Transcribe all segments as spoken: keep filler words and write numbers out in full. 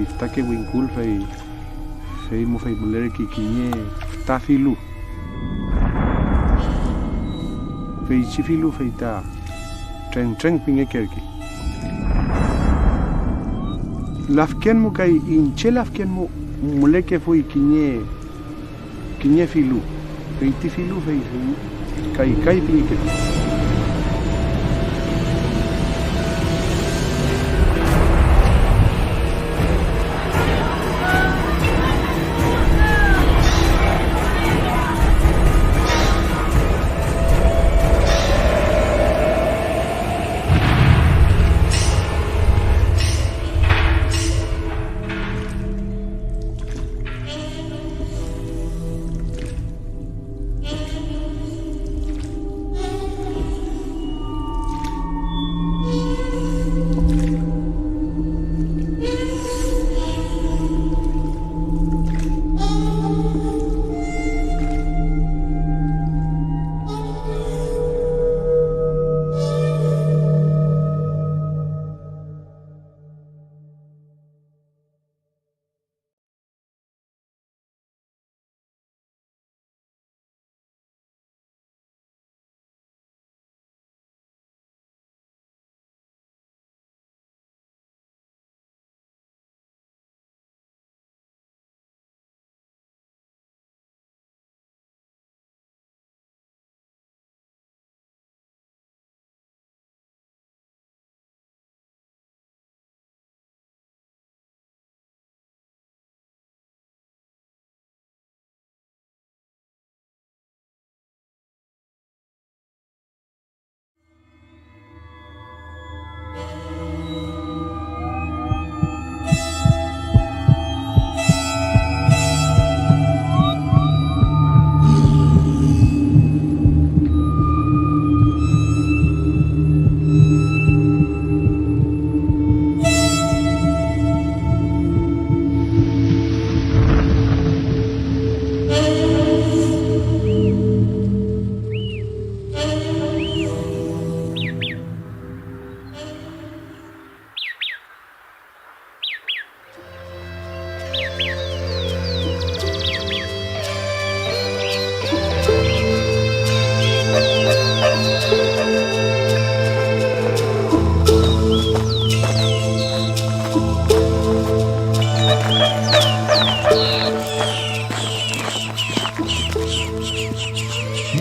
Fütake wingkul, fey, fey mu fey mülerkey kiñe füta filu. Feychi filu fey ta Trengtreng pingekerkey. Lafken mu kay iñche lafken mu mülekefuy kiñe kiñe filu, fey ti filu fey, fey kay, kay pingekelu.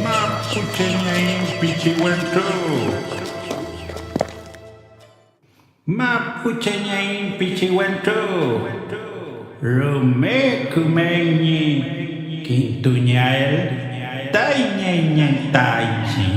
Mapucheñeiñ pichi wentru. Mapucheñeiñ pichi wentru, rume kümey ñi kintungeael tañi ngen ta iñchiñ.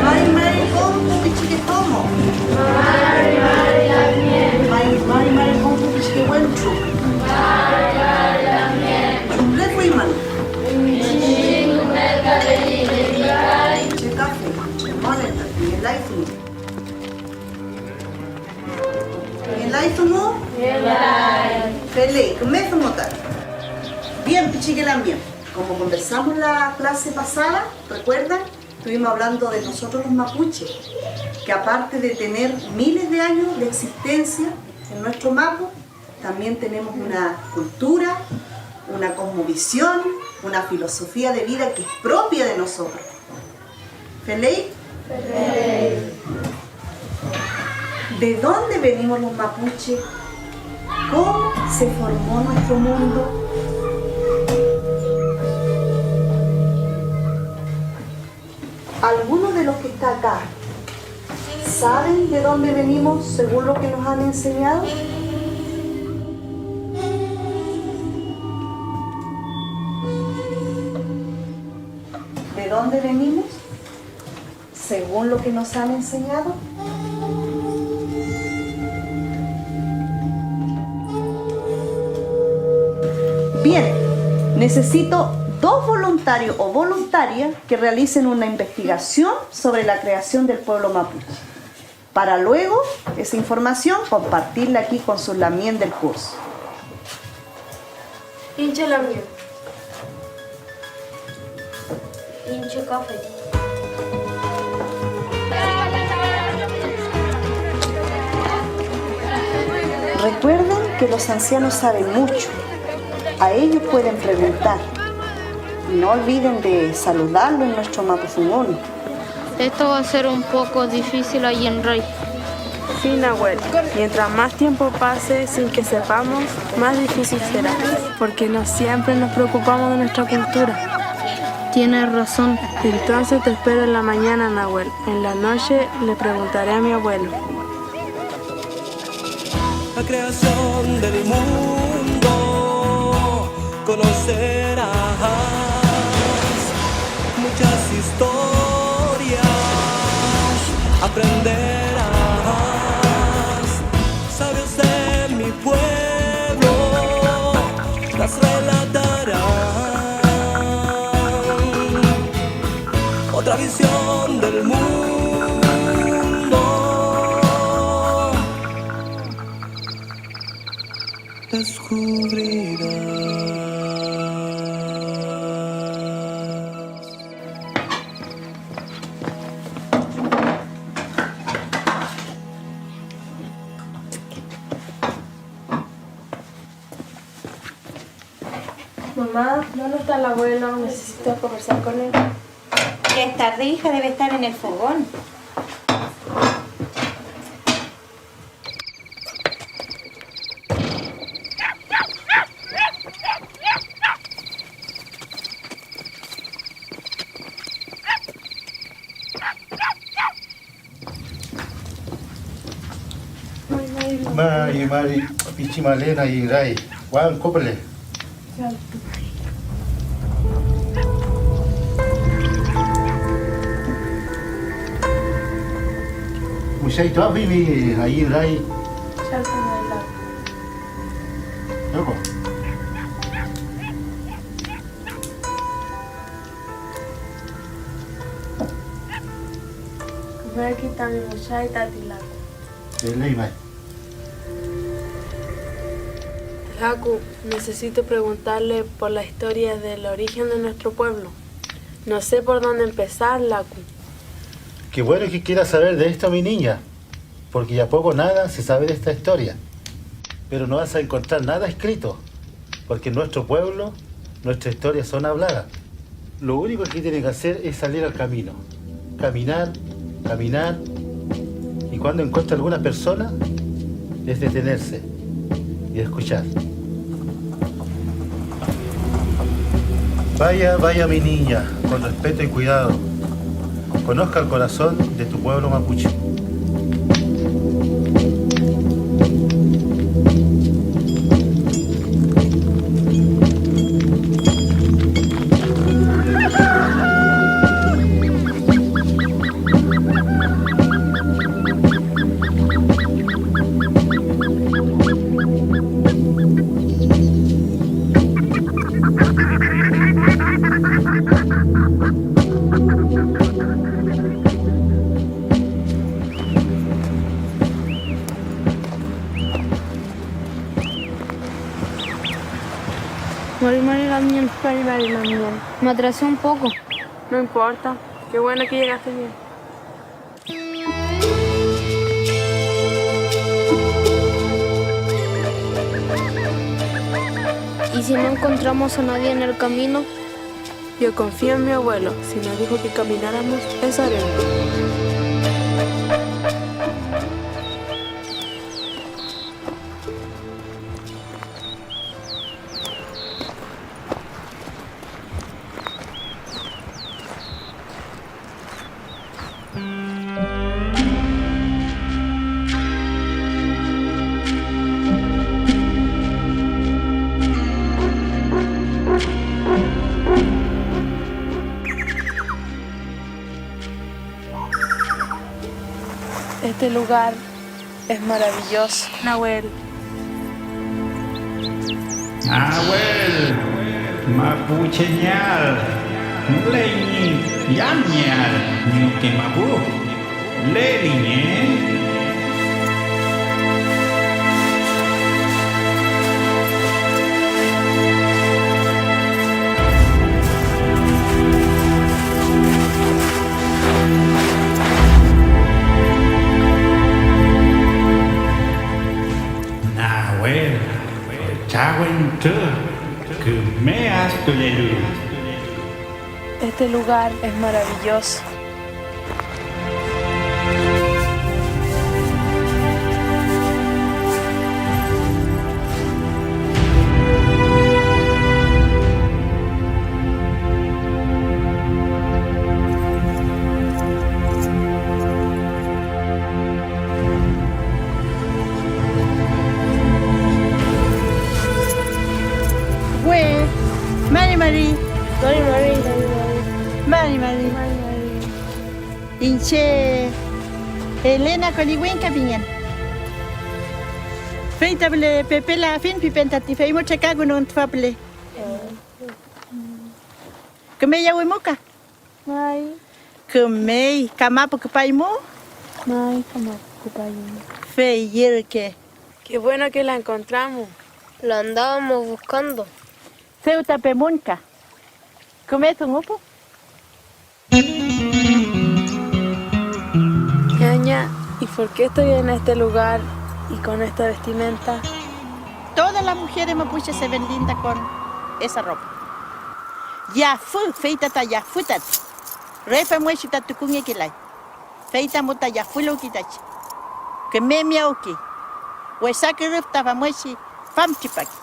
Mari mari kom pu pichike domo. Mari mari kom pu pichike wentru. Chumlefuymün. Che kafe, che mole, ngelay dungu. ¿Ngelay dungu? Ngelay. Feley, küme dungu ta. Bien, pichike lamngen. Como conversamos la clase pasada, ¿recuerdan? Estuvimos hablando de nosotros los mapuches, que aparte de tener miles de años de existencia en nuestro mapu, también tenemos una cultura, una cosmovisión, una filosofía de vida que es propia de nosotros. ¿Feley? ¿De dónde venimos los mapuches? ¿Cómo se formó nuestro mundo? ¿Alguno de los que está acá saben de dónde venimos según lo que nos han enseñado? ¿De dónde venimos según lo que nos han enseñado? Bien, necesito dos voluntarios o voluntarias que realicen una investigación sobre la creación del pueblo mapuche, para luego esa información compartirla aquí con sus lamien del curso. Iñche lamien. Iñche kafe. Recuerden que los ancianos saben mucho. A ellos pueden preguntar. Y no olviden de saludarlo en nuestro mapudungun. Esto va a ser un poco difícil allí en Rey. Sí, Nahuel. Mientras más tiempo pase sin que sepamos, más difícil será, porque no siempre nos preocupamos de nuestra cultura. Tienes razón. Entonces te espero en la mañana, Nahuel. En la noche le preguntaré a mi abuelo. La creación del mundo conocerás, muchas historias aprenderás. Sabios de mi pueblo las relatarán. Otra visión del mundo descubrirás. Mamá, ¿dónde está el abuelo? Necesito conversar con él. Ya es tarde, hija, debe estar en el fogón. Mari, mari, pichi malen ayüray, wangko püle. Muchaytuafimi ayüray. Yoko. Mari tami muchay tati laku. Feley may. Laku, necesito preguntarle por la historia del origen de nuestro pueblo. No sé por dónde empezar, Laku. Qué bueno que quieras saber de esto, mi niña, porque ya poco nada se sabe de esta historia. Pero no vas a encontrar nada escrito, porque en nuestro pueblo nuestras historias son habladas. Lo único que tiene que hacer es salir al camino, caminar, caminar, y cuando encuentre alguna persona, es detenerse y escuchar. Vaya, vaya mi niña, con respeto y cuidado. Conozca el corazón de tu pueblo mapuche. Mari, mari lamien. Mari, mari lamien. Me atrasé un poco. No importa. Qué bueno que llegaste bien. ¿Y si no encontramos a nadie en el camino? Yo confío en mi abuelo. Si nos dijo que camináramos, eso haremos. Este lugar es maravilloso, Nahuel. Nawel, mapuchengeael, müley ñi yamngeael ñi ñuke mapu. Leliñe. Nawel, fütra wentru, küme adkülelu. Este lugar es maravilloso. We, mari mari. Mari mari, mari mari. Mari mari. Mari mari. Iñche Elena Koliwingka pingen. Fey ta püle pepelafiñ pipen tati, fey mu trekakünun tüfa püle. Küme yawimuka. May. Kümey, ¿kamapu küpaymu? May, kamapu küpaymu. Fey ürke. Qué bueno que la encontramos. La andábamos buscando. Dew ta pemunka. Küme dungu pu. Ñaña, ¿y por qué estoy en este lugar y con esta vestimenta? Todas las mujeres mapuche se ven linda con esa ropa. Yafü, fey ta ta yafü tati. Re famngechi ta tukungekelay. Fey ta mu ta yafüluwki tachi. Küme miyawki. Wesa kürüf ta famngechi famtripaki.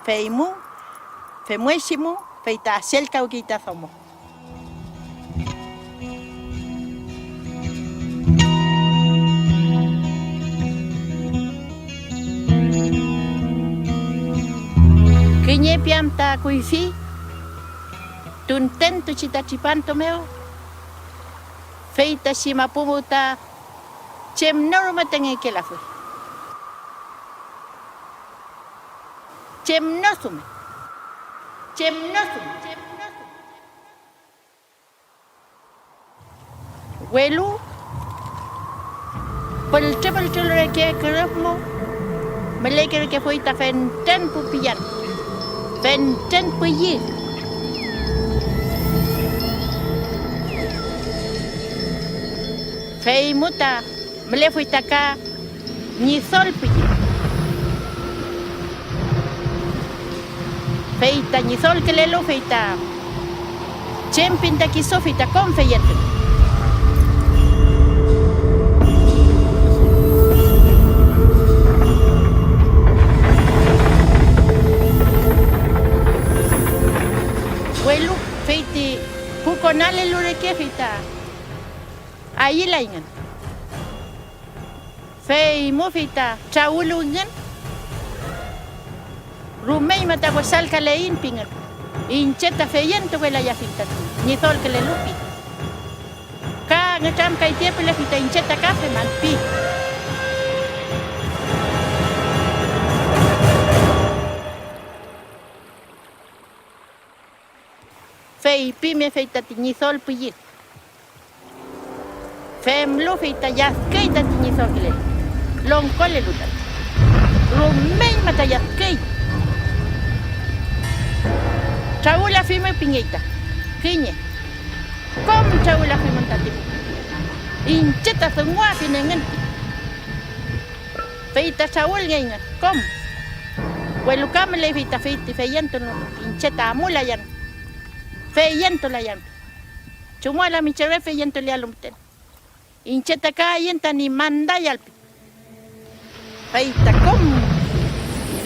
Fey mu, femngechi mu, fey ta aselkawki ta domo. Kiñe piam ta kuyfi tuntentuchi ta tripantu mew, fey ta chi mapu mew ta chem no rume ta ngekelafuy. Chem no rume. Chem no rume. Welu pültrü pültrül reke kürüf mu mülekerkefuy ta fentren pu pillan, fentren püllü. Feymu ta mülefuy ta ka Ñidol püllü. Fey ta ñidolkülelu, fey ta chem pin ta kisu, fey ta kom feyentun. Welu fey ti pu konalelu reke, fey ta ayülayngün. Feymu fey ta trawüluwingün, rumeñma ta wesalkaleiñ pingün, iñche ta feyentukelayafiñ tati ñidolkülelu pi. Ka nütramkay tiepüle fey ta iñche ta ka feman pi. Feypime fey tati ñidol püllü. Femlu fey ta lladküy tati ñidolkülelu, longkolelu tati. Rumeñma ta lladküy. Trawülafimi pingey ta kiñe. Kom trawülafimün tati pu. Iñche ta dunguafin engün pi. Fey ta trawülngeyngün kom. Welu ka müley fey ta fey ti feyentun iñche ta amulayan, feyentulayan. ¿Chumül am iñche re feyentulealu müten? Iñche ta ka ayün tañi mandayal pi. Fey ta kom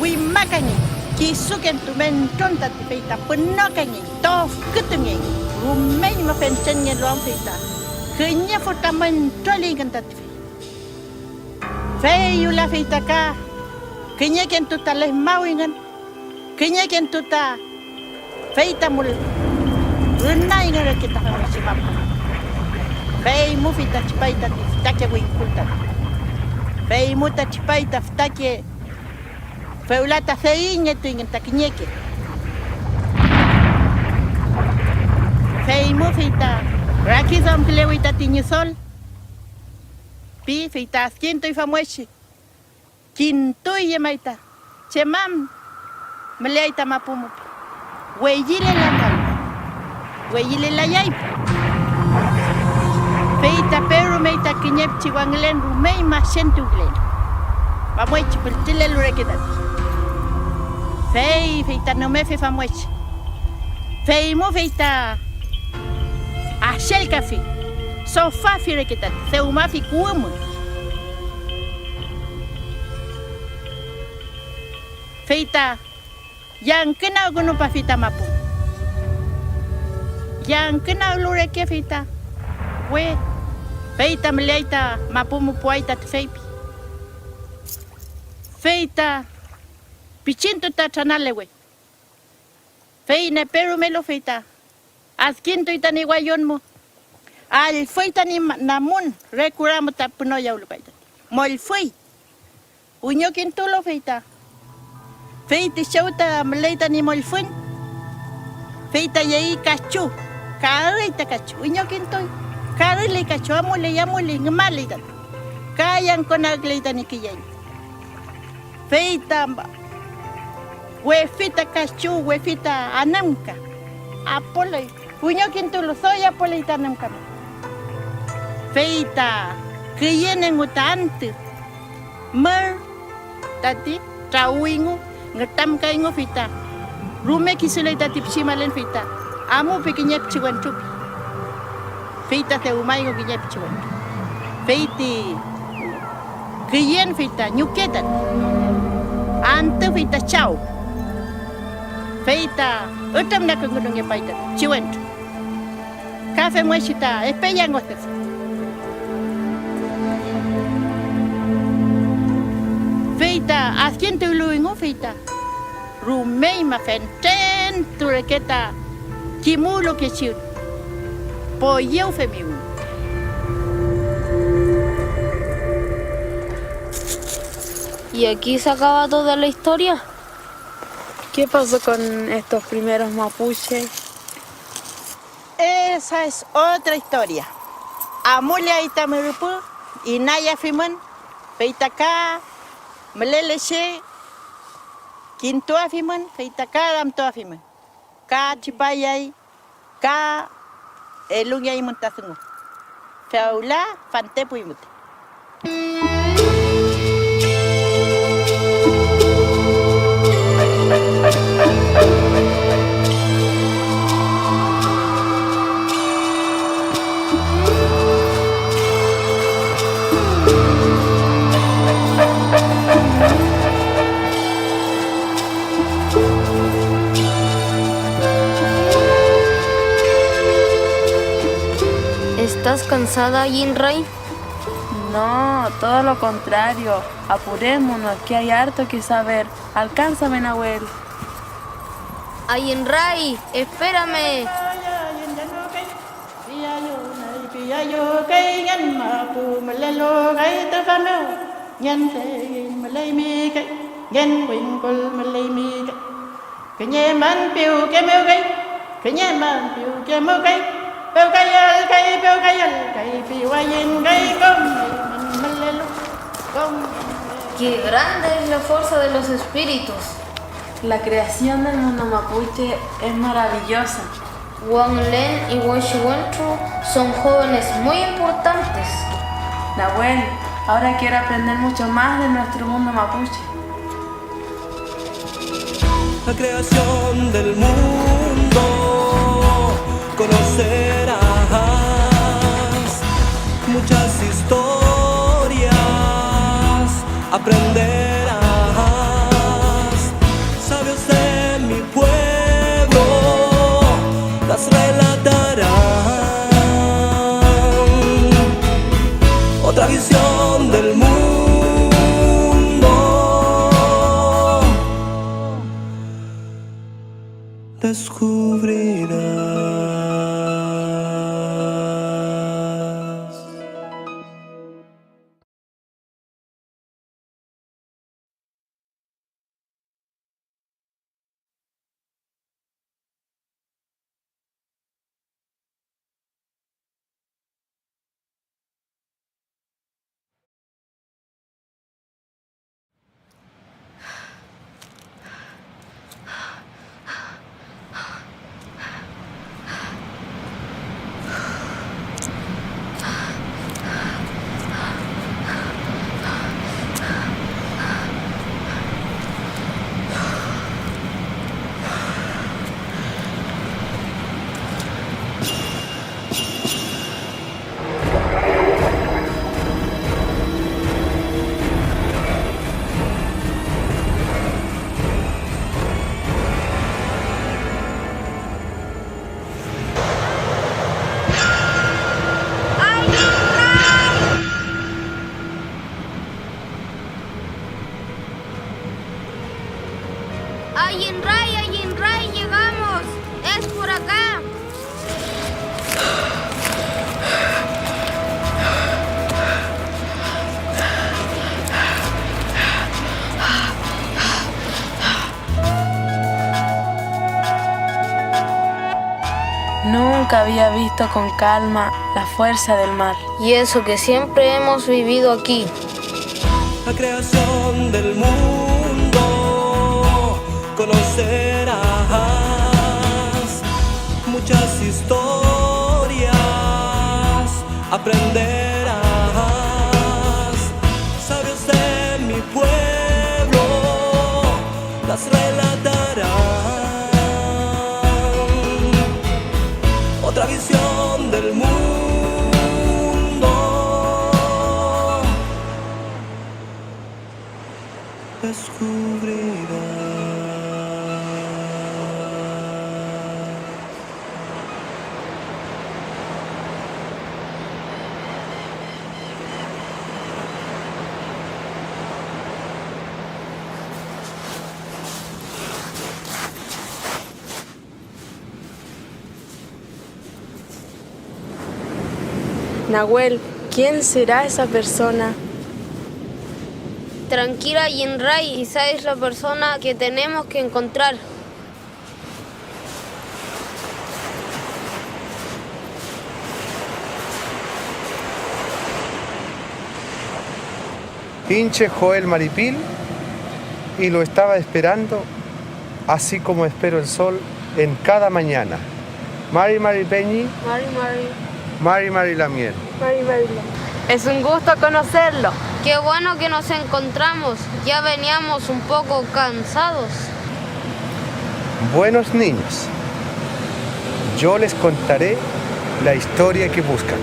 wimakangey, kisukentu mentron tati, fey ta pünokangey, tofkütungey, rumeñma fentrenngelu am fey ta kiñe fütra mentroleyngün tati fey. Fey wüla fey ta ka kiñekentu ta lefmawingün, kiñekentu ta fey ta mül rünayngün reke ta famngechi mapu. Feymu fey ta tripay tati fütake wingkul tati. Feymu ta tripay ta fütake Fewla ta feyiñetuyngün ta kiñeke. Feymu fey ta rakiduamkülewey tati Ñidol, pi, fey ta adkintuy famwechi. Kintuy llemay ta chem am müleay ta mapu mu, weyilelangalu, weyilelayay. Fey ta perumey ta kiñe pichi wangülen, rumey masentuwkülen, famwechi pültrülelu reke tati. Fey, fey ta nümefi famwechi, feymu fey ta axelkafi, sofafi reke tati, dewmafi kuwü mu. Fey ta yangkünagkünupafi ta mapu. Yangkünaglu reke fey ta we, fey ta müleay ta mapu mu puay ta tüfeypi. Fey ta pichintu ta tranalewe. Fey nepe rumelu fey ta adkintuy tañi wallon mu, allfüy tañi ma-, namun re kura mu ta pünoyawlupay tati, mollfüy. Wiñokintulu fey ta, fey ti chew ta müley tañi mollfüñ, fey ta yey kachu, karüy ta kachu, wiñokintuy, karüley kachu, amuley, amuley, ngümaley tati, ka yangkonagküley tañi küyeñ. Fey ta wefi ta kachu, wefi ta anümka, apoley, wiñokintulu doy apoley ta anümka mew. Fey ta küyen engu ta antü, mür tati trawüyngu, ngütramkayngu, fey ta rume kisuley tati pichi malen, fey ta amupi kiñe pichi wentru pi. Fey ta dewmayngu kiñe pichi wentru. Fey ti küyen fey ta ñuke tati, antü fey ta chaw, fey ta ütrüfnagkünungepay tati pichi wentru, ka femngechi ta epeyangotufi. Fey ta adkintuwlu engu, fey ta rumeyma fentren tu reke ta kimulukechi poyew femiwi. Y aquí se acaba toda la historia. ¿Qué pasó con estos primeros mapuches? Esa es otra historia. Amuleay ta mürüpü, inayafimün, fey ta ka mülele che kintuafimün, fey ta ka ramtuafimün, ka tripayay, ka elungeaymün ta dungu. Fewla fantepuy müten. ¿Estás cansada, Ayin Ray? No, todo lo contrario. Apurémonos, que hay harto que saber. Alcánzame, Nahuel. Ayin Ray, espérame. Kiñe man piwke mew kay, kiñe man piwke mew kay, pewkayal kay, pewkayal kay, piwayiñ kay, kom eymün mülelu, kom eymün mülelu. Qué grande es la fuerza de los espíritus. La creación del mundo mapuche es maravillosa. Wangülen y Weshi Wentru son jóvenes muy importantes. Nahuel, ahora quiero aprender mucho más de nuestro mundo mapuche. La creación del mundo conocerás, muchas historias aprenderás. Sabios de mi pueblo las relatarán. Otra visión del mundo descubrirás. Ayinray, ayinray, llegamos. Es por acá. Nunca había visto con calma la fuerza del mar. Y eso que siempre hemos vivido aquí. La creación del mundo, conocerás muchas historias, aprenderás. Sabios de mi pueblo las relatarán. Otra visión del mundo descubrirás. Nahuel, ¿quién será esa persona? Tranquila, Yinray, esa es la persona que tenemos que encontrar. Iñche Joel Maripil, y lo estaba esperando, así como espero el sol en cada mañana. Mari mari peñi. Mari mari. Mari mari lamngen. Mari mari lamngen. Es un gusto conocerlo. Qué bueno que nos encontramos. Ya veníamos un poco cansados. Buenos niños, yo les contaré la historia que buscan.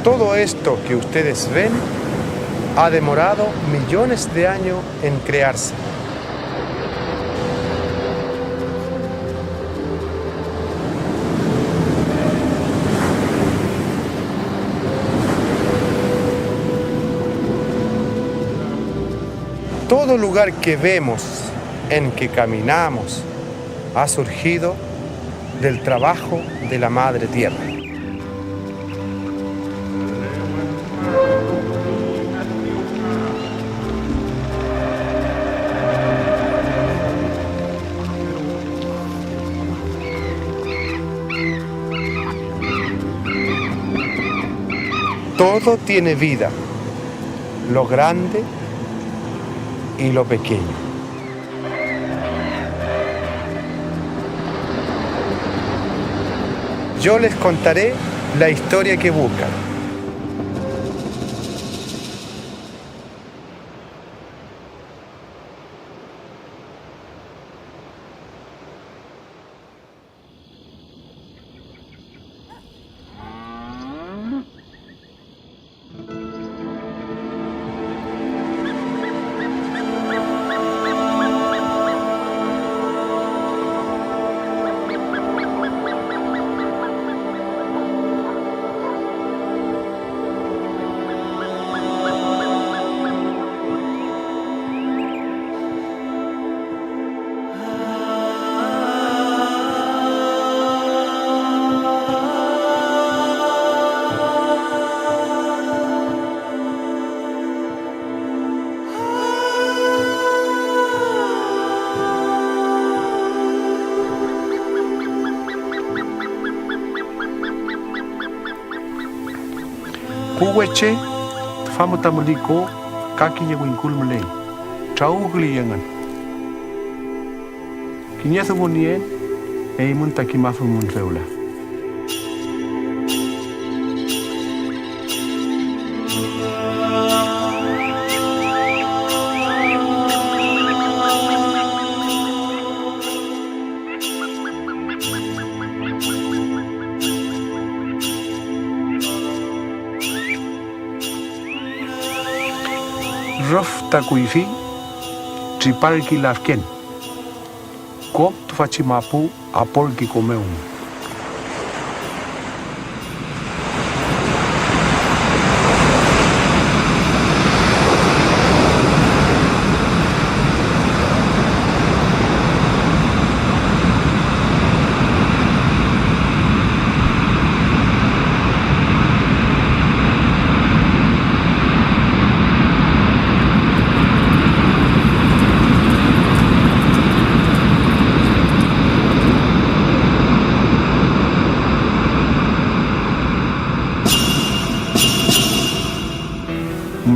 Todo esto que ustedes ven ha demorado millones de años en crearse. Todo lugar que vemos, en que caminamos, ha surgido del trabajo de la Madre Tierra. Todo tiene vida, lo grande y lo pequeño. Yo les contaré la historia que buscan. Pu weche, tüfa müta müli ko ka kiñe wingkul müley, trawüwküley engün. Kiñe dungu nien, eymün ta kimafimün fewla. Rüf ta kuyfi triparki lafken. Kom tüfachi mapu aporki ko mew.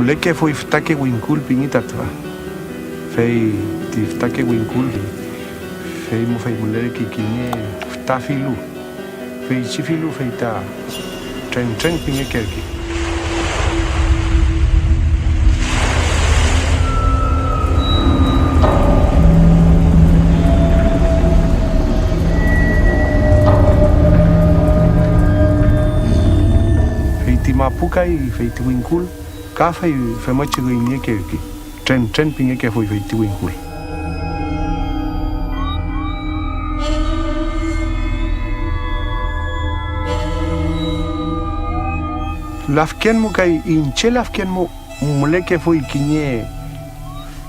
Mülekefuy fütake wingkul pingi ta tüfa, fey ti fütake wingkul, fey mu fey mülerkey kiñe füta filu, feychi filu fey ta Trentren pingekerkey. Fey ti mapu kay, fey ti wingkul, ka fey femngechi üy niekerkey, Trentren pingekefuy fey ti wingkul. Lafken mu kay iñche lafken mu mülekefuy kiñe,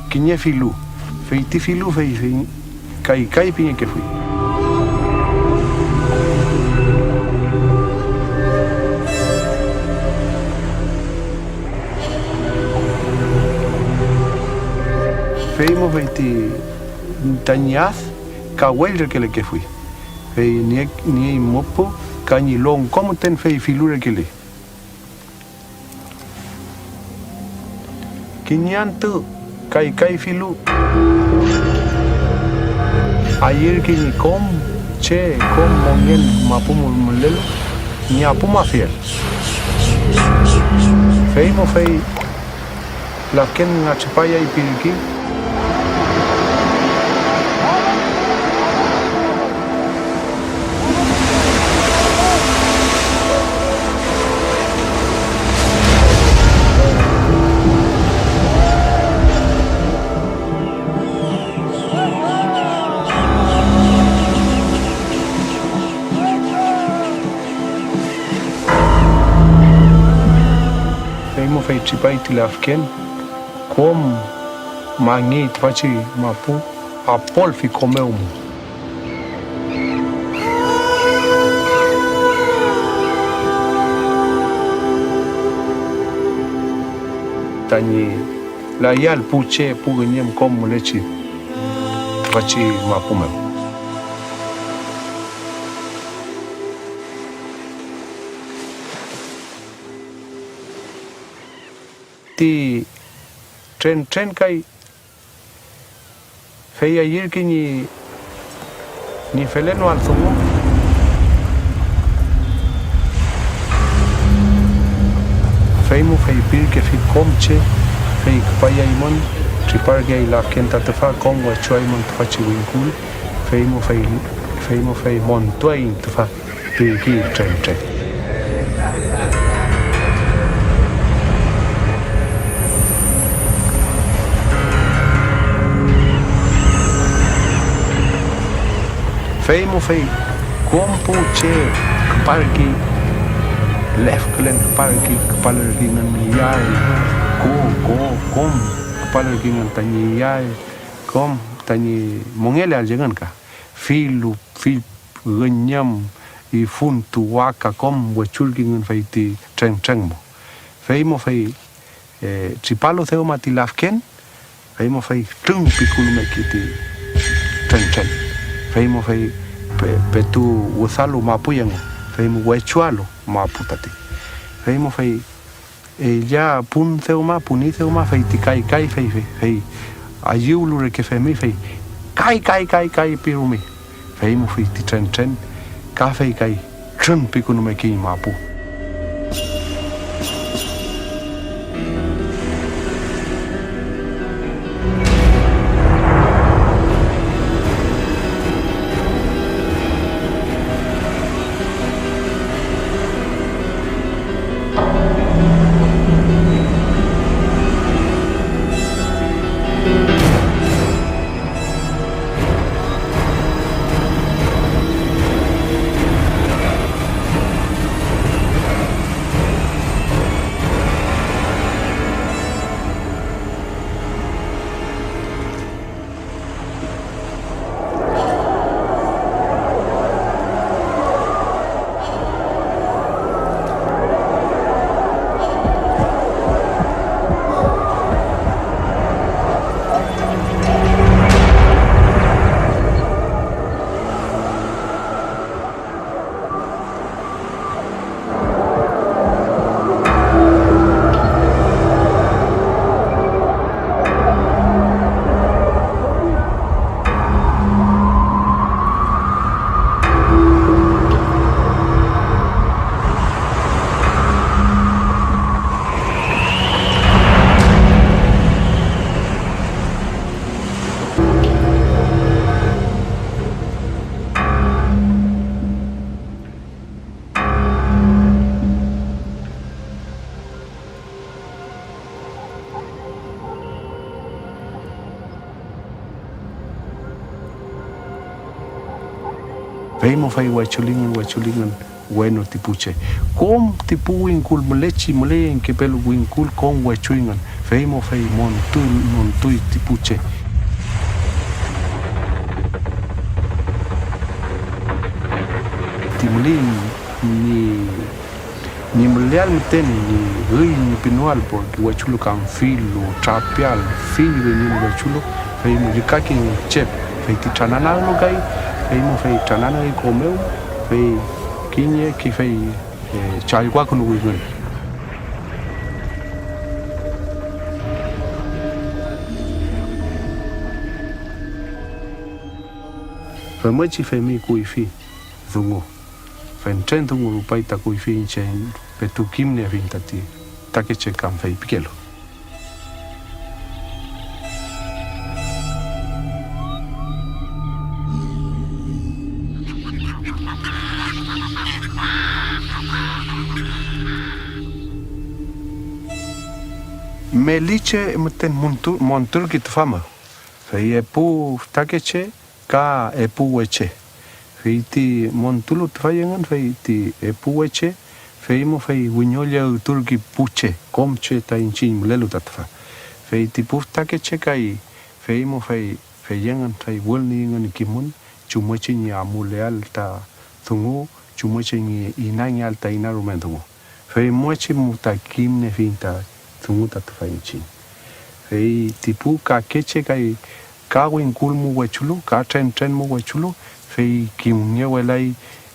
kiñe filu, fey ti filu fey, fey Kaykay pingekefuy. Fey mu fey ti tañi ad kawell rekelekefuy, fey nie-, niey müpü ka ñi longko müten fey filu rekele. Kiñe antü kaykay filu, ayürkey ñi kom che kom mongen mapu mu-, mülelu ñi apumafiel. Fey mu fey lafken nga tripayay pirki. Fey mu fey tripay ti lafken, kom mangey tüfachi mapu, apolfi ko mew mu. Tañi layael pu che, pu üñüm kom mülechi tüfachi mapu mew. Ti Trentren kay, fey ayürkey ñi, ñi felenoael dungu. Fey mu feypirkefi kom che, fey küpayaymün, triparkeay lafken ta tüfa, kom wechuaymün tüfachi wingkul, fey mu fey, fey mu fey montuaiñ tüfa. Pirkey Trentren. Fey mu fey kom pu che küparkey, lefkülen küparkey, küpalerkeyngün iyael, ko, ko, kom küpalerkeyngün tañi iyael, kom tañi mongeleael engün ka, filu, fill üñüm, ifuntu, waka, kom wechulkingün fey ti Trentren mu. Fey mu fey, eh, tripalu dewma ti lafken, fey mu fey trüngpikünumekey ti Trentren. Fey mu fey pe-, petu wüdalu mapuy engu, fey mu wechualu mapu tati. Fey mu fey Ella pun dewma, puni dewma, fey ti kaykay, fey, fey, fey ayüwlu reke femi, fey kay, kay, kay, kay pirumi. Fey mu fey ti Trentren, ka fey kay trünpikünumekey mapu. Fey mo fey wechulingün, wechulingün wenu ti pu che. Kom ti pu wingkul mülechi, müleyengkepelu wingkul, kom wechuyngün, fey mo fey montuy, montuy ti pu che. Ti müley ñi, ñi müleael müten ñi üy ñi pinoael, porque wechulu kam filu, trapeael, fill ñi wechulu, fey llükakey ñi chep, fey ti trananaglu kay, fey mo fey trananagey ko mew, fey kiñe ki fey, eh, challwakünuwingün. Femngechi femi kuyfi dungu. Fentren dungu rupay ta kuyfi iñche petu kimniefiñ tati fütakeche kam feypikelu. Meli che müten muntu-, monturki tüfa mew, fey epu fütakeche ka epu weche. Fey ti montulu tüfay engün, fey ti epu weche, fey mo fey wiñollüturki pu che, kom che ta iñchiñ mülelu ta tüfa. Fey ti pu fütakeche kay, fey mo fey, fey engün fey wülniyngün kimün chumngechi ñi amuleael ta dungu, chumngechi ñi inangeael ta ina rume dungu. Femngechi mu ta kimniefiñ ta dungu ta tüfa iñchiñ. Fey ti pu kakeche kay ka wingkul mu wechulu, ka trentren mu wechulu, fey kimngewelay,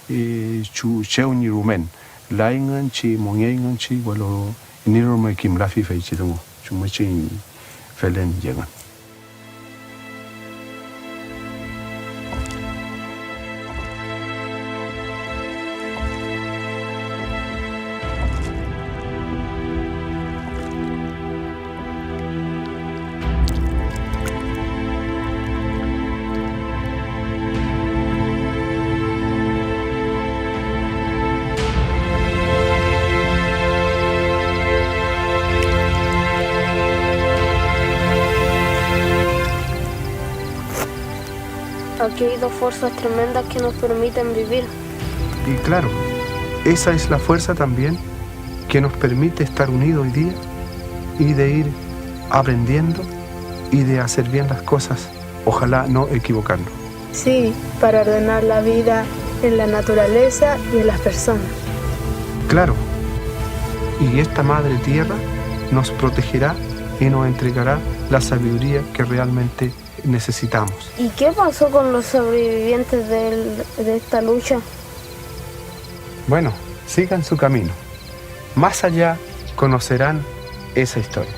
e, chu-, chew ñi rumen. Layngün chi mongeyngün chi, welu iney rume kimlafi feychi dungu, chumngechi ñi felen yengün. Aquí hay dos fuerzas tremendas que nos permiten vivir. Y claro, esa es la fuerza también que nos permite estar unidos hoy día y de ir aprendiendo y de hacer bien las cosas, ojalá no equivocarnos. Sí, para ordenar la vida en la naturaleza y en las personas. Claro, y esta madre tierra nos protegerá y nos entregará la sabiduría que realmente necesitamos. ¿Y qué pasó con los sobrevivientes del, de esta lucha? Bueno, sigan su camino. Más allá conocerán esa historia.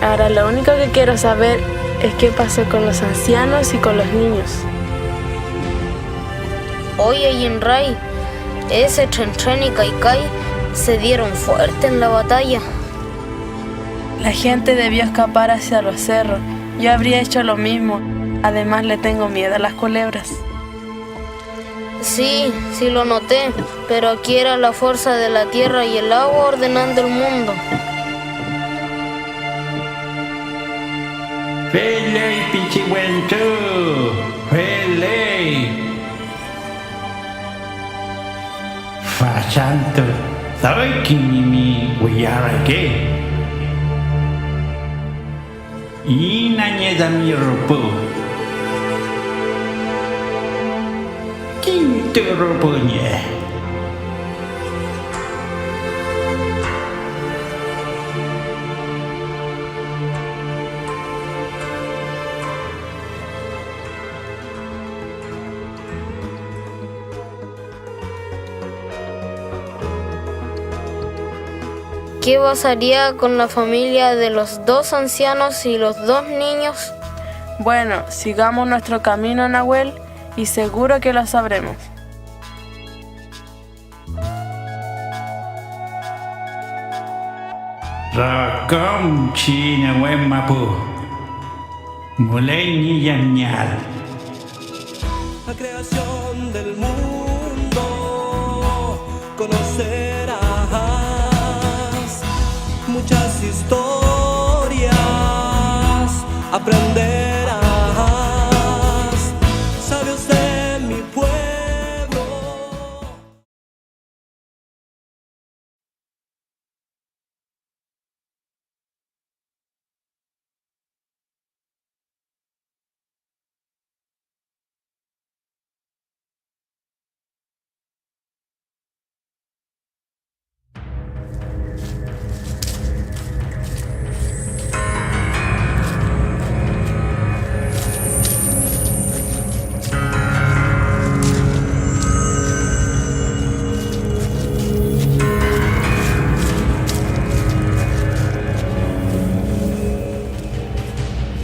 Ahora lo único que quiero saber es qué pasó con los ancianos y con los niños. Oye, Yinray, ese Trentren y Kaykay se dieron fuerte en la batalla. La gente debió escapar hacia los cerros. Yo habría hecho lo mismo. Además, le tengo miedo a las culebras. Sí, sí lo noté, pero aquí era la fuerza de la tierra y el agua ordenando el mundo. Feley, pichi wentru, feley. Fachantü doy kimimi wiya reke. Inañe tami rüpü. Kintu rüpü ñi. ¿Qué pasaría con la familia de los dos ancianos y los dos niños? Bueno, sigamos nuestro camino, Nahuel, y seguro que lo sabremos. Rakamchi newe mapu. Müley ñi yamngeael. La creación del mundo conocerás muchas historias. Aprenderás, sabios de mi pueblo.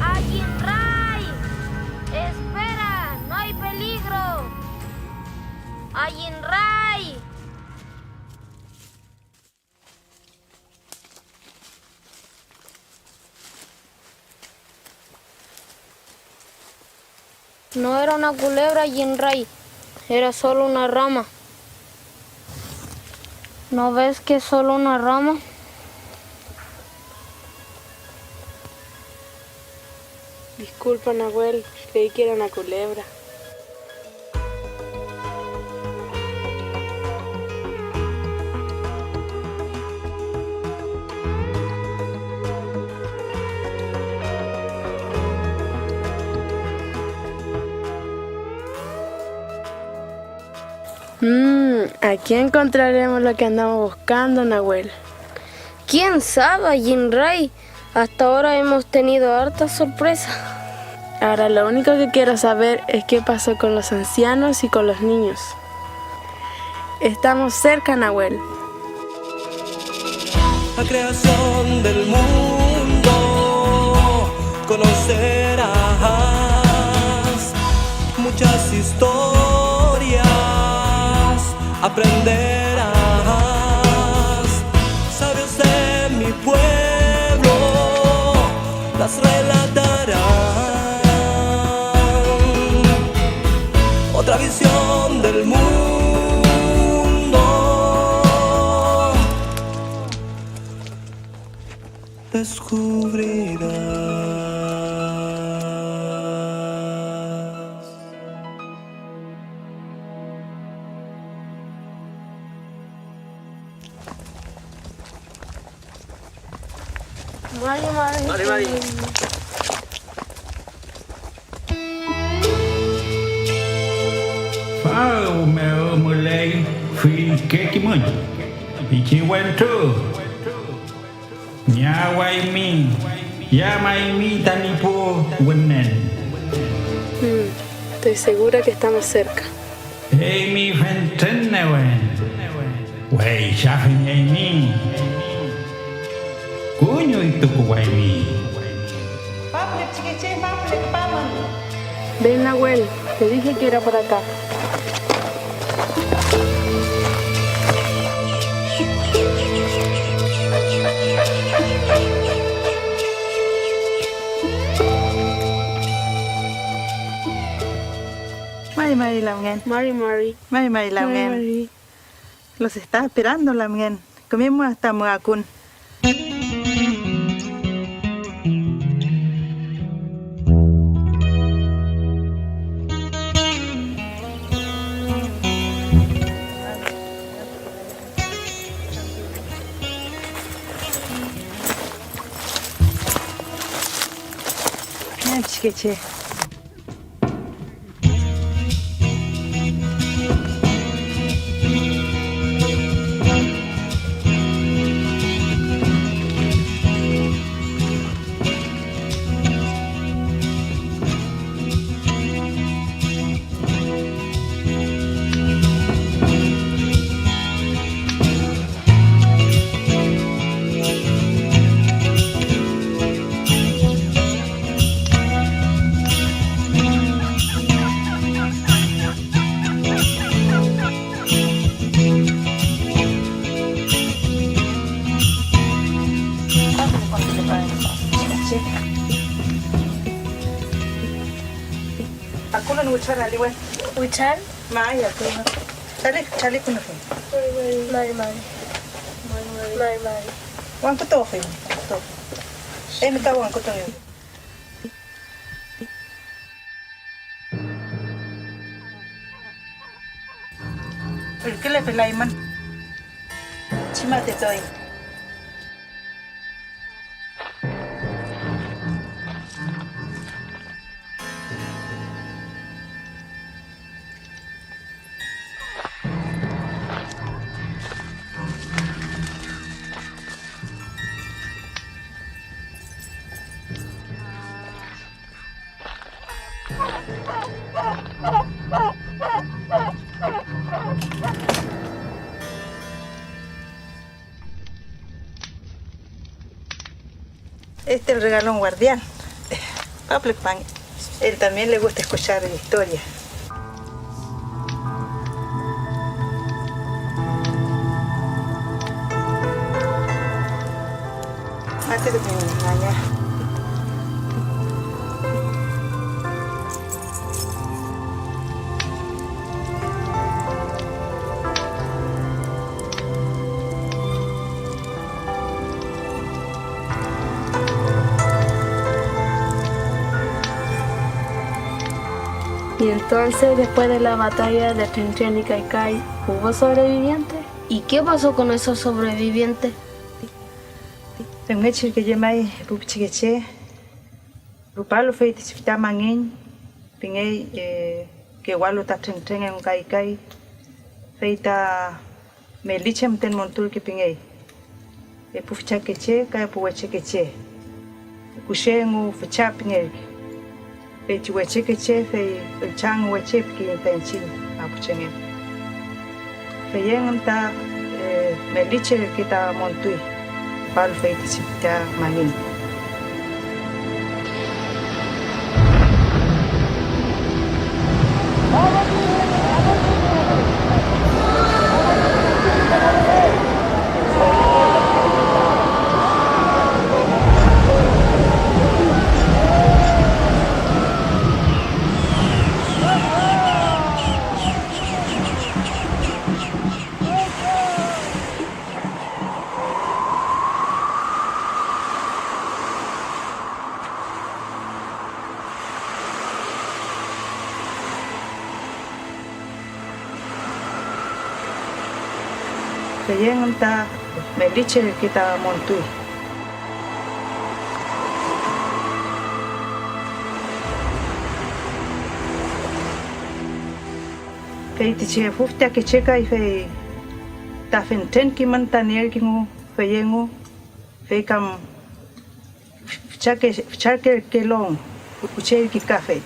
Ayinray. Espera, no hay peligro. Ayinray. No era una culebra, Ayinray, era solo una rama. ¿No ves que es solo una rama? Disculpa, Nahuel, creí que era una culebra. Mm, aquí encontraremos lo que andamos buscando, Nahuel. ¿Quién sabe, Ayinray? Hasta ahora hemos tenido harta sorpresa. Ahora lo único que quiero saber es qué pasó con los ancianos y con los niños. Estamos cerca, Nahuel. La creación del mundo conocerás, muchas historias aprenderás. Sabios de mi pueblo las relatarán. Otra visión del mundo descubrirás. Mari, mari. Mari, mari. Faw mew müley fillke kimün, pichi wentru. Ñawaymi, yamaymi tami pu wünen. Mm, estoy segura que estamos cerca. Eymi fentren newen, weychafengeymi. Kuñiwtukuwaymi. Ven, Nahuel, te dije que era por acá. Mari mari lamngen. Mari mari. Mari mari lamngen. Mari mari. Los está esperando lamngen. Küme mu hasta mu akun. Pichikeche. Akulun wichal aliwen. Wichal? May, akulun. Chali, chali kunu fi. Mari, mari. Mari, mari. Mari, mari. Wangkutufi, wangkutufi. Eymi ka wangkutufi. Ürkülepelaymün. Chimatetuay. Este el regalón guardián. Paplepan. Él también le gusta escuchar historia. Y entonces, después de la batalla de Trintrén y Caicay, ¿hubo sobrevivientes? ¿Y qué pasó con esos sobrevivientes? Femngechi ürke llemay, pu pichikeche, rupalu feytichi fütra mangin, pingey, eh, kewalu ta Trintrén engu Caicay, fey ta meli che müten monturke pingey, epu füchakeche ka epu wechekeche, kushe engu fücha pingerke. Feychi wechekeche, fey üllcha engu weche pikiyiñ ta iñchiñ mapuchengen. Fey engün ta, eh, meli che reke ta montuy, küpalu feytichi fütra mangin. Fey engün ta meli che reke ta montuy. Feytichi epu fütakeche kay, fey ta fentren kimün ta nierkingu fey engu, fey kam füchake-, fücharkerkelon kucherki kafey.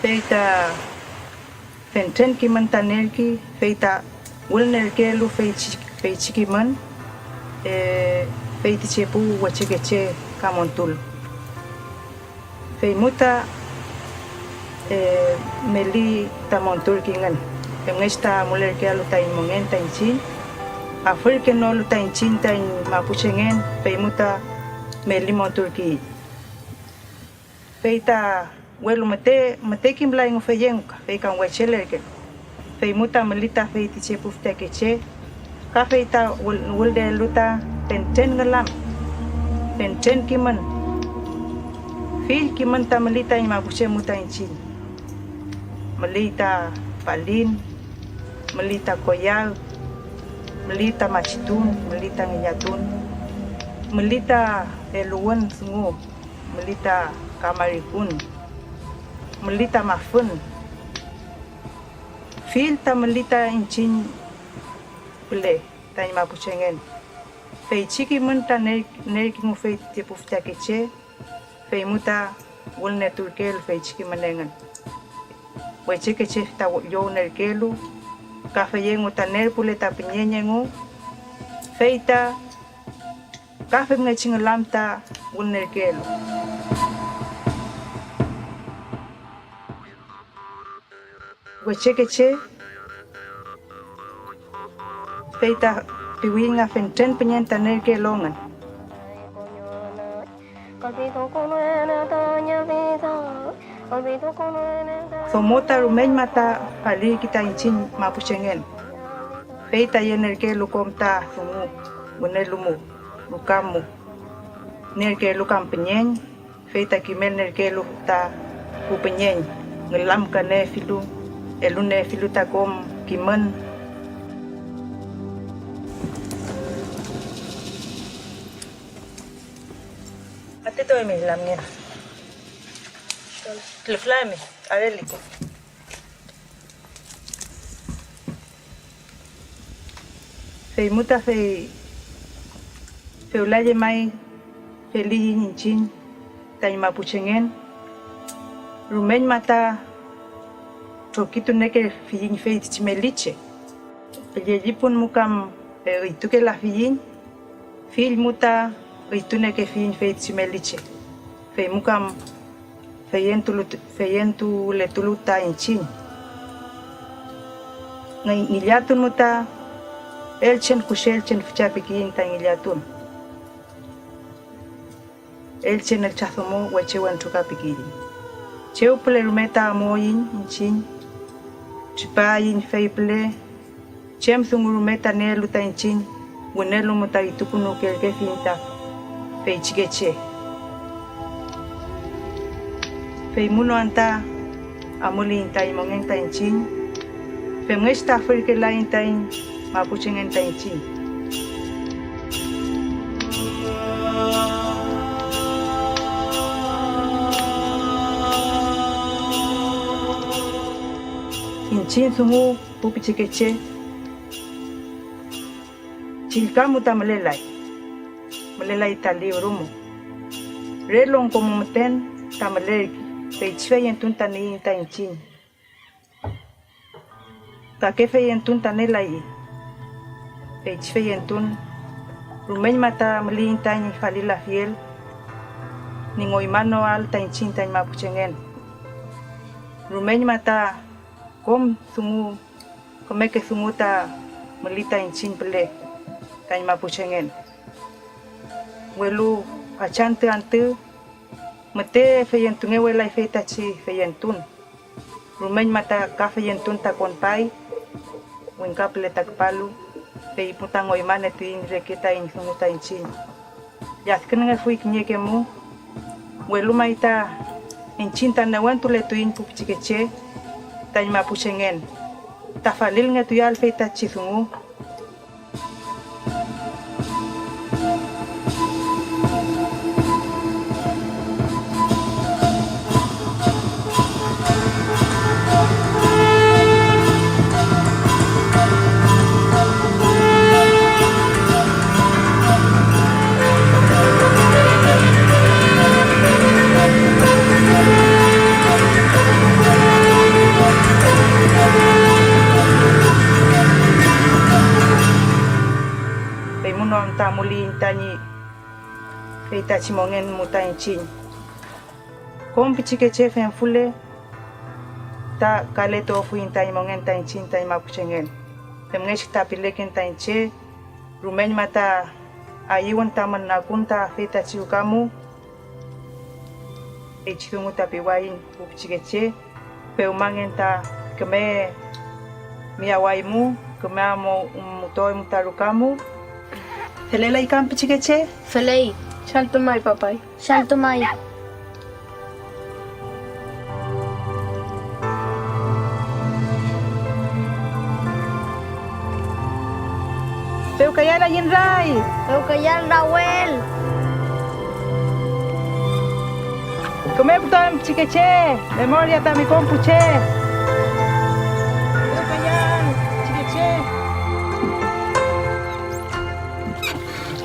Fey ta fentren kimün ta nierki, fey ta wülnerkelu feychi, feychi kimün, eh, feytichi epu wechekeche ka montulu. Feymu ta, eh, meli ta monturkingün, femngechi ta amulerkealu taiñ mongen ta iñchiñ, afürkenolu ta iñchiñ taiñ mapuchengen, feymu ta meli monturkiyiñ. Fey ta, welu müte, müte kimlayngu feyengu ka, fey kam wechelerkelu. Feymu ta müli ta feytichi epu fütakeche, ka fey ta wül-, wülnielu ta fentren ngülam, fentren kimün. Fill kimün ta müli taiñ mapuche mu ta iñchiñ. Müli ta palin, müli ta koyag, müli ta machitun, müli ta ngillatun, müli ta eluwün dungu, müli ta kamarikun, müli ta mafün. Fill ta müli ta iñchiñ püle tañi mapuchengen. Feychi kimün ta ner-, nerkingufey ti pu fütakeche, feymu ta wülneturkelu feychi kimün engün. Wechekeche ta llownerkelu, ka fey engu ta nerpule ta püñeñ engu, fey ta ka femngechi ngülam ta wülnerkelu. Wechekeche, fey ta piwiyiñ nga fentren püñeñ ta nerkelu engün. Domo ta rumeñma ta falirki ta iñchiñ mapuchengen, fey ta yenerkelu kom ta dungu, wünelu mu, ruka mu, nierkelu kam püñeñ, fey ta kimelnerkelu ta pu püñeñ, ngülamkaniefilu, eluniefilu ta kom kimün, Lamngen. Lüflami, Adeliko. Feymu ta fey fewla llemay feliyiñ iñchiñ taiñ mapuchengen, rumeñma ta trokitunekefiyiñ feytichi meli che. Llellipun mu kam üytukelafiyiñ, fill mu ta üytunekefiyiñ feytichi meli che, feymu kam feyentulu-, feyentuletulu ta iñchiñ. Ngi-, ngillatun mu ta elchen kushe elchen fücha pikiyiñ ta ngillatun. Elchen elcha domo weche wentru ka pikiyiñ. Chew püle rume ta amuiñ iñchiñ, tripaiñ fey püle, chem dungu rume ta nielu ta iñchiñ, wünelu mu ta itukünuwkelkefiñ ta feychike che. Fey munu anta amuliyiñ taiñ mongen ta iñchiñ, femngechi ta afürkelaiñ taiñ mapuchengen ta iñchiñ. Iñchiñ dungu pu pichikeche, chillka mu ta mülelay, mülelay ta liwru mu. Re longko mu müten ta mülerkey, feychi feyentun ta nieiñ ta iñchiñ. Kake feyentun ta nielaiñ. Feychi feyentun rumeñma ta müliyiñ tañi falilafiel ñi ngoymanoael ta iñchiñ taiñ mapuchengen. Rumeñma ta kom dungu, kümeke dungu ta müli ta iñchiñ püle taiñ mapuchengen. Welu fachantü antü müte feyentungewelay feytachi feyentun. Rumeñma ta ka feyentun ta konpay, wingka püle ta küpalu, fey mu ta ngoymanietuiñ reke taiñ dungu ta iñchiñ. Lladkünunngefuy kiñeke mu, welu may ta iñchiñ ta newentuletuiñ pu pichikeche taiñ mapuchengen, ta falilngetuyael feytachi dungu. Fey munu am ta amuliyiñ tañi feytachi mongen mu ta iñchiñ. Kom pichikeche femfule, ta kaletuafuiñ tañi mongen ta iñchiñ tañi mapuchengen, femngechi ta pileken ta iñche, rumeñma ta ayüwün tamün akun ta feytachi ruka mu. Feychi dungu ta piwayiñ pu pichikeche, pewmangen ta küme miyawaymu, küme amutuaymu ta ruka mu. ¿Felelay kam pichikeche? Feley. Chaltumay, papay. Chaltumay. Pewkayal ayün ray. Pewkayal Rawel. Küme putuan pichikeche, memoria tami kom pu che. Pewkayal pichikeche.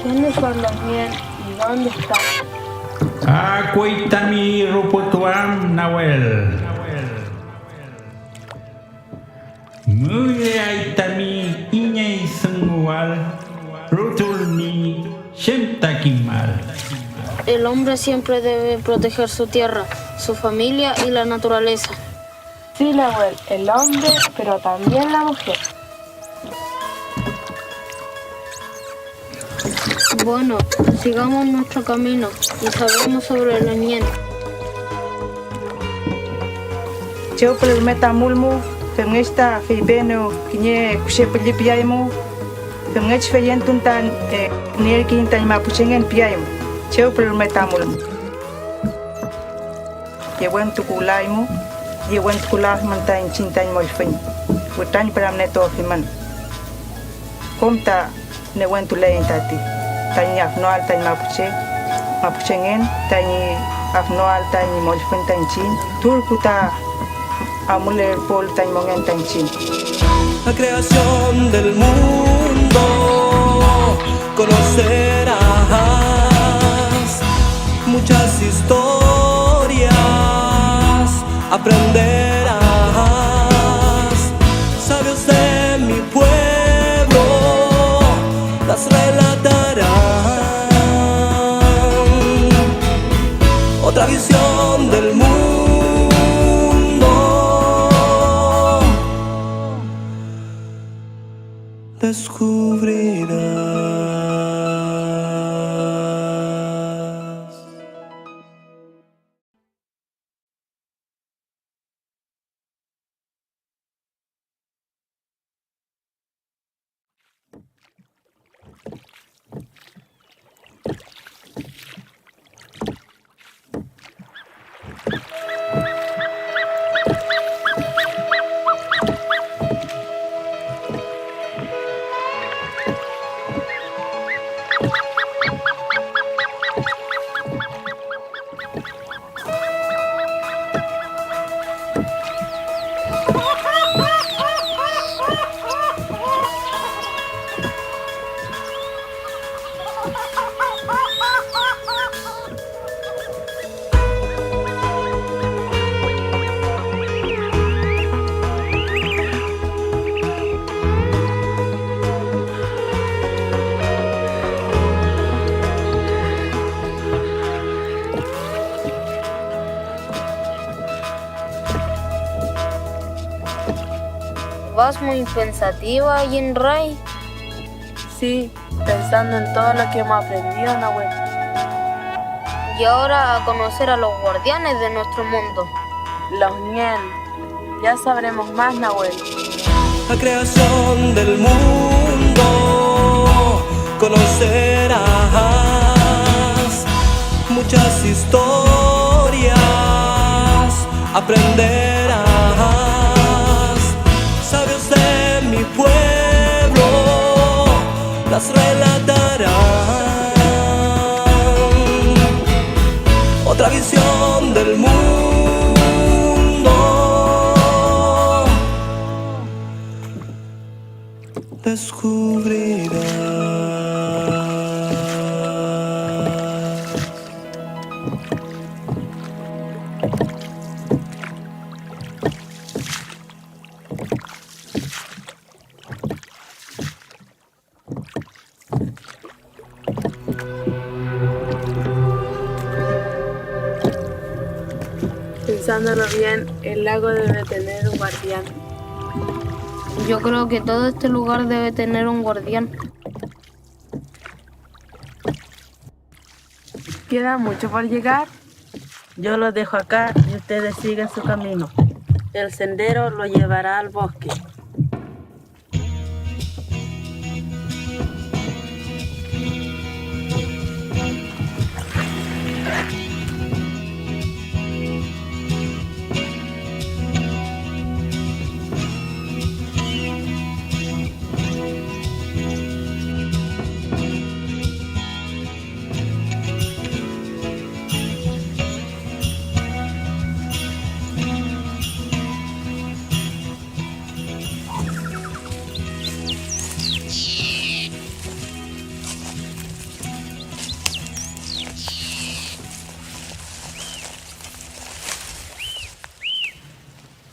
¿Quiénes son los niños y dónde están? Akuy tami ruputuam, Nawel. Müleay tami iñey dunguwal, rutulmi chem ta kimal. El hombre siempre debe proteger su tierra, su familia y la naturaleza. Sí, Nawel, el hombre, pero también la mujer. Bueno, sigamos nuestro camino y sabemos sobre los ñen. Chew püle rume ta amulmu, femngechi ta feypienew kiñe kushe pülli piaymu, femngechi feyentun ta, eh, nierkeiñ tañi mapuchengen piaymu, chew püle rume ta amulmu. Yewentukulaymu, yewentukulafimün ta iñchiñ taiñ mollfüñ, witrañpüramnietuafimün. Kom ta newentuleiñ tati, tañi afnoael taiñ mapuche, mapuchengen tañi afnoael tañi mollfüñ ta iñchiñ, turpu ta amulerpuwül tañi mongen ta iñchiñ. La creación del mundo conocerás, muchas historias aprenderás, sabios de mi pueblo las relatarán. Otra visión del mundo descubrirás. Vas muy pensativa, Jinray. Sí, pensando en todo lo que hemos aprendido, Nahuel. Y ahora a conocer a los guardianes de nuestro mundo. Los Ngen. Ya sabremos más, Nahuel. La creación del mundo conocerás, muchas historias aprenderás, sabios de mi pueblo las relatarán. Otra visión del mundo descubrirás. Pensándolo bien, el lago debe tener un guardián. Yo creo que todo este lugar debe tener un guardián. ¿Queda mucho por llegar? Yo lo dejo acá y ustedes siguen su camino. El sendero lo llevará al bosque.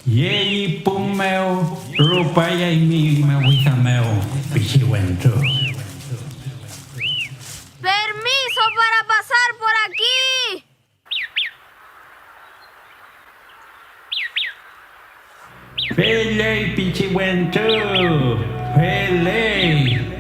Yeyi pun mew rupayaymi mawida mew pichi wentru. Permiso para pasar por aquí. Feley pichi wentru, feley.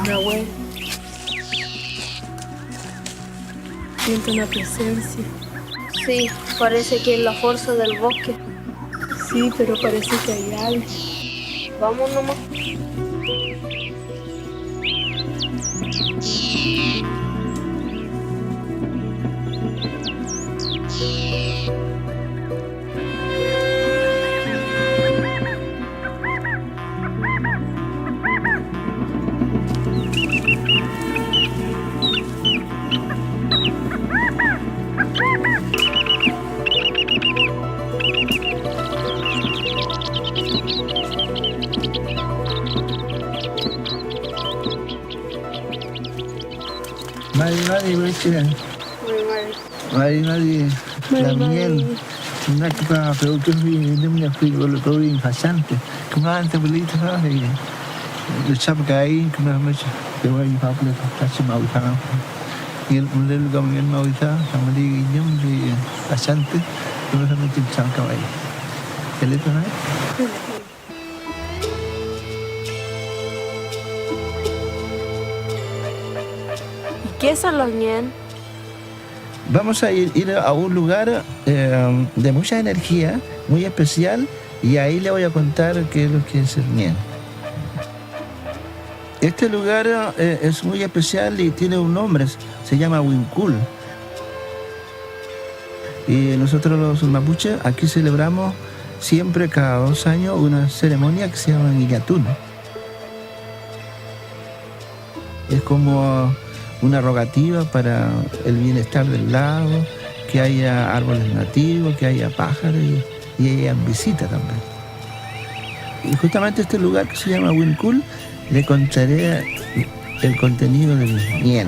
Nahuel, siento una presencia. Sí, parece que es la fuerza del bosque. Sí, pero parece que hay algo. Vamos nomás. Mari mari, weche. Mari mari. Mari mari, mari, lamngen. Mari. Na küpa pewkefi, ilümngefi, welu pewün fachantü. Küme antü wüley tüfa, fey nütramkaiñ küme müch, pewaiñ fapüle tüfachi mawida. Ngen mülelu ka ngen mawida, ka müley üñüm, fey fachantü, küme femngechi nütramkawaiñ. Fele tüfa. ¿Y qué son los ngen? Vamos a ir, ir a un lugar, eh, de mucha energía, muy especial, y ahí le voy a contar qué es lo que es el ngen. Este lugar, eh, es muy especial y tiene un nombre, se llama Winkul. Y nosotros los mapuches aquí celebramos siempre cada dos años una ceremonia que se llama Ngiñatun. Es como una rogativa para el bienestar del lago, que haya árboles nativos, que haya pájaros y, y hayan visita también. Y justamente este lugar que se llama Winkul, le contaré el contenido del ngen.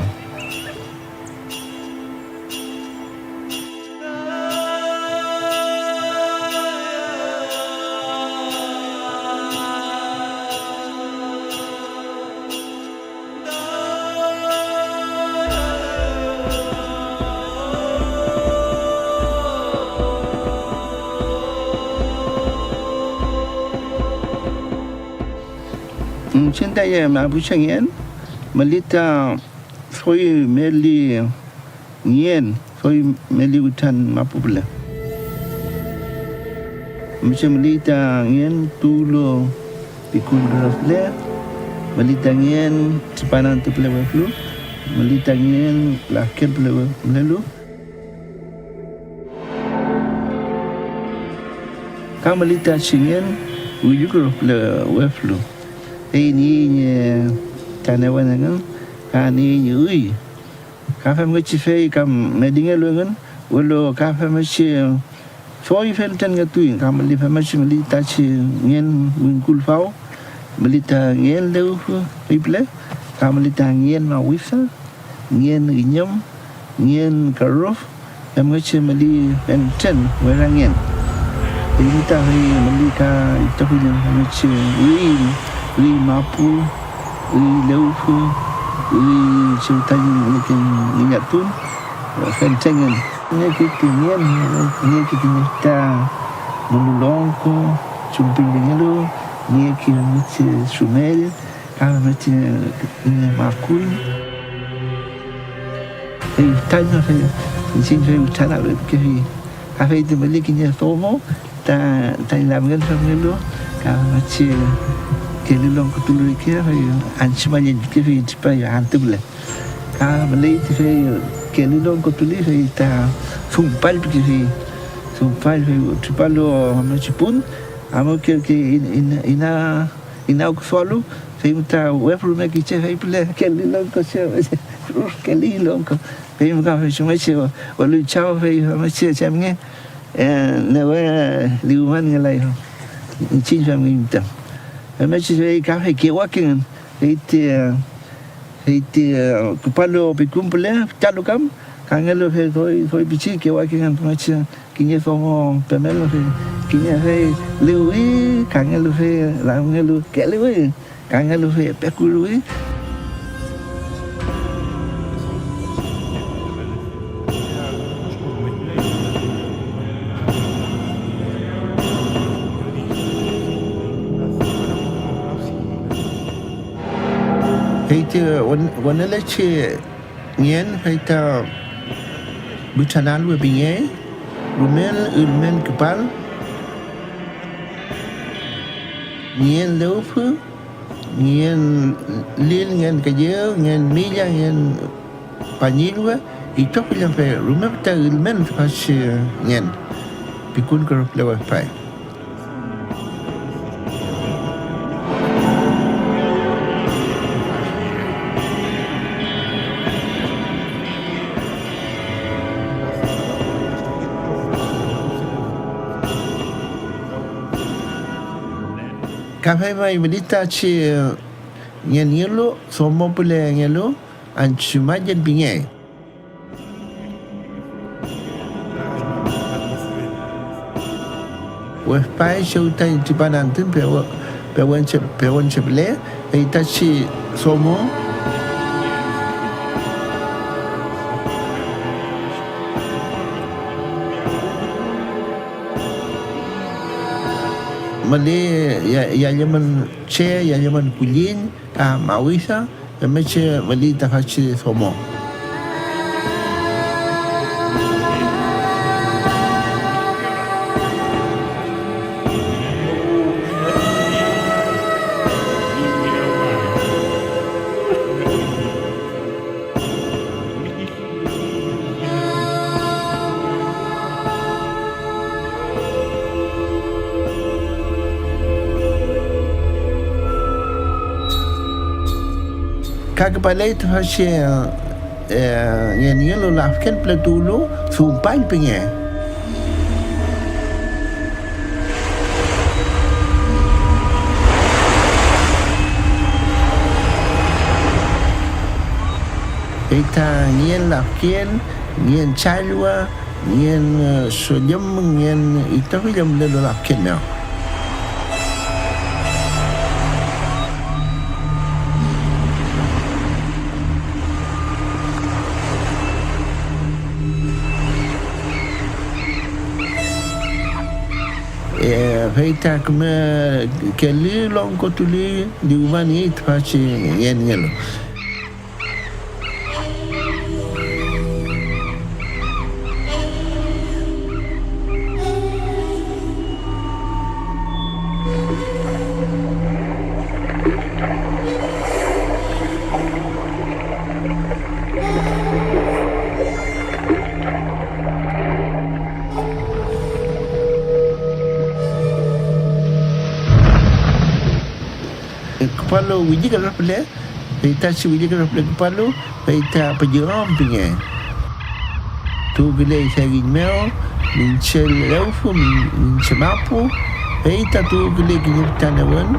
Iñchiñ taiñ mapuchengen, mülita doy meli ngen, doy meli witran mapu püle. Müche müley ta ngen tuwlu pikun kürüfle, müley ta ngen tripanantü püle weflu, müley ta ngen lafken püle we-, mülelu. Ka müley ta chingen willu kürüfle weflu, fey niey ñi ta newen engün, ka niey ñi üy. Ka femngechi fey kam melingelu engün, welu ka femngechi doy fentren ngetuy, ka müley femngechi müley tachi ngen wingkul faw, müley ta ngen lewfü fey püle, ka müley ta ngen mawisa, ngen üñüm, ngen kürüf, femngechi müley fentren wera ngen. Eymi ta fey müley ka itrofill em femngechi üy, üy mapu, üy lewfü, üy chew tañi ngillatuñ, ngillatun, fentren ngen. Nieki ti ngen, nieki kiñe fütra mulu longko, chumpil pingelu, nieki femngechi sumell, ka femngechi kiñe makuy. Fey fütañma fey iñchiñ fey witralalkefi. Ka fey ti müley kiñe domo ta, tañi lamngen femngelu, ka femngechi kelü longkotulu reke, fey anchümañeñkefi, tripay antü püle. Ka müley ti fey kelü longkotuli, fey ta dumpallpikefi, dumpall, fey tripalu femngechi pun, amukerkey in-, in-, ina-, inawküdualu, fey ta wefrume kiche, fey püle kelü longko che, rüfkelü longko. Fey mu ka fey chumngechi welu chaw fey femngechi chemnge, eh, newe liwmanngelay iñchiñ femngeñ müten. Femngechi fey ka fey kewakengün, fey ti, fey ti, eh, küpalu pikun püle, fütalu kam, kangelu fey doy, doy pichi kewakengün femngechi kiñe domo pemelu, fey kiñe fey lewwi, kangelu fey lamngelu kelewi. Kangelu fey epe kuluwi. Fey ti wen-, wenelechi ngen fey ta witranalwe pingey, rumel ülmen küpal, ngen lewfü, ngen lil, ngen kellew, ngen milla, ngen pañillwe, itrofill am fey rume fütra ülmen tüfachi ngen, pikun kürüflewe pay. Ka fey may mülitachi ngen nielu, domo pülengelu, Anchumallen pingey. Wefpay chew tañi tripan antün pewe-, pewenche-, pewenche püle, feytachi domo. Müley ya-, yallemün che, yallemün kulliñ, ka mawisa, femngechi müley tüfachi domo. Ka küpaley tüfachi, eh, ngenngelu lafken püle tuwlu, Dumpall pinge. Fey ta ngen lafken, ngen challwa, ngen, eh, sollüm, ngen itrofill mülelu lafken mew. Eh, fey ta küme kelü longkotuli, diwmaniey tüfachi ngenngelu. Küpalu willi küdaw püle, fey tachi willi küdaw püle küpalu, fey ta püllü am pinge. Tuwküley sagiñ mew, miñche lewfü, miñ-, miñche mapu, fey ta tuwküley kiñe fütra newün.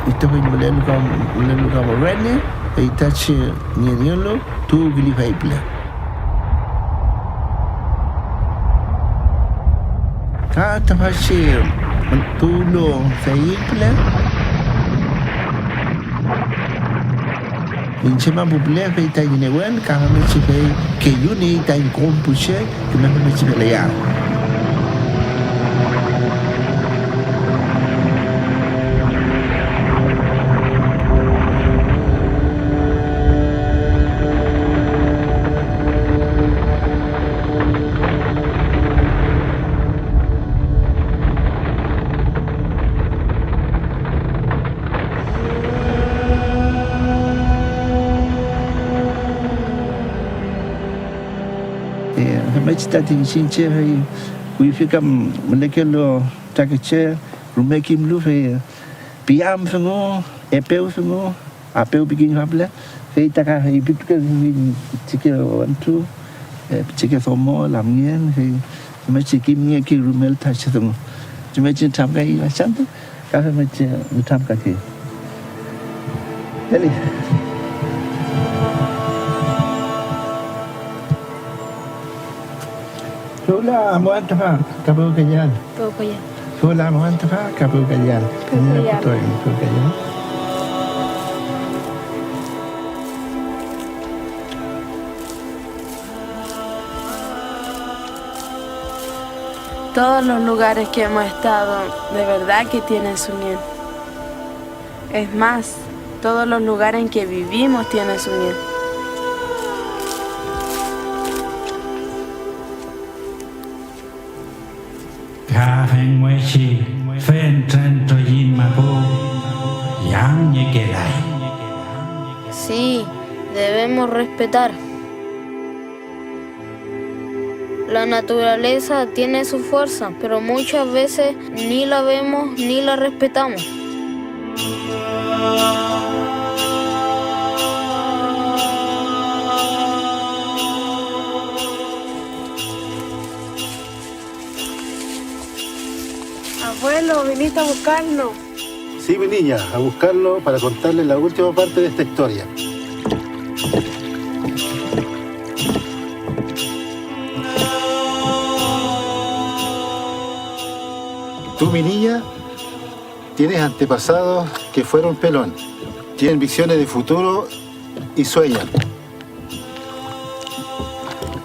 Itrofill mülelu ka, mülelu ka Rene, fey tachi ngenngelu tuwkülifay püle. Ka tüfachi tuwlu feyil püle, iñche mapu püle, fey tañi newen, ka femngechi fey kelluniey tañi kom pu che küme femngechi feleyeael. Eh, femngechi tati iñchiñ che fey kuyfi kam mülekelu fütakeche rume kimlu, fey piam dungu, epew dungu, apew pikiñe püle, fey ta ka feypitukefiñ pichike wentru, eh, pichike domo, lamngen, fey femngechi kimngekey rumel ta che dungu. Chumngechi nütramkay fachantü, ka femngechi nütramkakey. Eli. Fewla amuan tüfa ka pewkeyean. Pewkeyean. Fewla amuan tüfa ka pewkeyean. Pewkeyean. Pewkeyean. Todos los lugares que hemos estado, de verdad que tienen su miel. Es más, todos los lugares en que vivimos tienen su miel. Ka femngechi fentren trokiñ mapu yamniekelay. Sí, debemos respetar. La naturaleza tiene su fuerza, pero muchas veces ni la vemos ni la respetamos. Abuelo, viniste a buscarnos. Sí, mi niña, a buscarlo para contarle la última parte de esta historia. Tú, mi niña, tienes antepasados que fueron pelón. Tienen visiones de futuro y sueñan.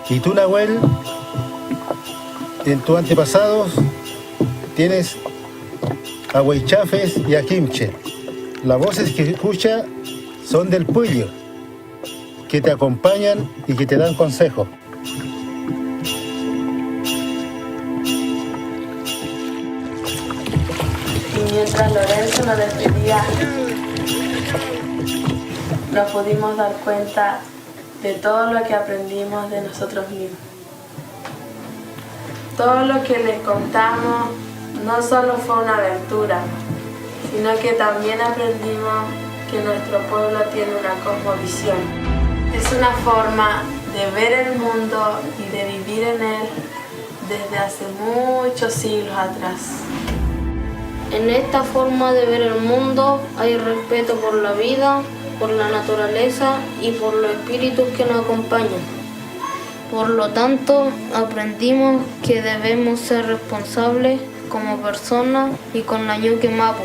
Y tú, Nahuel, en tus antepasados tienes a Weichafes y a Kimche. Las voces que escucha son del Püllü, que te acompañan y que te dan consejo. Y mientras Lorenzo nos despedía, nos pudimos dar cuenta de todo lo que aprendimos de nosotros mismos. Todo lo que les contamos no solo fue una aventura, sino que también aprendimos que nuestro pueblo tiene una cosmovisión. Es una forma de ver el mundo y de vivir en él desde hace muchos siglos atrás. En esta forma de ver el mundo hay respeto por la vida, por la naturaleza y por los espíritus que nos acompañan. Por lo tanto, aprendimos que debemos ser responsables como personas y con la Ñuke Mapu,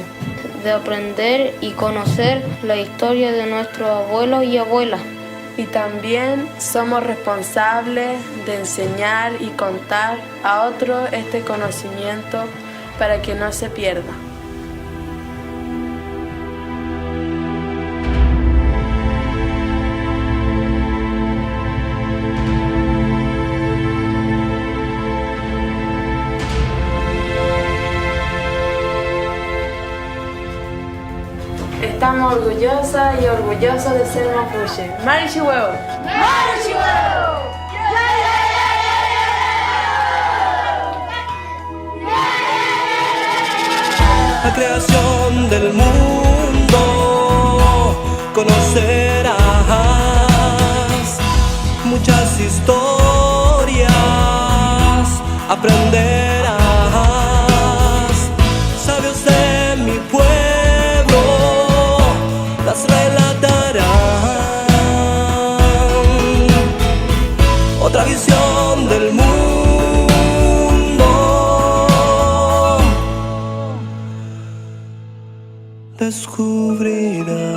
de aprender y conocer la historia de nuestros abuelos y abuelas. Y también somos responsables de enseñar y contar a otros este conocimiento para que no se pierda. Estamos orgullosas y orgullosos de ser mapuche. ¡Mari chihuehu! ¡Mari chihuehu! La creación del mundo, conocerás muchas historias, aprenderás. Sabios de mi pueblo las relatarán. Otra visión del mundo descubrirás.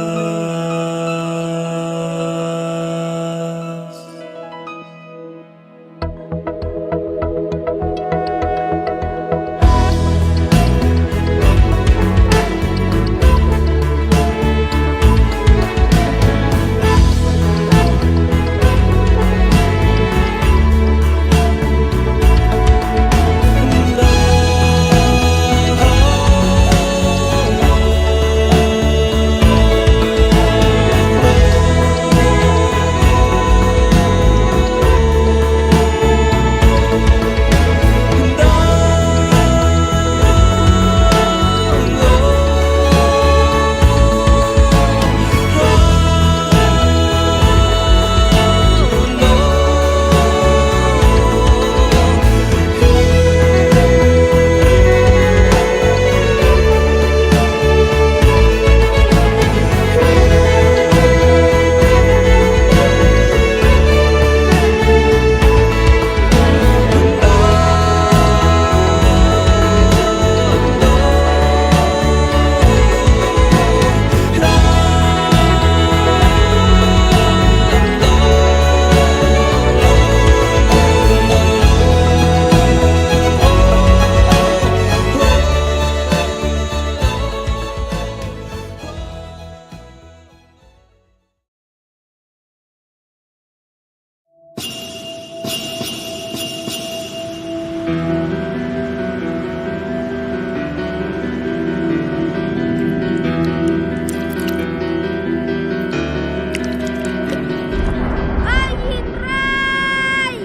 ¡Ay, Israel!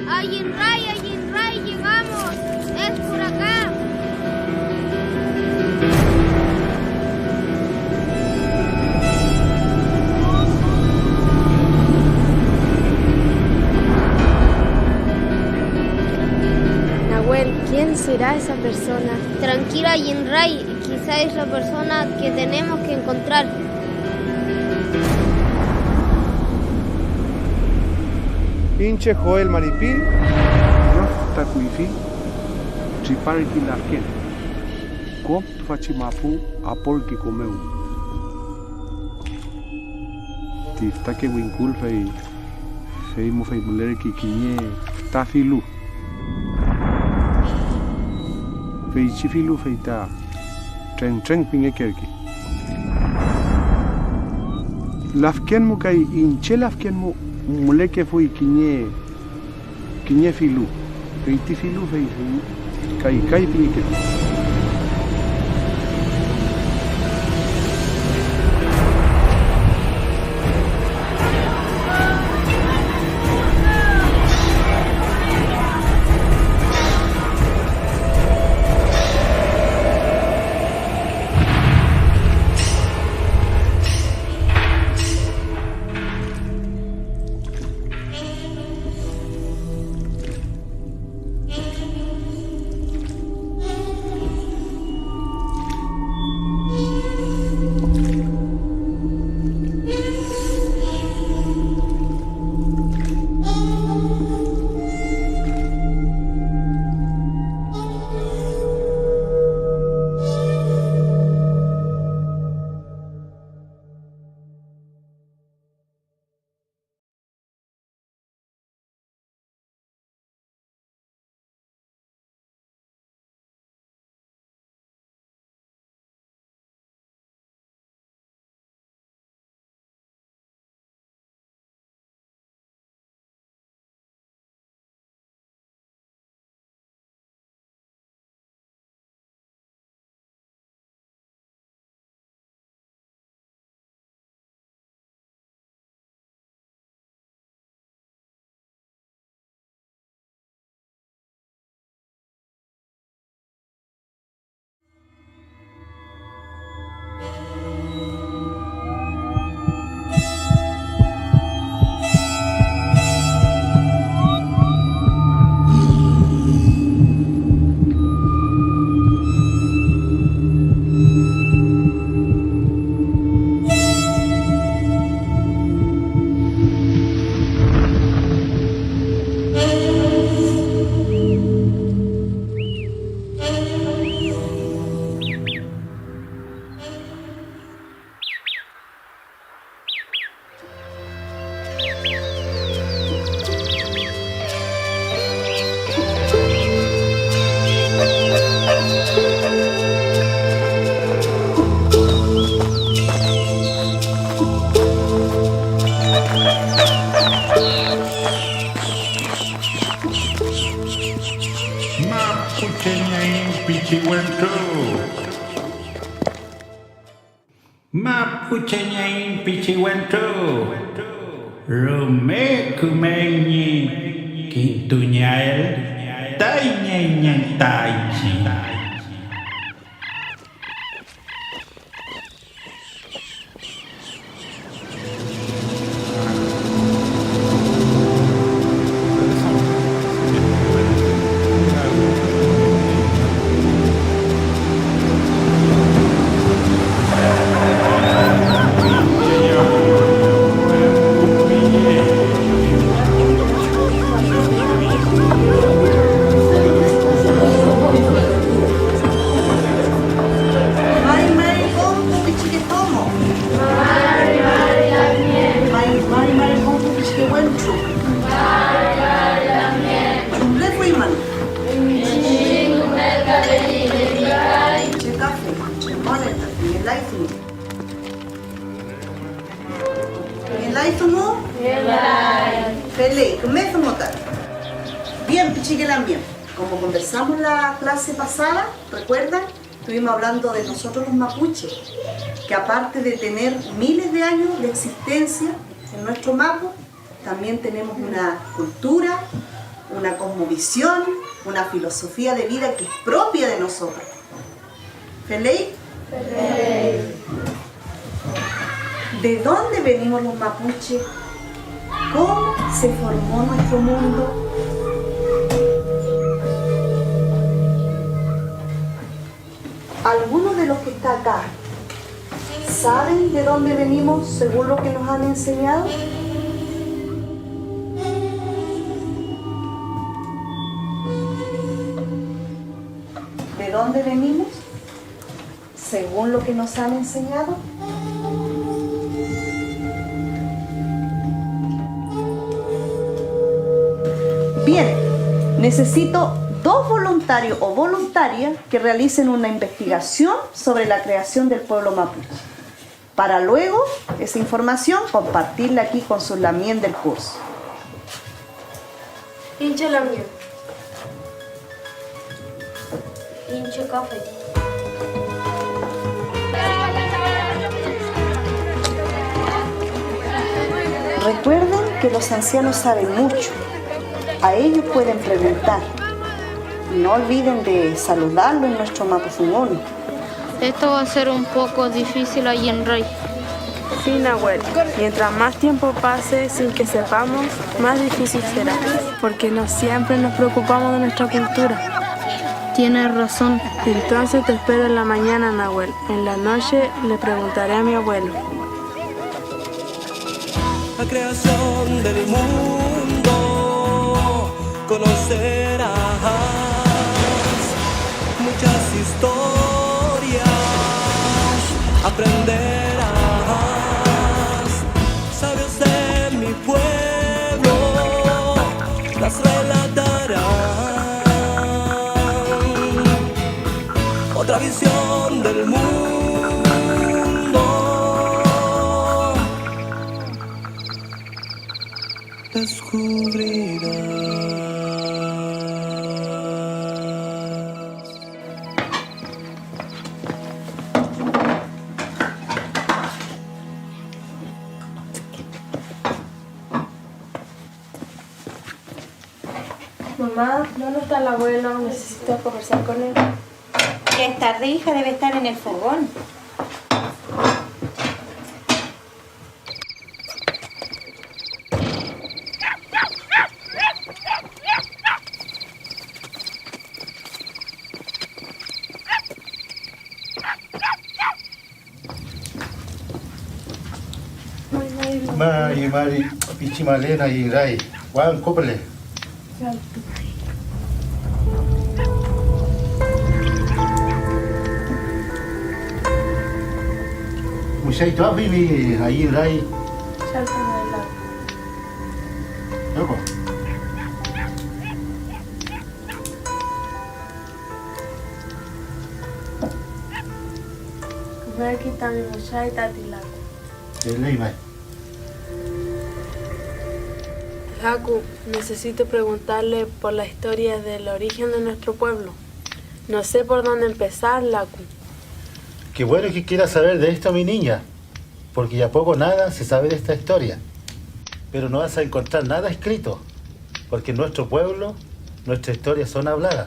Ayinray, ayinray, llegamos. Es por acá. Nahuel, ¿quién será esa persona? Tranquila, Ayinray. Quizá es la persona que tenemos que encontrar. Iñche Joel Maripi. Rüf ta kuyfi triparki lafken. kom tüfachi mapu aporkeko mew. Ti fütake wingkul fey, fey mu fey mülerkey kiñe füta filu. Feychi filu fey ta trengtreng pingekerkey. Lafken mu kay iñche lafken mu mülekefuy kiñe, kiñe filu, fey ti filu fey, fey kay, kay pingekelu. Mapuche ñañin pichi wentru. Mapuche ñañin pichi wentru, rume kümey ñi kintungeael taiñ eñen ta iñchiñ. Mari mari kom pu pichike domo. Mari mari lamngen. Mari mari kom pu pichike wentru. Mari mari lamngen. Chumlefuymün. Iñchiñ kümelkaleyiñ. Chekafe, tremole tati ngelay dungu. ¿Ngelay dungu? Ngelay. Feley, küme dungu ta. Bien, pichike lamngen. Como conversamos la clase pasada, ¿recuerdan? Estuvimos hablando de nosotros los mapuches, que aparte de tener miles de años de existencia en nuestro mapu, también tenemos una cultura, una cosmovisión, una filosofía de vida que es propia de nosotros. ¿Feley? ¿De dónde venimos los mapuches? ¿Cómo se formó nuestro mundo? ¿Algunos de los que está acá saben de dónde venimos según lo que nos han enseñado? ¿De dónde venimos? según lo que nos han enseñado? Bien, necesito dos voluntarios o voluntarias que realicen una investigación sobre la creación del pueblo mapuche, para luego esa información compartirla aquí con sus lamien del curso. Iñche lamngen. Iñche kafey. Recuerden que los ancianos saben mucho. A ellos pueden preguntar. Y no olviden de saludarlo en nuestro mapudungun. Esto va a ser un poco difícil allí en Ray. Sí, Nahuel. Mientras más tiempo pase sin que sepamos, más difícil será, porque no siempre nos preocupamos de nuestra cultura. Tienes razón. Entonces te espero en la mañana, Nahuel. En la noche le preguntaré a mi abuelo. La creación del mundo conocerás, muchas historias aprenderás. Sabios de mi pueblo las relatarán. Otra visión del mundo descubrirás. Mamá, ¿dónde está el abuelo? Necesito conversar con él. Ya es tarde, hija, debe estar en el fogón. Mari, mari, pichi malen ayüray, wangko püle. Muchaytuafimi ayüray. Yoko. Kümerki tami müchay tati laku. Feley may. Laku, necesito preguntarle por la historia del origen de nuestro pueblo. No sé por dónde empezar, Laku. Qué bueno que quieras saber de esto, mi niña, porque ya poco nada se sabe de esta historia. Pero no vas a encontrar nada escrito, porque en nuestro pueblo nuestras historias son habladas.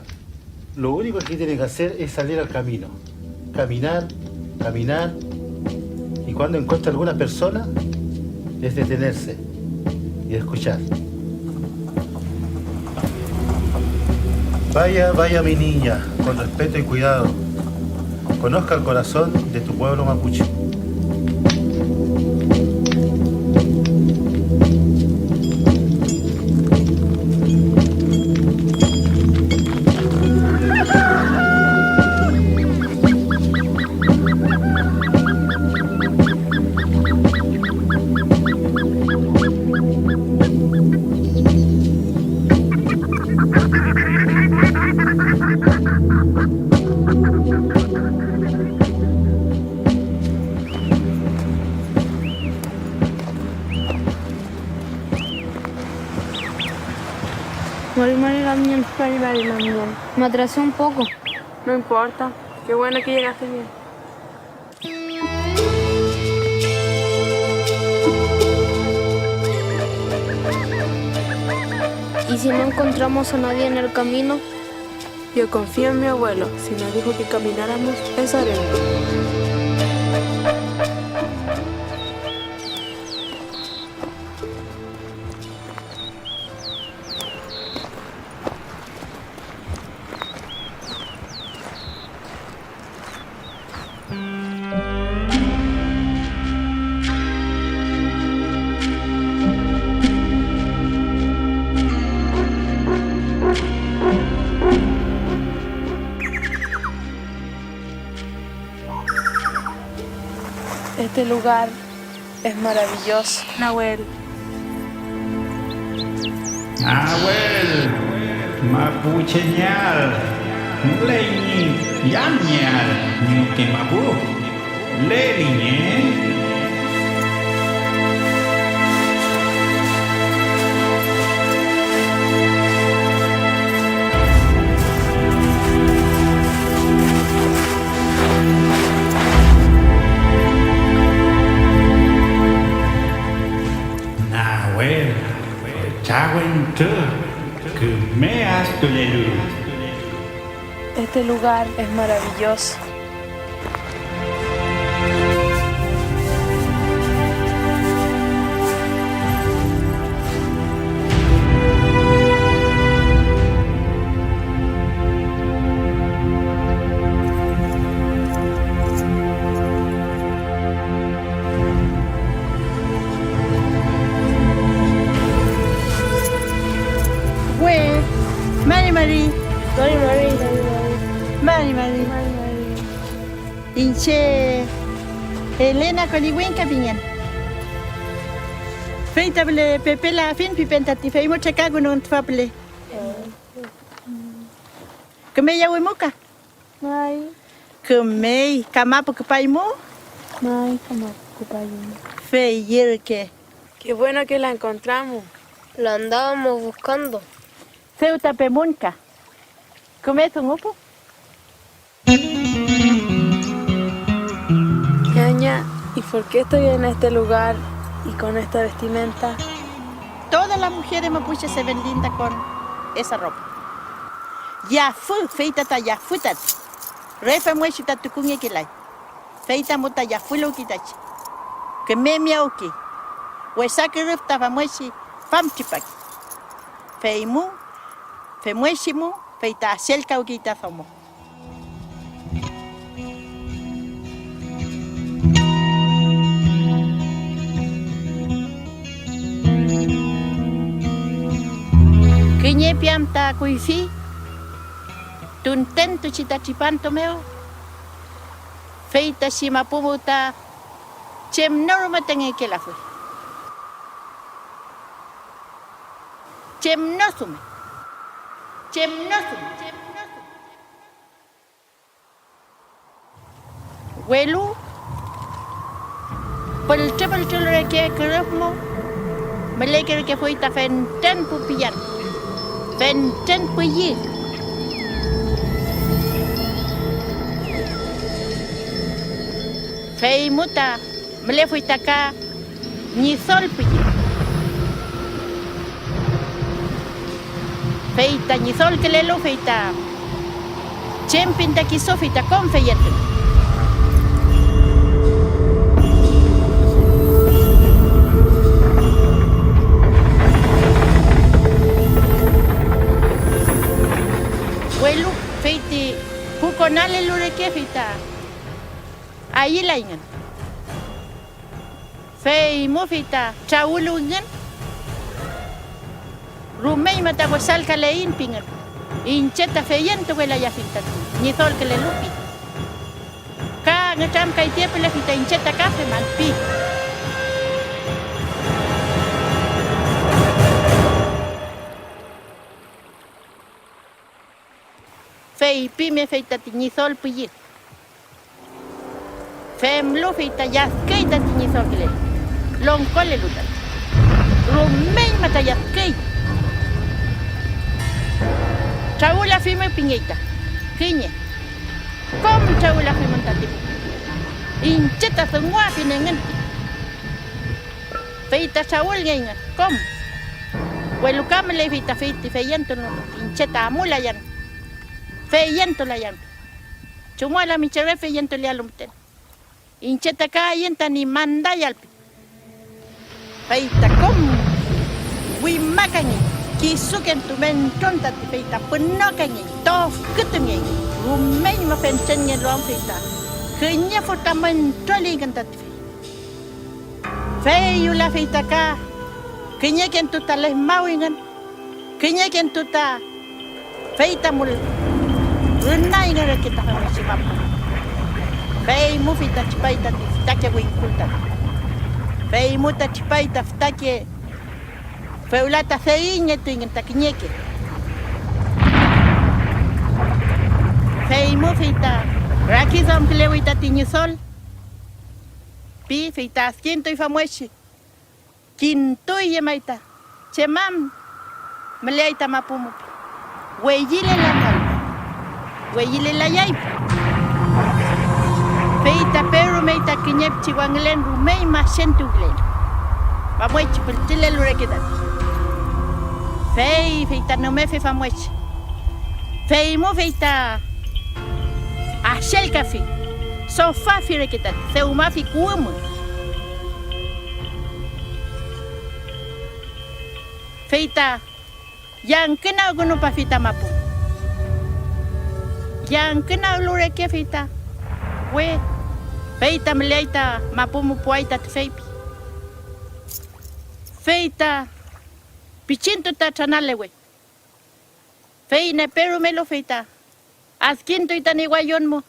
Lo único que tiene que hacer es salir al camino. Caminar, caminar. Y cuando encuentre alguna persona, es detenerse y escuchar. Vaya, vaya mi niña, con respeto y cuidado. Conozca el corazón de tu pueblo mapuche. Mari mari lamngen, mari mari lamngen. Me atrasé un poco. No importa. Qué bueno que llegaste bien. ¿Y si no encontramos a nadie en el camino? Yo confío en mi abuelo. Si nos dijo que camináramos, eso haremos. Este lugar es maravilloso. Nahuel. Nahuel, mapuchengeael, müley ñi yamngeael ñuke mapu. Leliñe. Nahuel, fütra wentru, küme adkülelu. Este lugar es maravilloso. We, mari mari. Mari mari. Mari mari. Iñche Elena Kolliwingka pingen. Fey ta püle pepelafiñ pipen tati, fey mu trekakünun tüfa püle. Küme yawimuka. May. Kümey, ¿kamapu küpaymu? May, kamapu küpaymu. Fey ürke. Qué bueno que la encontramos. La andábamos buscando. Dew ta pemunka. Küme dungupu. Ñaña, ¿y por qué estoy en este lugar y con esta vestimenta? Todas las mujeres mapuche se ven linda con esa ropa. Yafü, fey ta, ta yafü tati. Re femngechi ta tukungekelay. Fey ta mu ta yafüluwki ta che. Küme miyawki. Wesa kürüf ta famngechi famtripaki. Fey mu, femngechi mu, fey ta asellkawki ta domo. Kiñe piam ta kuyfi, tuntentuchi ta tripantu mew, fey ta chimapu mu ta chem no rume ta ngekelafuy. Chem no rume. Chem no rume. Welu pültrü pültrül reke kürüf mu, mülekerkefuy ta fentren pu pillan, fentren pülli. Feymu ta mülefuy ta ka Ñidol pülli. Fey ta ñidolkülelu, fey ta chem pin ta kisu, fey ta kom feyentun. Welu fey ti pu konalelu reke, fey ta ayülayngün. Fey mu fey ta trawüluwingün, rumeñma ta wesalkaleiñ pingün, iñche ta feyentuwelayafiñ tati ñidolkülelu pi. Ka ngütramkay tiepüle fey ta iñche ta ka feman pi. Feypimefey tati ñidol pülli. Femlu fey ta lladküy tati ñidolkülelu, longkolelu tati. Rumeñma ta lladküy. Trawülafimu pingey ta kiñe. Kom trawülafimün tati pu. Iñche ta dunguafin engün pi. Fey ta trawülngeyngün kom. Welu ka müley fey ta fey ti feyentun iñche ta amulayan. Feyentulayan. Chumuel am iñche re feyentulealu müten. Iñche ta ka ayün tañi mandayal pi. Fey ta kom wimakangey, kisukentu mentron tati, fey ta pünokangey, tofkütungey, rumeñma fentrenngelu am fey ta kiñe fütra mentroliyngün tati fey. Fey yulafey ta ka kiñekentu ta lefmawingün, kiñekentu ta fey ta mül-, rünayngün reke ta famngechi mapu. Fey mu fey ta tripay tati fütake wingkul tati. Fey mu ta tripay ta fütake, fewla ta feyiñetuyngün ta kiñeke. Fey mu fey ta rakiduamkülewi tati Ñidol, pi, fey ta adkintuy famwechi. Kintuy llemay ta chem am müleay ta mapu mu, weyilelanay, weyilelayay. Fey ta perumey ta kiñe pichi wangülen, rumey masentuwkülen, famwechi pültrülelu reke tati. Fey, fey ta nümefi famwechi. Feymu fey ta axelkafi, sofafi reke tati, dewmafi kuwü mu. Fey ta yangkünagkünupafi ta mapu. Yangkünaglu reke fey ta we, fey ta müleay ta mapu mu puay ta tüfeypi. Fey ta pichintu ta tranalewe. Fey nepe rumelu fey ta adkintuy tañi wayon mu,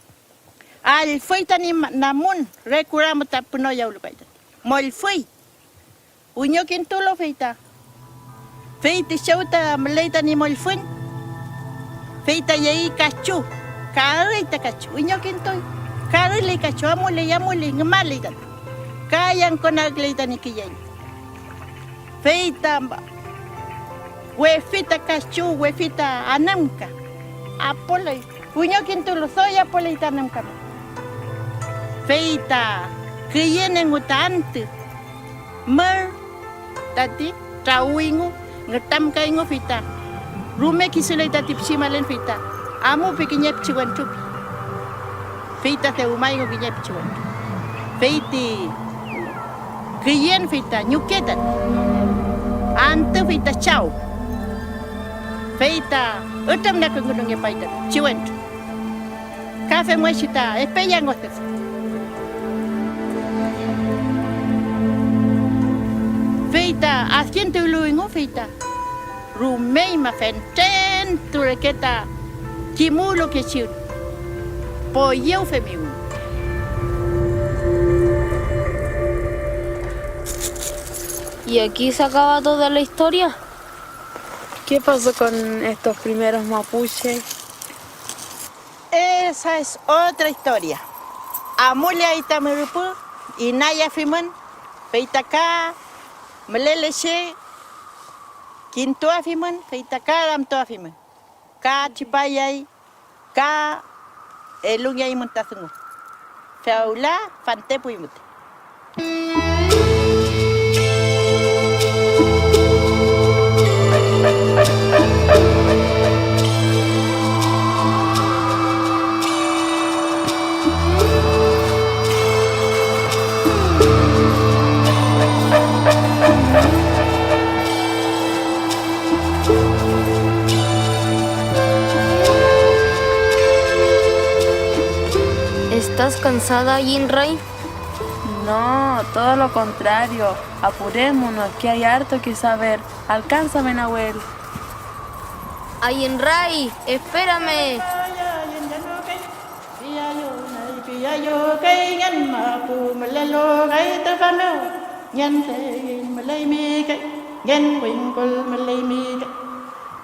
allfüy tañi ma-, namun, re kura mu ta pünoyawlu kay tati. Mollfüy. Wiñokintulu fey ta, fey ti chew ta müley tañi mollfüñ, fey ta yey kachu, karüy ta kachu, wiñokintuy, karüley kachu, amuley, amuley, ngümaley tati, ka yangkonagküley tañi kiyeñ. Fey ta wefi ta kachu, wefi ta anümka, apoley, wiñokintulu doy apoley ta anümka mew. Fey ta küyen engu ta antü, mür tati trawüyngu, ngütramkayngu, fey ta rume kisuley tati pichi malen, fey ta amupi kiñe pichi wentru pi. Fey ta dewmayngu kiñe pichi wentru. Fey ti küyen fey ta ñuke tati, antü fey ta chaw, fey ta ütrüfnagkünungepay tati pichi wentru. Ka femngechi ta epeyangotufi. Fey ta adkintuwlu engu, fey ta rumeñma fentren tu reke ta kimuwlukechi poyew femiwi. ¿Y aquí se acaba toda la historia? ¿Qué pasó con estos primeros mapuches? Esa es otra historia. Amuleay ta mürüpü, inayafimün, fey ta ka mülele che, kintuafimün, fey ta ka ramtuafimün. Ka tripayay, ka elungeaymün ta dungu. Fewla fantepuy müten. ¿Estás cansada, Ayin Ray? No, todo lo contrario. Apurémonos, que hay harto que saber. Alcánzame, Nahuel. Ayin Ray, espérame. Piayu, nay piayu, kay ngen mapu mülelu kay tüfa mew, ngen peñiñ müleymi kay, ngen wingkul müleymi kay.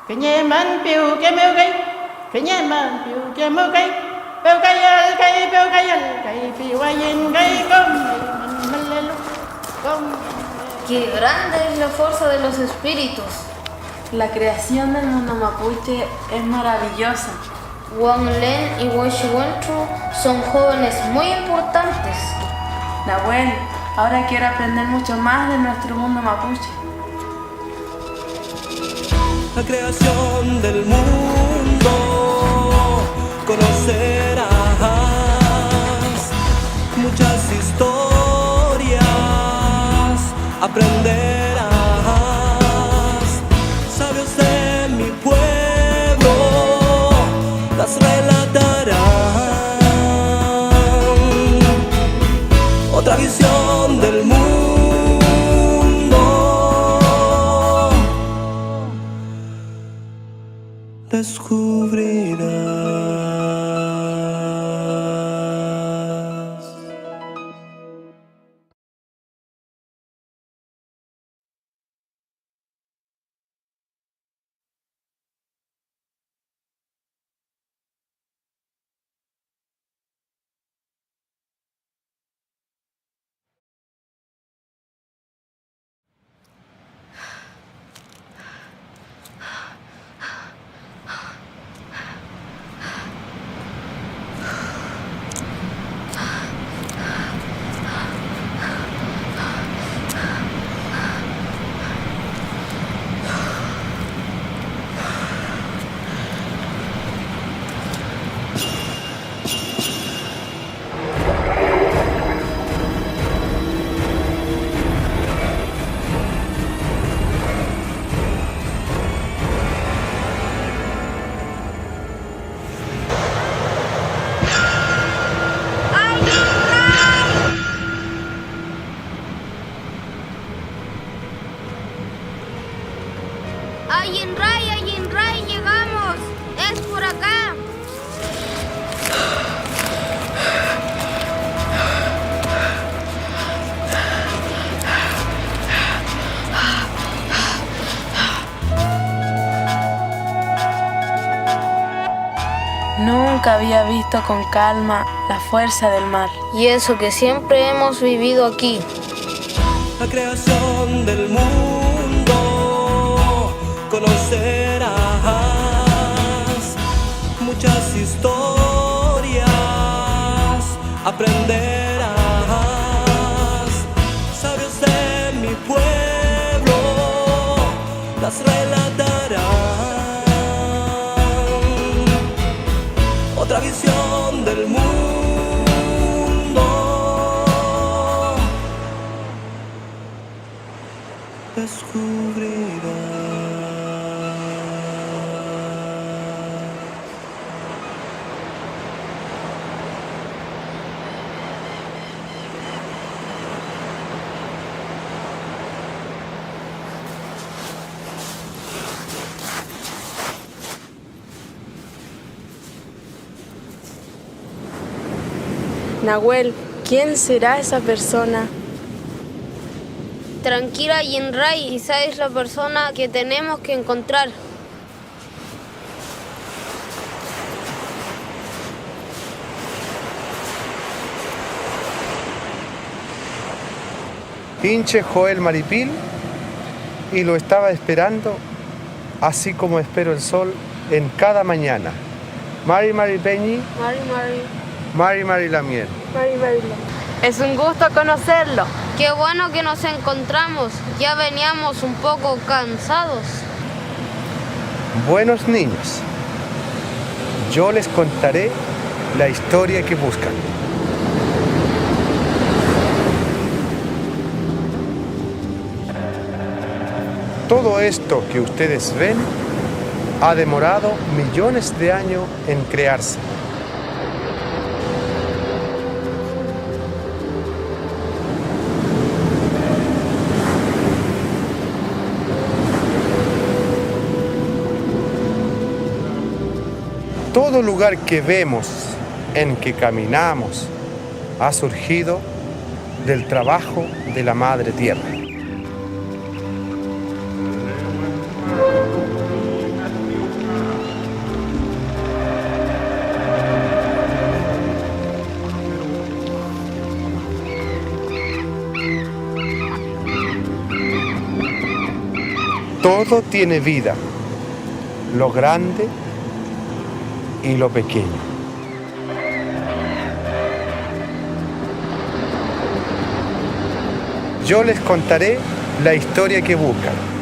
Kiñe man piwke mew kay, kiñe man piwke mew kay, pewkayal kay, pewkayal kay, piwayiñ kay, kom eymün mülelu, kom. Qué grande es la fuerza de los espíritus. La creación del mundo mapuche es maravillosa. Wangülen y Weshi Wentru son jóvenes muy importantes. Nahuel, ahora quiero aprender mucho más de nuestro mundo mapuche. La creación del mundo conocerás, muchas historias aprenderás. Sabios de mi pueblo las relatarán. Otra visión del mundo descubrirás. Ayinray, ayinray, llegamos. Es por acá. Nunca había visto con calma la fuerza del mar. Y eso que siempre hemos vivido aquí. La creación del mundo, conocerás muchas historias, aprenderás. Sabios de mi pueblo las relatarán. Otra visión del mundo descubrirás. Nahuel, ¿quién será esa persona? Tranquila, Yinray, esa es la persona que tenemos que encontrar. Iñche Joel Maripil, y lo estaba esperando, así como espero el sol en cada mañana. Mari mari peñi. Mari mari. Mari mari lamngen. Mari mari lamngen. Es un gusto conocerlo. Qué bueno que nos encontramos. Ya veníamos un poco cansados. Buenos niños, yo les contaré la historia que buscan. Todo esto que ustedes ven ha demorado millones de años en crearse. Todo lugar que vemos, en que caminamos, ha surgido del trabajo de la Madre Tierra. Todo tiene vida, lo grande y lo pequeño. Yo les contaré la historia que buscan.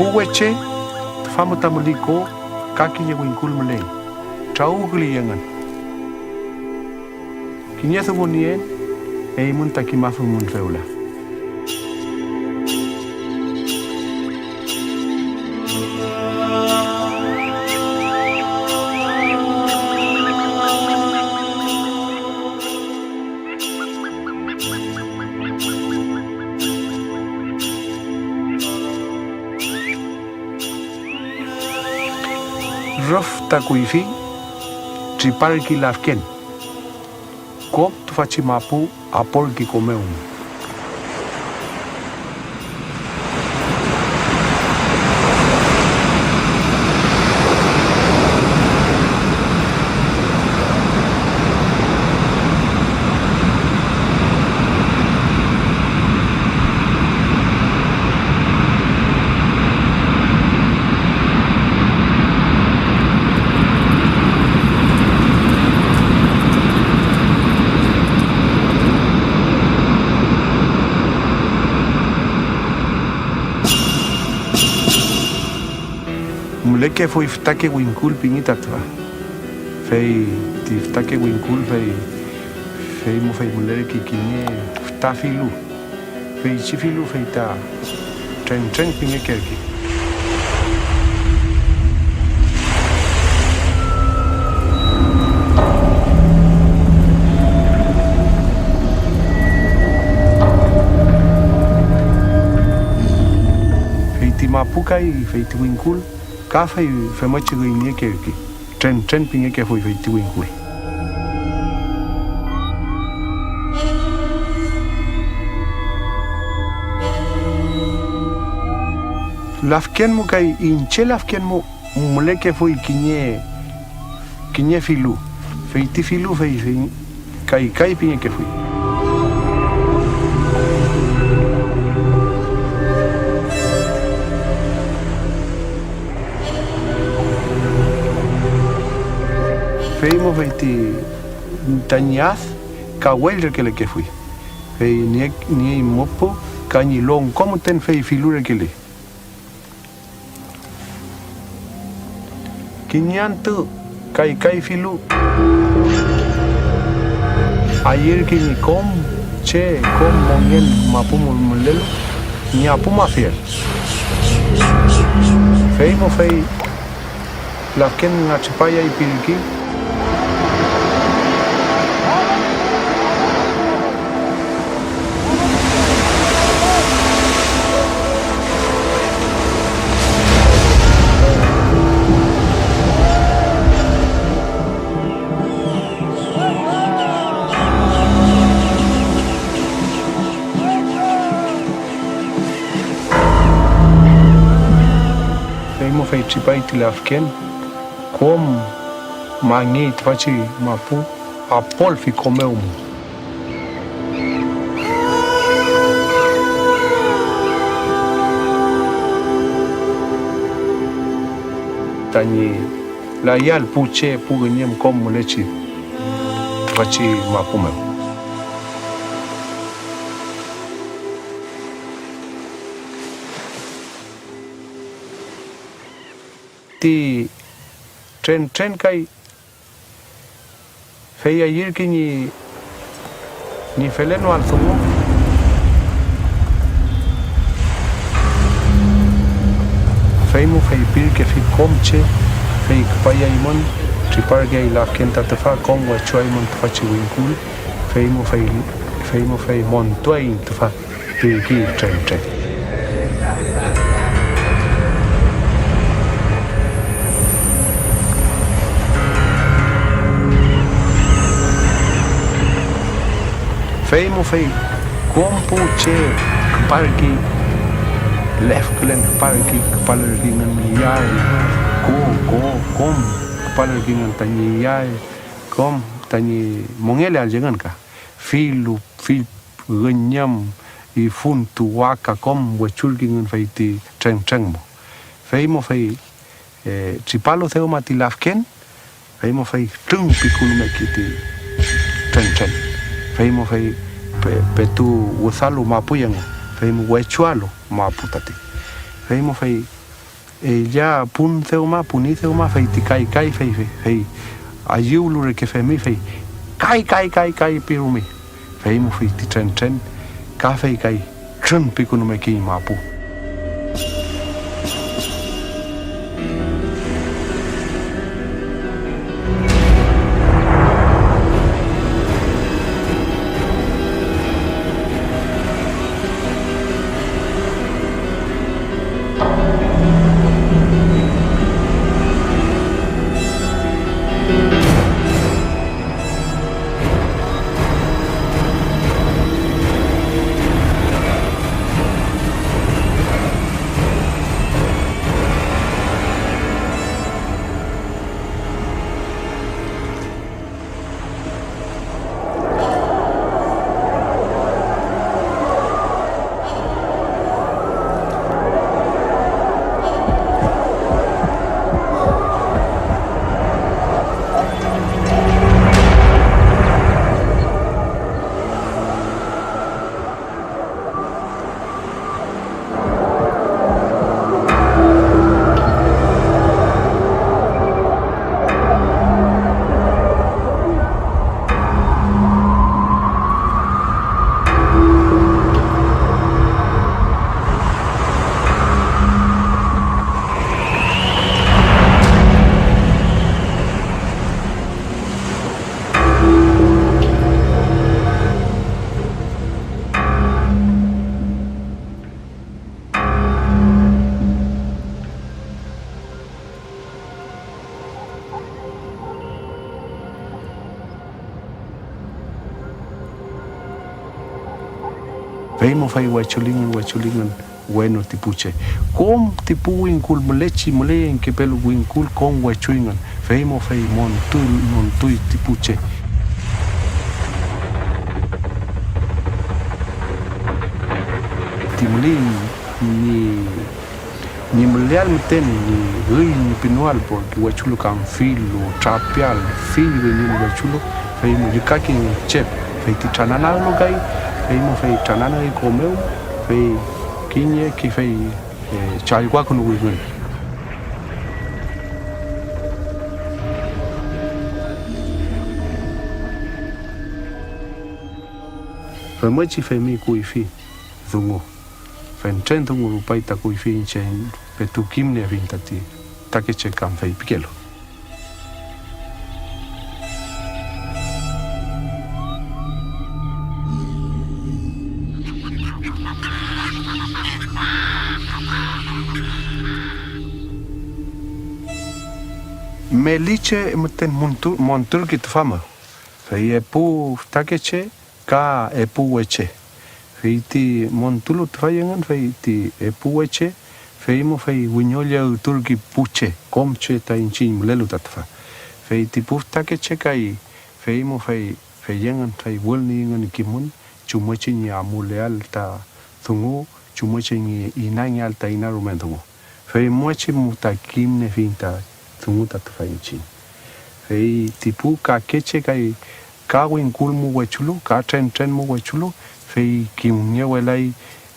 Pu weche, tüfa müta müli ko ka kiñe wingkul müley, trawüwküley engün. Kiñe dungu nien, eymün ta kimafimün fewla. Rüf ta kuyfi triparki lafken. Kom tüfachi mapu aporki ko mew. Mülekefuy fütake wingkul pingi ta tüfa. Fey ti fütake wingkul fey, fey mu fey mülerkey kiñe füta filu. Feychi filu fey ta Trentren pingekerkey. Fey ti mapu kay, fey ti wingkul, ka fey femngechi üy niekerkey. Trentren pingekefuy fey ti wingkul. Lafken mu kay iñche lafken mu mülekefuy kiñe, kiñe filu, fey ti filu fey, fey kay, kay pingekefuy. Fey mu fey ti tañi ad kawell reke lekefuy, fey nie-, niey müpü ka ñi longko müten fey filu rekele. Kiñe antü kaykayfilu, ayürkey ñi kom che kom mongen mapu mu-, mülelu ñi apumafiel. Fey mu fey lafken nga tripayay pirki. Fey mu fey tripay ti lafken, kom mangey tüfachi mapu, apolfi ko mew mu. Tañi layal pu che pu üñüm kom mülechi tüfachi mapu mew. Ti Trentren kay, fey ayürkey ñi, ñi felenoael dungu. Fey mu feypirkefi kom che, fey küpayaymün, triparkeay lafken ta tüfa, kom wechuaymün tüfachi wingkul, fey mu fey, fey mu fey montuaiñ tüfa. Pirki Trentren. Fey mu fey kom pu che küparkey, lefkülen küparkey, küpalürkeyngün iyael, ko, ko, kom küpalürkeyngün tañi iyael, kom tañi mongeleael engün ka, filu, fill üñüm, ifuntu, waka, kom wechulkingün fey ti Trentren mu. Fey mu fey, eh, tripalu dewma ti lafken, fey mu fey trüngpikünumekey ti Trentren. Fey mu fey pe-, petu wüdalu mapuy engu, fey mu wechualu mapu tati. Fey mu fey Ella pun dewma, puni dewma, fey ti kay kay, fey, fey, fey ayüwlu reke femi, fey kay, kay, kay, kay pirumi. Fey mu fey ti Trentren ka fey kay trünpikünumekey mapu. Fey mo fey wechulingün, wechulingün wenu ti pu che. Kom ti pu wingkul mülechi, müleyengkepelu wingkul kom wechuyngün, fey mo fey montu-, montuy ti pu che. Ti müley ñi Ñi müleael müten ñi üy ñi pinoael, porque wechulu kam filu, trapeael, fill üñüm wechulu, fey mo llükaki ñi chep, fey ti trananaglu kay, fey mo fey trananagi ko mew, fey kiñeke fey, eh, challwakünuwingün. Femngechi femi kuyfi dungu. Fentren dungu rupay ta kuyfi iñche petu kimniefiñ tati fütakeche kam feypikelu. Meli che müten muntu-, monturki tüfa mew, fey epu fütakeche ka epu weche. Fey ti montulu tüfay engün, fey ti epu weche, fey mo fey wiñollüturki pu che, kom che ta iñchiñ mülelu ta tüfa. Fey ti pu fütakeche kay, fey mo fey, fey engün fey wülniyngün kimün chumngechi ñi amuleael ta dungu, chumngechi ñi inangeael ta ina rume dungu. Femngechi mu ta kimniefiñ ta dungu ta tüfa iñchiñ. Fey ti pu kakeche kay ka wingkul mu wechulu, ka trentren mu wechulu, fey kimngewelay,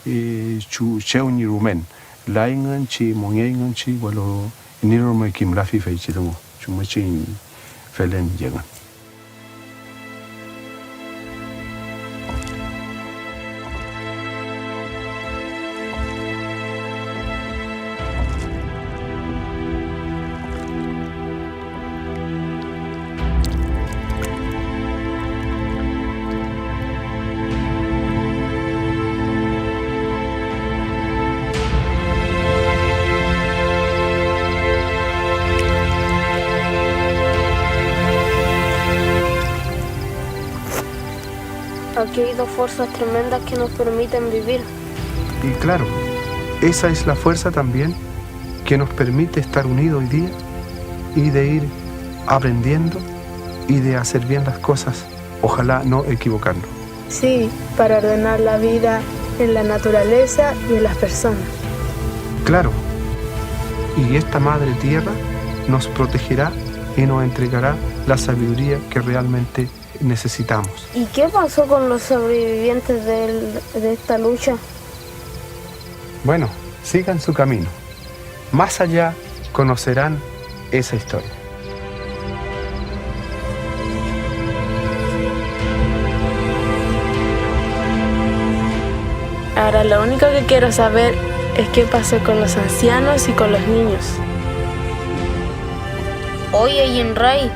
eh, chu-, chew ñi rumen, layngün chi mongeyngün chi, welu iney rume kimlafi feychi dungu, chumngechi ñi felen yengün. Aquí hay dos fuerzas tremendas que nos permiten vivir. Y claro, esa es la fuerza también que nos permite estar unidos hoy día y de ir aprendiendo y de hacer bien las cosas, ojalá no equivocarnos. Sí, para ordenar la vida en la naturaleza y en las personas. Claro, y esta madre tierra nos protegerá y nos entregará la sabiduría que realmente necesitamos. ¿Y qué pasó con los sobrevivientes del, de esta lucha? Bueno, sigan su camino. Más allá conocerán esa historia. Ahora lo único que quiero saber es qué pasó con los ancianos y con los niños. Oye, Yinray,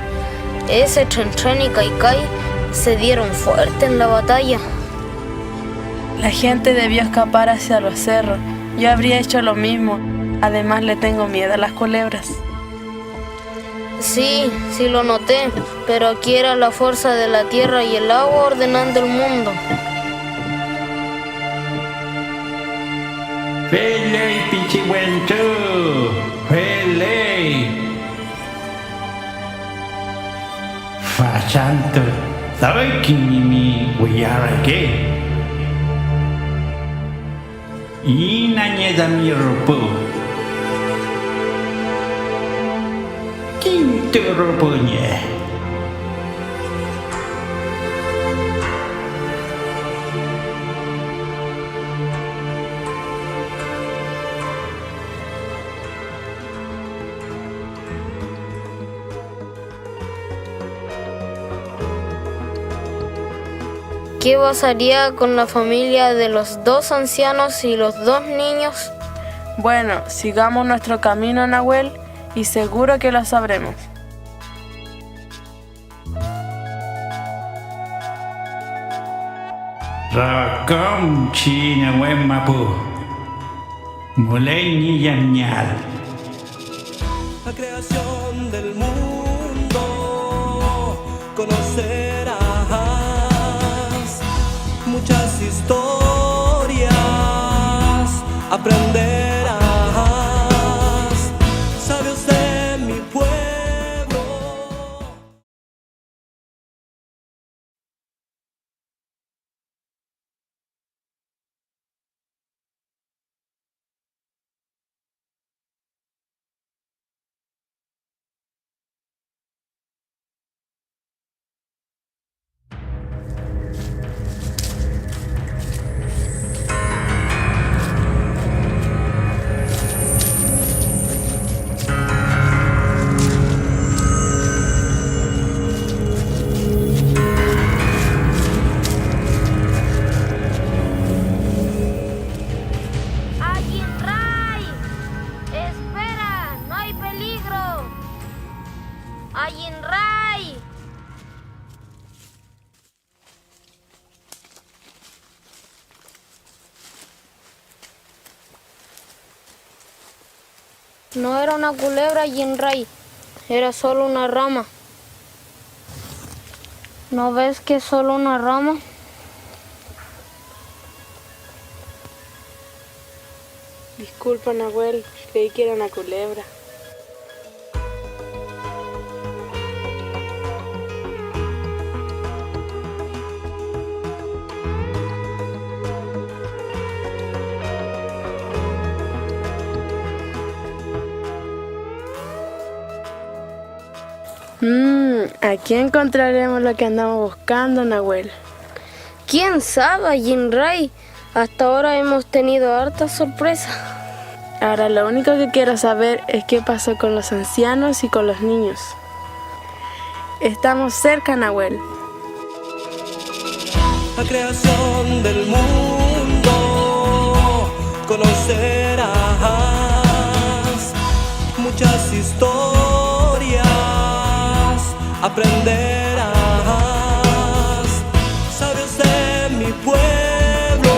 ese Trentren y Kaykay se dieron fuerte en la batalla. La gente debió escapar hacia los cerros. Yo habría hecho lo mismo. Además, le tengo miedo a las culebras. Sí, sí lo noté, pero aquí era la fuerza de la tierra y el agua ordenando el mundo. Feley, pichi wentru, feley. Fachantü doy kimimi wiya reke. Inañe tami rüpü. Kintu rüpü ñi. ¿Qué pasaría con la familia de los dos ancianos y los dos niños? Bueno, sigamos nuestro camino, Nahuel, y seguro que lo sabremos. Rakamchi ñi we mapu müley ñi yamngeael. La creación del mundo conocerás muchas historias. Ayinray. No era una culebra, Ayinray, era solo una rama. ¿No ves que es solo una rama? Disculpa, Nahuel, creí que era una culebra. Mm, aquí encontraremos lo que andamos buscando, Nahuel. ¿Quién sabe, Ayinray? Hasta ahora hemos tenido harta sorpresa. Ahora lo único que quiero saber es qué pasó con los ancianos y con los niños. Estamos cerca, Nahuel. La creación del mundo conocerás, muchas historias aprenderás. Sabios de mi pueblo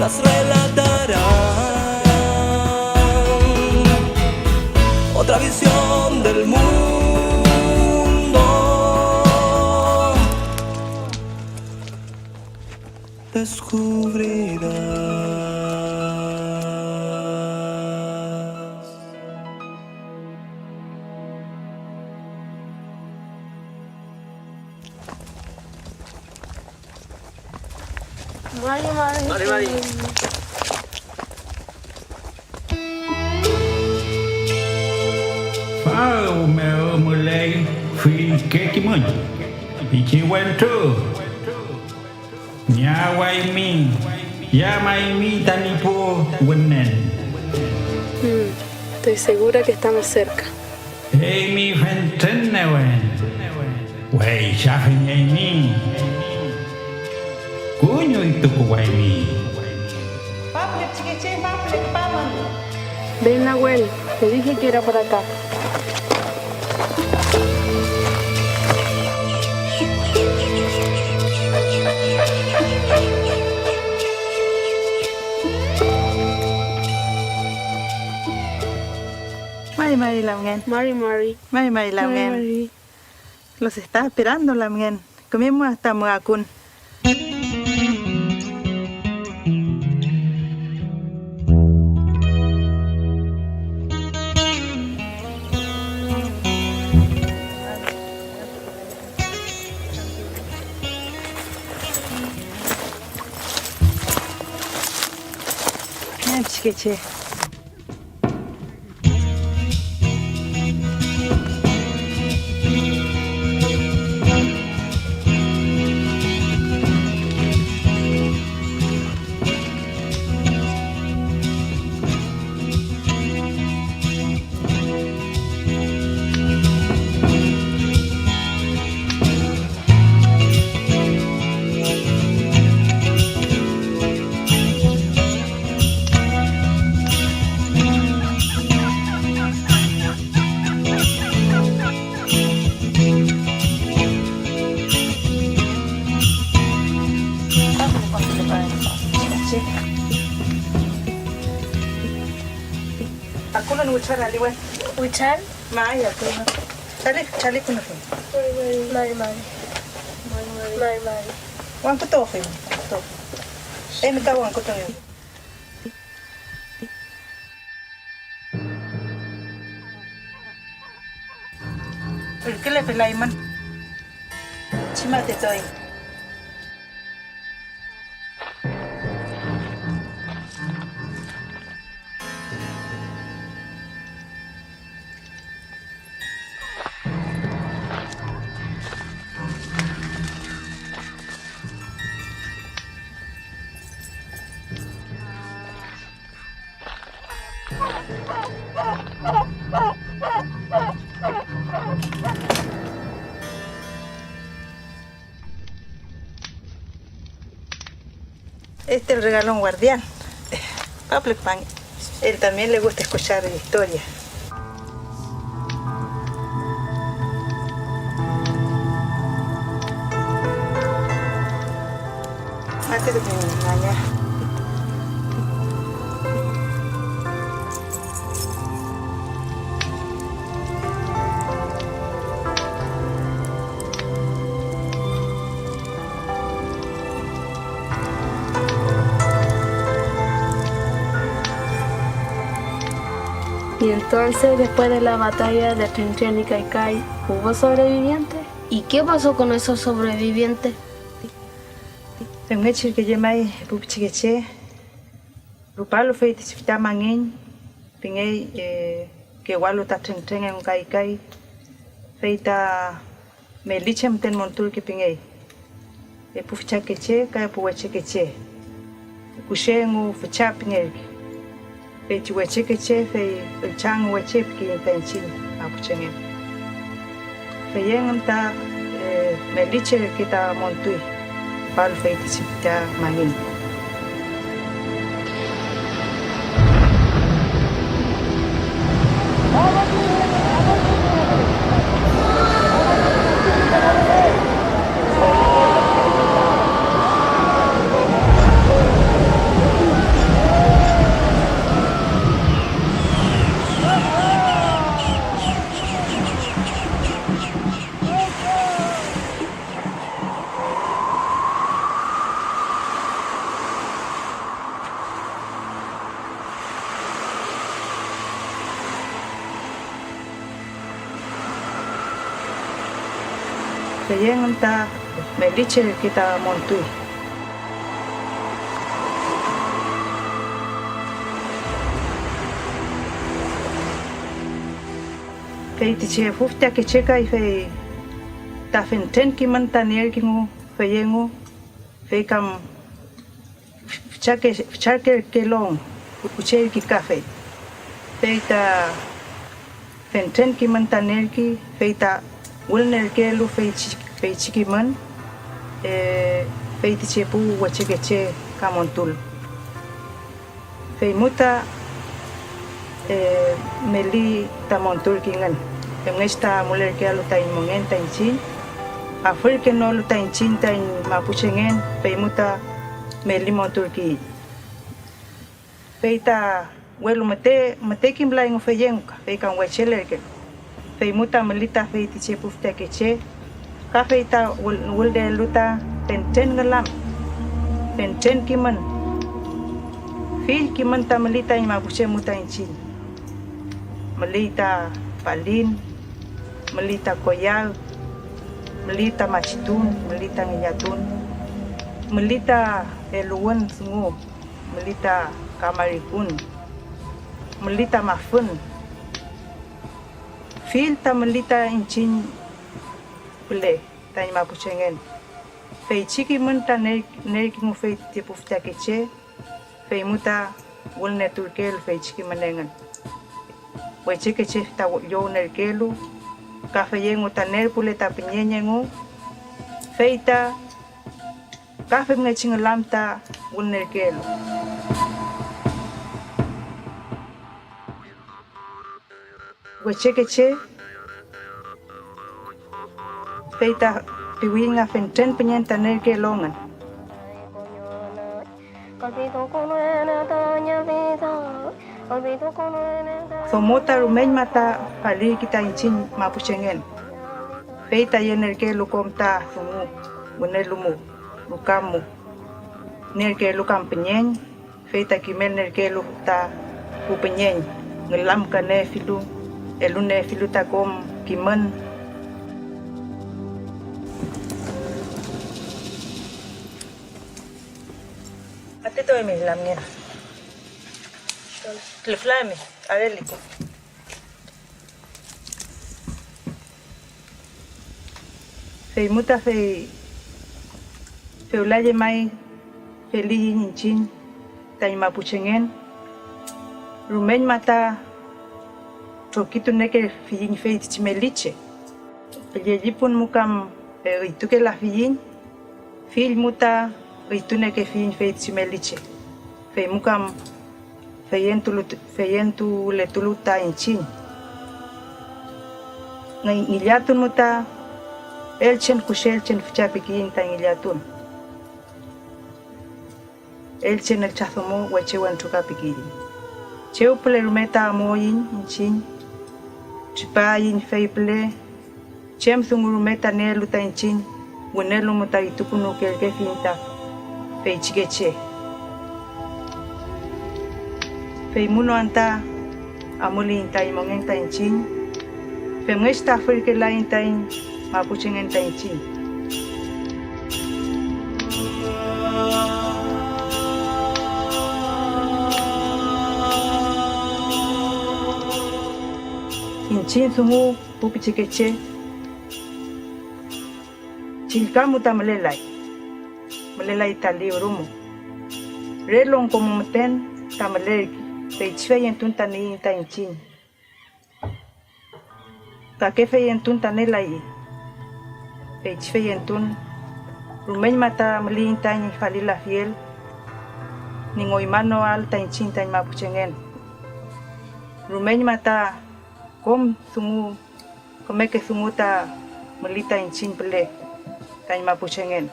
las relatarán. Otra visión del mundo descubrirás. Mari, mari. Mari, mari. Faw mew müley fillke kimüñ, pichi wentru. Ñawaymi, yamaymi tami pu wünen. Mm, estoy segura que estamos cerca. Eymi fentren newen, weychafengeymi. Kuñuwtukuwaymi. Ven, Nahuel, te dije que era por acá. Mari mari lamngen. Mari mari. Mari mari lamngen. Mari mari. Los está esperando lamngen. Küme mu ta müakun. Mira, pichikeche. Akulun witral aliwen. Witral? May, akulun. Chali, chali kunu. Mari, mari. Mari, mari. Mari, mari. Wangkutufi, wangkutufi. Eymi ka wangkutunge. Ürkülepelaymün. Chimatetuay. Este el regalón guardián. Paplepan. Él también le gusta escuchar historias. Y entonces, después de la batalla de Trentren y Kaikai, ¿hubo sobrevivientes? ¿Y qué pasó con esos sobrevivientes? Femngechi ürke llemay epu pichikeche, rupalu feytichi füta mangiñ, pingey, eh, kewalu ta Trentren engu Kaikai, fey ta Meliche müten monturke pingey, epu füchakeche ka epu wechekeche, kushe engu fücha pingerke. Fey ti wechekeche, fey üllcha engu weche pikiyiñ ta iñchiñ mapuchengen. Fey engün ta, eh, Meliche reke ta montuy, rupalu feytichi fücha mangiñ. Fey engün ta Meliche reke ta montuy. Feytichi epu fütakeche kay, fey ta fentren kimün ta nierkingu fey engu, fey kam füchake-, füchakerkelon, pucheyki kafey. Fey ta fentren kimün ta nierki, fey ta wülnerkelu feychi, feychi kimün, eh, feytichi epu wechekeche ka montul. Feymu ta, eh, meli ta monturkingün, femngechi ta amulerkealu taiñ mongen ta iñchiñ, afürkenolu ta iñchiñ taiñ mapuchengen, feymu ta meli monturkiyiñ. Fey ta, welu müte, müte kimlayngu feyengu ka, fey kam wechelerkelu. Feymu ta müli ta feytichi epu fütakeche, ka fey ta wül-, wülnielu ta fentren ngülam, fentren kimün. Fill kimün ta müli taiñ mapuche mu ta iñchiñ. Müli ta palin, müli ta koyag, müli ta machitun, müli ta ngillatun, müli ta eluwün dungu, müli ta kamarikun, müli ta mafün. Fill ta müli ta iñchiñ püle tañi mapuchengen. Feychi kimün ta ner-, nerkingufey ti pu fütakeche, feymu ta wülneturkelu feychi kimün engün. Wechekeche ta llownerkelu, ka fey engu ta nerpule ta püñeñ engu, fey ta ka femngechi ngülam ta wülnerkelu. Wechekeche, fey ta piwiyiñ nga fentren püñeñ ta nerkelu engün. Domo ta rumeñma ta falirki ta iñchiñ mapuchengen, fey ta yenerkelu kom ta dungu, wünelu mu, ruka mu, nierkelu kam püñeñ, fey ta kimelnerkelu ta pu püñeñ, ngülamkaniefilu, eluniefilu ta kom kimün. Atetoymi lamngen. Lüflaymi, areliku. Feymu ta fey fewla llemay feliyiñ iñchiñ tañi mapuchengen, rumeñma ta trokitunekefiyiñ feytichi meliche. Llellipun mu kam, eh, üytukelafiyiñ, fill mu ta üytunekefiyiñ feytichi meliche, feymu kam feyentulu-, feyentuletulu ta iñchiñ. Ngi-, ngillatun mu ta elchen kushe elchen fücha pikiyiñ ta ngillatun. elche nütramdomo weche wentru ka pikilliñ. Chew püle rume ta amuiñ iñchiñ, tripaiñ fey püle, chem dungu rume ta nielu ta iñchiñ, wünelu mu ta itukünuwkelkefiñ ta feychike che. Fey mülelu anta amuliyiñ taiñ mongen ta iñchiñ, femngechi ta afürkelaiñ taiñ mapuchengen ta iñchiñ. Iñchiñ dungu, pu pichikeche, chillka mu ta mülelay, mülelay ta liwru mu. Re longko mu müten ta mülerkey feychi feyentun ta nieiñ ta iñchiñ. Kake feyentun ta nelay. Feychi feyentun rumeñma ta müliyiñ tañi falilafiel ñi ngoymanoael ta iñchiñ taiñ mapuchengen. Rumeñma ta kom dungu, kümeke dungu ta müli ta iñchiñ püle tañi mapuchengen.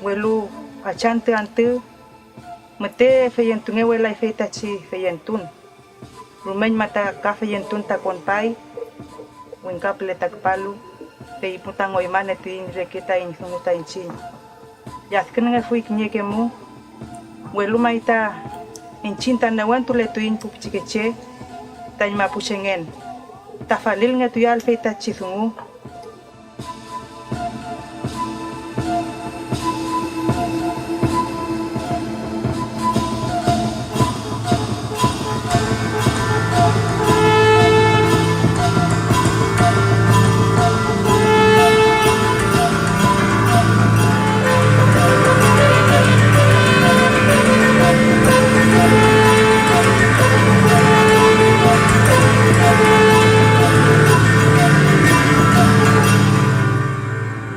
Welu fachantü antü müte feyentungewelay feytachi feyentun. Rumeñma ta ka feyentun ta konpay, wingka püle ta küpalu, fey mu ta ngoymanietuiñ reke taiñ dungu ta iñchiñ. Lladkünungefuy kiñeke mu, welu may ta iñchiñ ta newentuletuiñ pu pichikeche tañi mapuchengen, ta falilngetuyael feytachi dungu.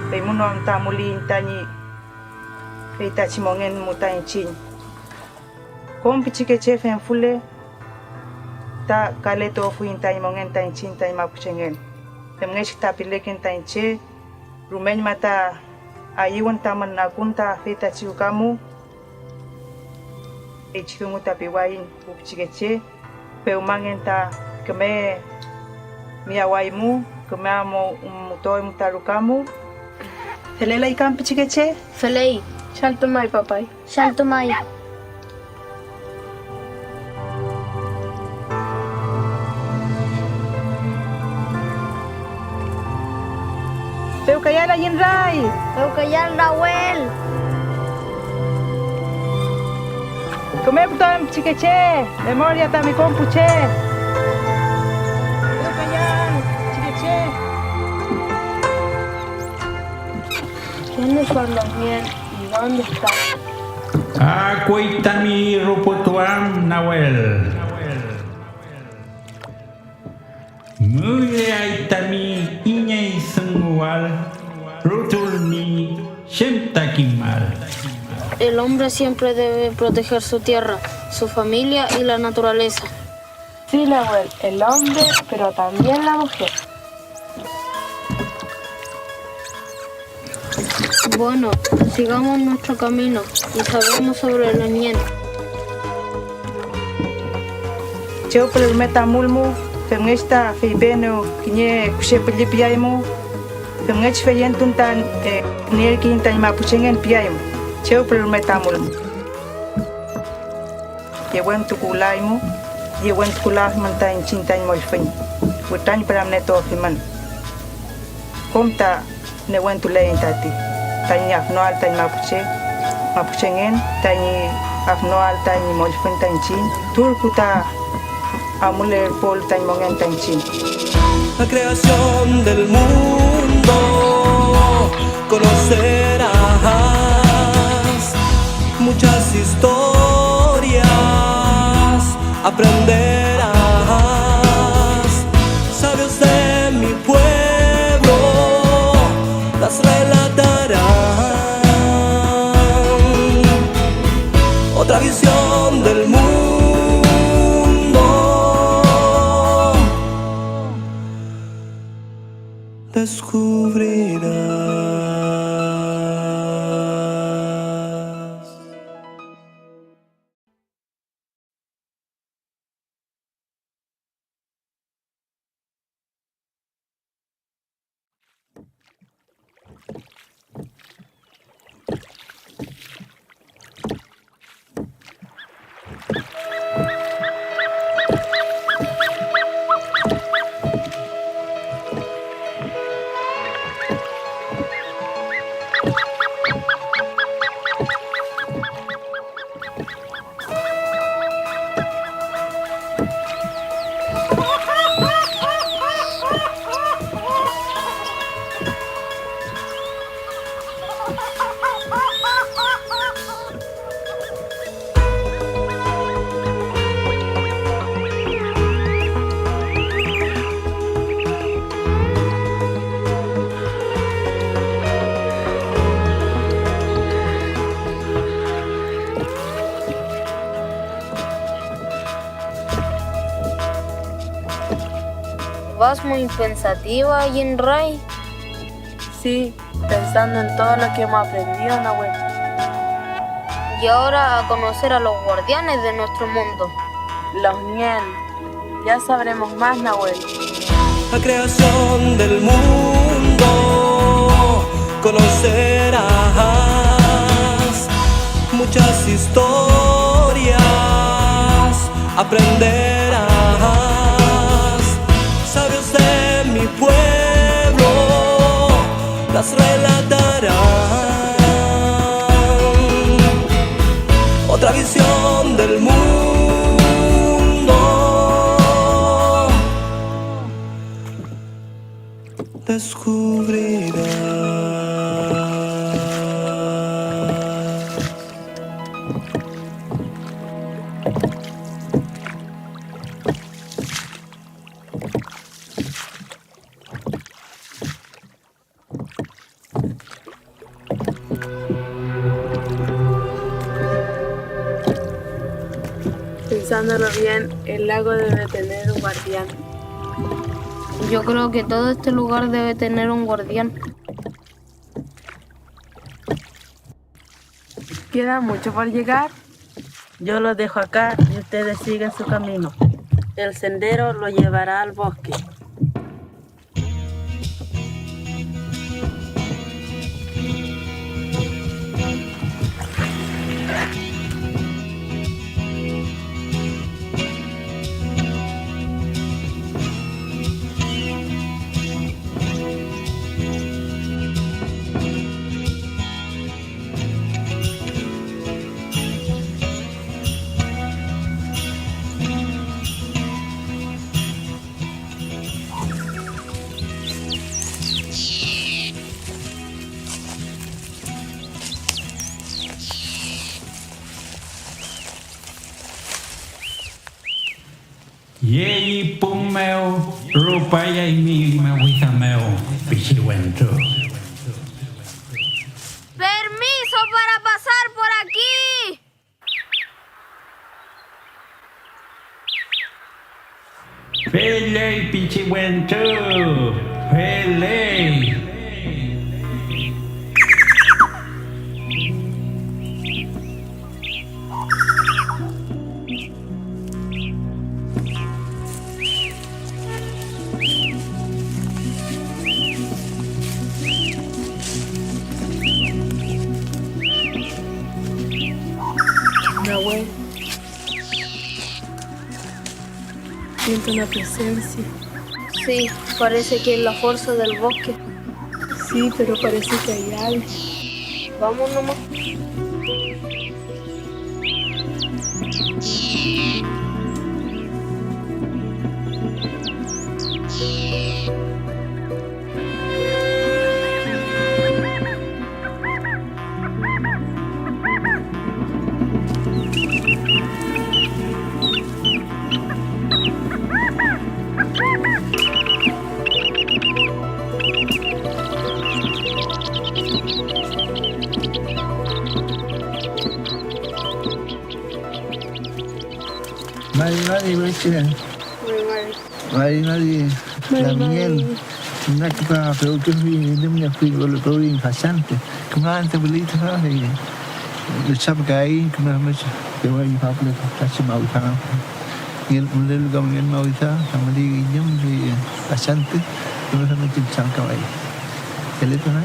Fey mün am ta amuliyiñ tañi feytachi mongen mu ta iñchiñ. Kom pichikeche femfule, ta kaletuafuiñ tañi mongen ta iñchiñ tañi mapuchengen, femngechi ta pileken ta iñche, rumeñma ta ayüwün tamün akun ta feytachi ruka mu. Feychi dungu ta piwayiñ pu pichikeche, pewmangen ta küme miyawaymu, küme amuwtuaymu ta ruka mu. ¿Felelay kam pichikeche? Feley. Chaltumay, papay. Chaltumay. Pewkayal ayün ray. Pewkayal Rawel. Küme putuan pichikeche, memoria tami kom pu che. Pewkayal pichikeche. ¿Quiénes son los Mien y dónde están? Akuy tami ruputuam, Nawel. Müleay tami iney dunguwal, rutulmi chem ta kimal. El hombre siempre debe proteger su tierra, su familia y la naturaleza. Sí, Nawel, el hombre, pero también la mujer. Bueno, sigamos nuestro camino y sabemos sobre los Mien. Chew püle rume ta amulmu, femngechi ta feypienew kiñe kushe pülli piaymu, femngechi feyentun ta, eh, nierkeiñ taiñ mapuchengen piaymu, chew püle rume ta amulmu. Yewentukulaymu, yewentukulafimün ta iñchiñ taiñ mollfüñ, witrañpüramnietuafimün. Kom ta newentuleiñ tati, tañi afnoael tañi mapuche, mapuchengen, tañi afnoael tañi mollfüñ ta iñchiñ, turpu ta amulerpualu tañi mongen ta iñchiñ. La creación del mundo conocerás, muchas historias aprenderás. Sabios de mi pueblo las relatarán. Otra visión del mundo descubrirás. Vas muy pensativa, Jinray. Sí, pensando en todo lo que hemos aprendido, Nahuel. Y ahora a conocer a los guardianes de nuestro mundo. Los Ñen. Ya sabremos más, Nahuel. La creación del mundo conocerás, muchas historias aprenderás. Sabios de mi pueblo las relatarán. Otra visión del mundo descubrirás. Pensándolo bien, el lago debe tener un guardián. Yo creo que todo este lugar debe tener un guardián. ¿Queda mucho por llegar? Yo los dejo acá y ustedes siguen su camino. El sendero lo llevará al bosque. Yeyi pun mew rupayaymi mawida mew pichi wentru. Permiso para pasar por aquí. Feley pichi wentru, feley. Nahuel. Siento una presencia. Sí, parece que es la fuerza del bosque. Sí, pero parece que hay algo. Vamos nomás. Mari mari, weche. Mari mari. Mari mari, mari mari. Lamngen, nak pa pewkefi, lemngefi, welu pewi fachante. Küme antü wüli tüfa, fey nütramkay küme müch, peway ñi faple tüfachi mawida. Ngen mülelu ka müngen mawida, ka müli üñüm, fey fachante, küme femngechi nütramkaway. Fele tüfa.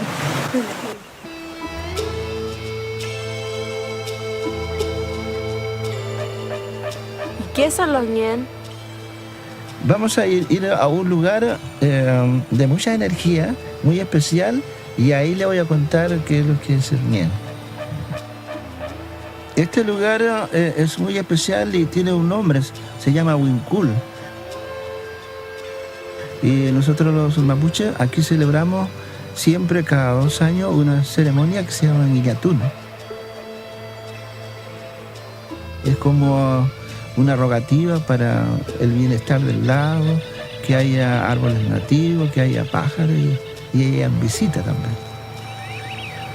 ¿Y qué son los Ñen? Vamos a ir, ir a un lugar, eh, de mucha energía, muy especial, y ahí le voy a contar qué es lo que es el Ñen. Este lugar, eh, es muy especial y tiene un nombre, se llama Winkul. Y nosotros los mapuches aquí celebramos siempre cada dos años una ceremonia que se llama Ngiñatun. Es como una rogativa para el bienestar del lago, que haya árboles nativos, que haya pájaros y, y hayan visita también.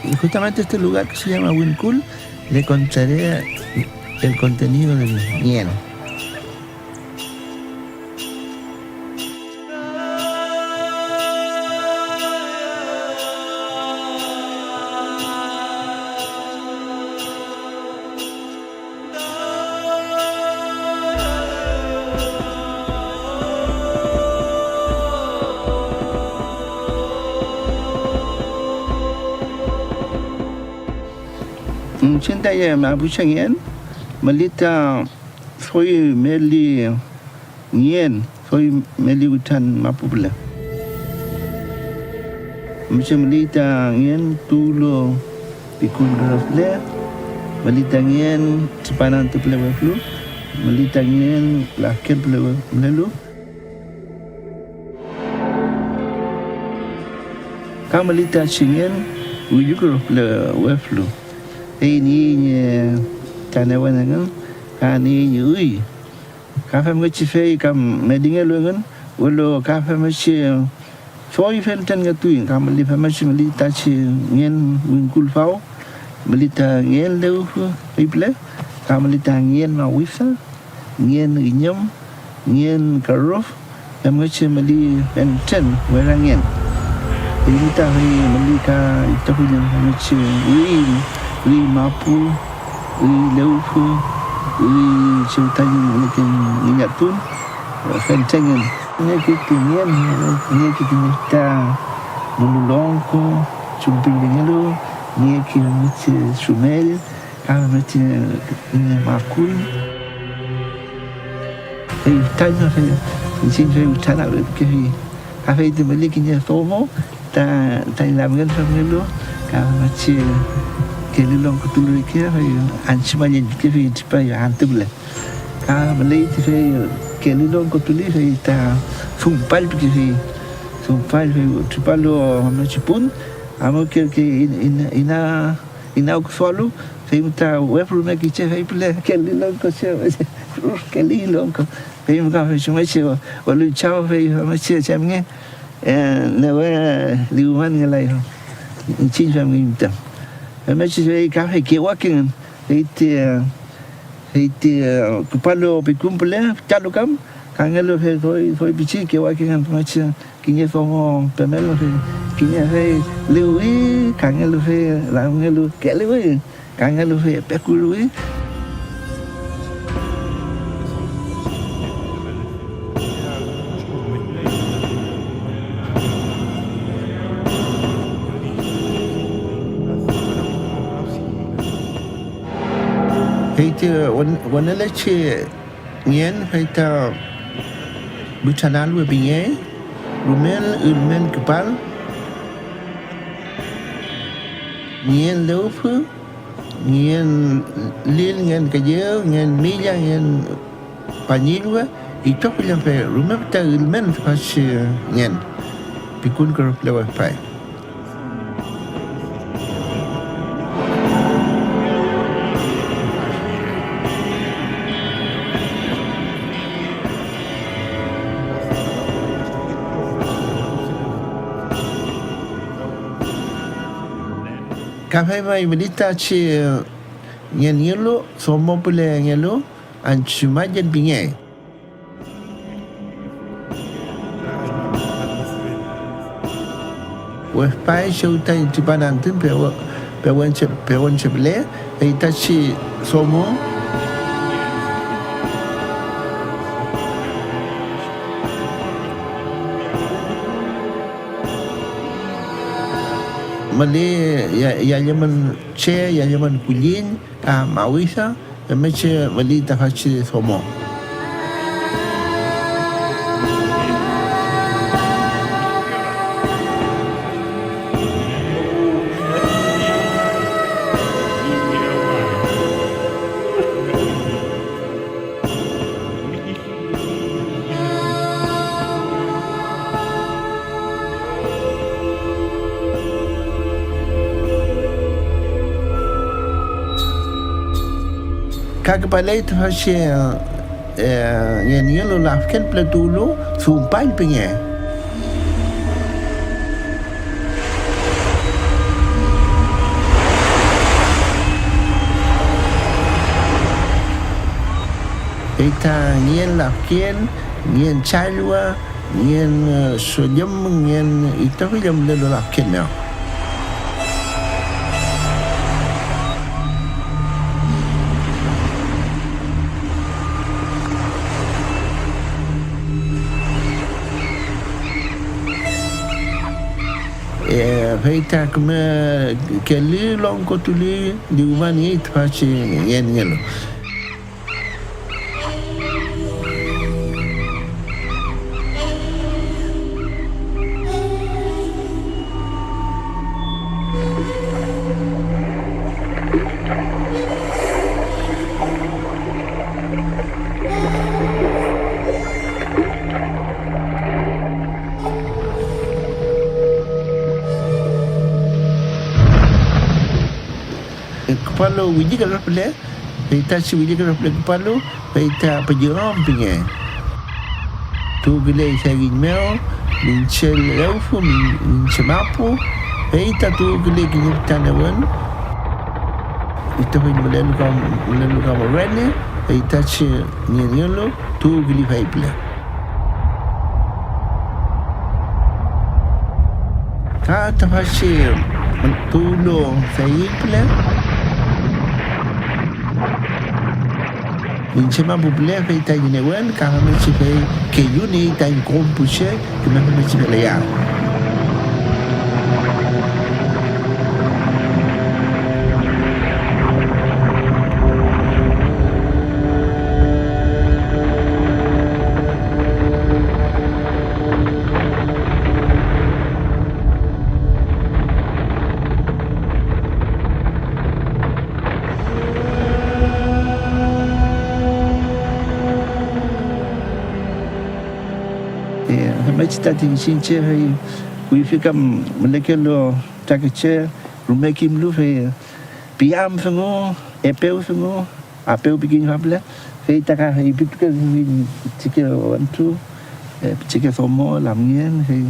Y justamente este lugar que se llama Winkul, le contaré el contenido del Ñen. Iñchiñ tañi mapuchengen müli ta doy meli ngen, doy meli witran mapu püle. Müche müli ta ngen tuwlu pikun püle, müli ta ngen tripanantü püle weflu, müli ta ngen lafken püle we-, mülelu. Ka müli ta chengen willu kürüf püle weflu, fey niey ñi ta newen engün, ka niey ñi üy. Ka femngechi fey kam melingelu engün, welu ka femngechi doy fentren ngetuy, ka müli femngechi müli tachi ngen wingkul faw, müli ta ngen lewfü fey püle, ka müli ta ngen mawisa, ngen üñüm, ngen kürüf, femngechi müli fentren wera ngen. Feymew ta fey müli ka itrofill em femngechi üy, üy mapu, üy lewfü, üy chew tañi müleken ngillatun, fentren ngen. Kiñeke ti ngen, kiñeke kiñe ta mulu longko, chumpiñ pingelu, kiñeke femngechi sumell, ka femngechi kiñe makuy. Fey fütañma fey iñchiñ fey witranagümkefi, ka fey ti müli kiñe domo ta, tañi lamngen femngelu, ka femngechi kelü longkotulu reke, fey anchümallelkefi, tripay antü püle. Ka müley ti fey kelü longkotuli, fey ta dumpall pikefi, dumpall, fey tripalu femngechi pun, amukerkey in-, in-, ina-, inawküdualu, fey ta wefrume kiche, fey püle kelü longko che, kelü longko, fey ka fey chumngechi, welu chaw fey femngechi chemnge, eh, newe liwmanngelay, iñchiñ femngeñ müten. Femngechi fey ka fey kewakengün, fey ti, eh, fey ti, eh, küpalu pikun püle, fütalu kam, kangelu fey doy, doy pichi kewakengün femngechi kiñe domo pemelu, fey kiñe fey lewwi, kangelu fey lamngelu kelewi, kangelu fey epe kuluwi. Fey ti wen-, wenelechi ngen fey ta witranalwe pingey, rumel ülmen küpal, ngen lewfü, ngen lil, ngen kellew, ngen milla, ngen pañillwe, itrofill am fey rume füta ülmen tüfachi ngen, pikun kürüf püle wefpay. Ka fey may mülitachi ngenngelu, domo pülengelu, anchumallel pingey. Wefpay chew tañi tripan antü pewe-, pewenche-, pewenche püle, feytachi domo. Müli ya-, yallemün che, yallemün kulliñ, ka mawisa, femngechi müli tüfachi domo. Ka küpaley tüfachi, eh, ngenngelu lafken püle tuwlu, dumpall pinge. Fey ta ngen lafken, ngen challwa, ngen, eh, sollüm, ngen itrofill am mülelu lafken mew. Eh, Fey ta küme kelü longkotuli, liwma niey tüfachi ngenngelu. Küpalu willi küdaw püle, fey tachi willi küdaw püle küpalu, fey ta püllü am pinge. Tuwküley sagiñ mew, miñche lewfü, miñ-, miñche mapu, fey ta tuwküley kiñe fütra newün. Itrofill mülelu kam, mülelu kam Rene, fey tachi ngenngelu tuwküley fey püle. Ka tüfachi tuwlu fey püle, miñche mapu püle fey tañi newen, ka femngechi fey kelluniey tañi kom pu che küme femngechi feleyeael. Eh, femngechi tati iñchiñ che fey kuyfi kam mülekelu fütakeche rume kimlu, fey piam dungu, epew dungu, apew pikiñ famle, fey ta ka feypitukefuiñ pichike wentru, eh, pichike domo, lamngen, fey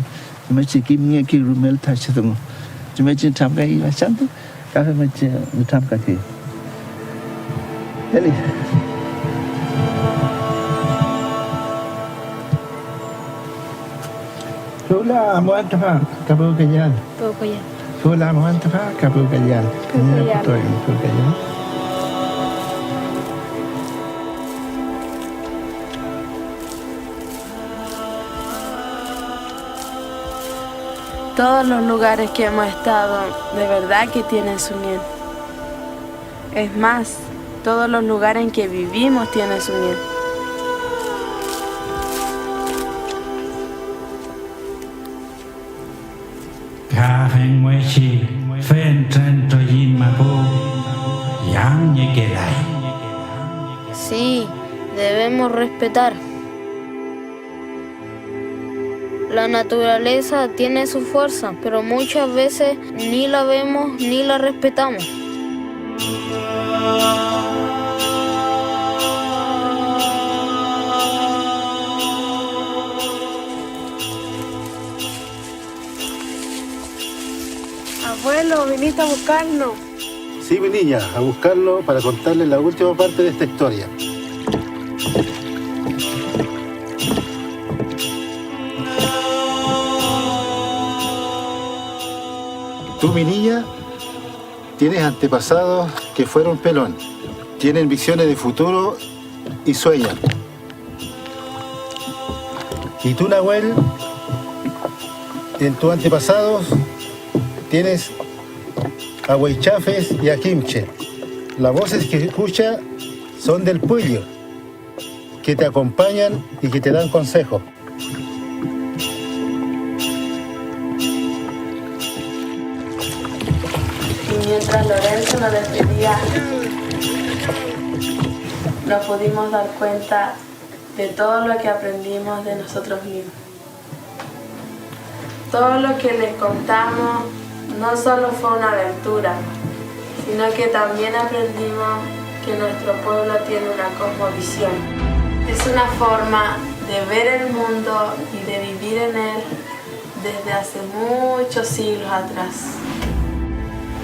femngechi kimngekey rumel tüfachi dungu. Chumngechi nütramkay fachantü, ka femngechi nütramkakey. Eli. Fewla amuan tüfa, ka pewkeyean. Pewkeyean. Fewla amuan tüfa, ka pewkeyean. Pewkeyean. Kiñe putoy pewkeyean. Todos los lugares que hemos estado, de verdad que tienen su miel. Es más, todos los lugares en que vivimos tienen su miel. Ka femngechi fentren trokiñ mapu yamniekelay. Sí, debemos respetar. La naturaleza tiene su fuerza, pero muchas veces ni la vemos ni la respetamos. Abuelo, viniste a buscarnos. Sí, mi niña, a buscarlo para contarle la última parte de esta historia. Tú, mi niña, tienes antepasados que fueron pelón. Tienen visiones de futuro y sueñan. Y tú, Nahuel, en tus antepasados tienes a Weichafes y a Kimche. Las voces que escucha son del Puyo, que te acompañan y que te dan consejo. Y mientras Lorenzo nos despedía, nos pudimos dar cuenta de todo lo que aprendimos de nosotros mismos. Todo lo que les contamos no solo fue una aventura, sino que también aprendimos que nuestro pueblo tiene una cosmovisión. Es una forma de ver el mundo y de vivir en él desde hace muchos siglos atrás.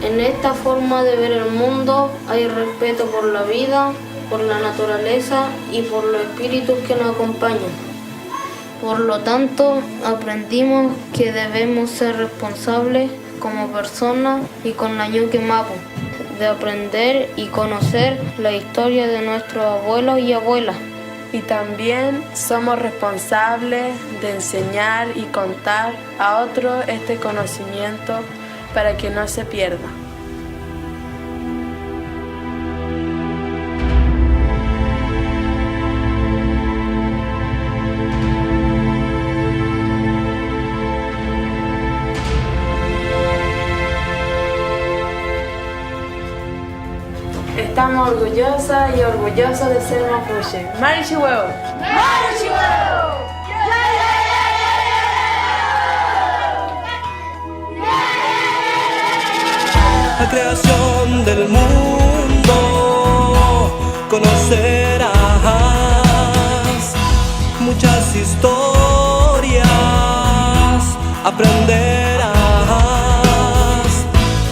En esta forma de ver el mundo hay respeto por la vida, por la naturaleza y por los espíritus que nos acompañan. Por lo tanto, aprendimos que debemos ser responsables como personas y con la ñuke mapu, de aprender y conocer la historia de nuestros abuelos y abuelas. Y también somos responsables de enseñar y contar a otros este conocimiento para que no se pierda. Estamos orgullosas y orgullosos de ser mapuche. ¡Mari chiwew! ¡Mari chiwew! La creación del mundo conocerás, muchas historias aprenderás.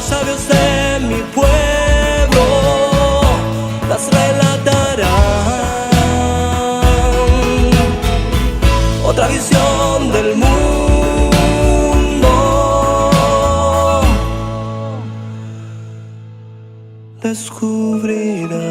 Sabios de mi pueblo las relatarán. Otra visión del mundo descubrirás.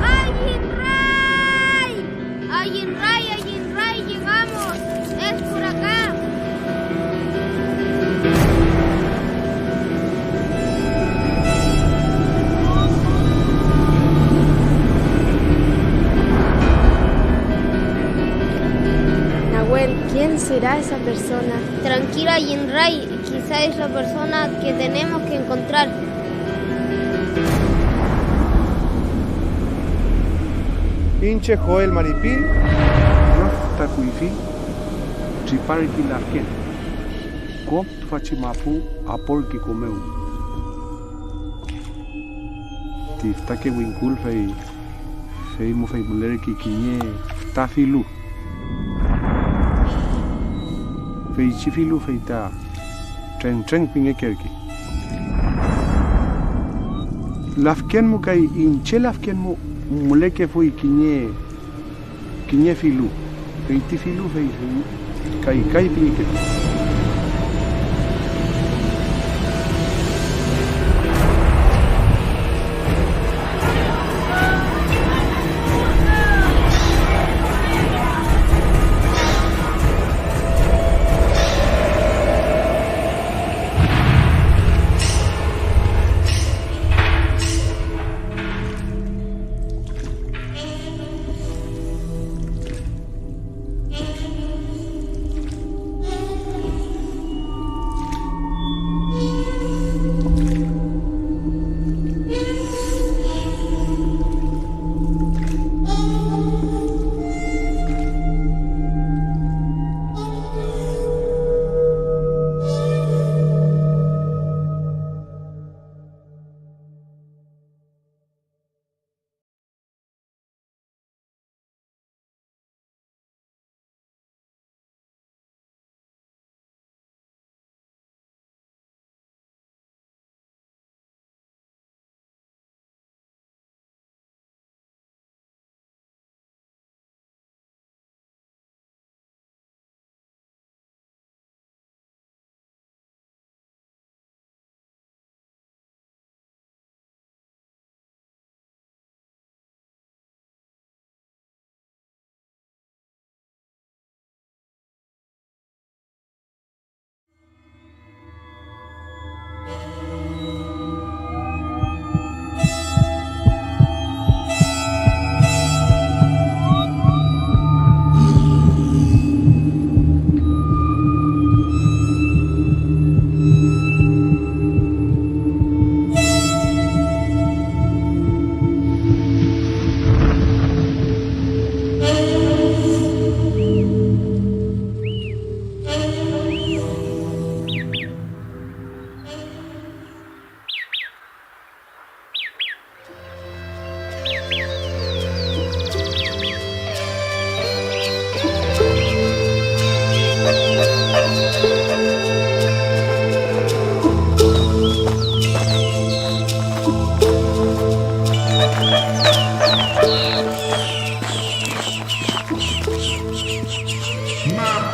¡Ay, en ray! ¡Ay, en ray, ay, en ray! ¡Llegamos! ¡Es por acá! Nahuel, ¿quién será esa persona? Tranquila, Yinray, quizá es la persona que tenemos que encontrar. Iñche Joel Maripil, rüf ta kuyfi, triparki lafken. Kom tüfachi mapu aporki ko mew. Ti fütake wingkul fey, fey mu fey mülerkey kiñe füta filu. Feychi filu fey ta trengtreng pingekerkey. Lafken mu kay iñche lafken mu mülekefuy kiñe kiñe filu, fey ti filu fey, fey kay, kay pingekelu.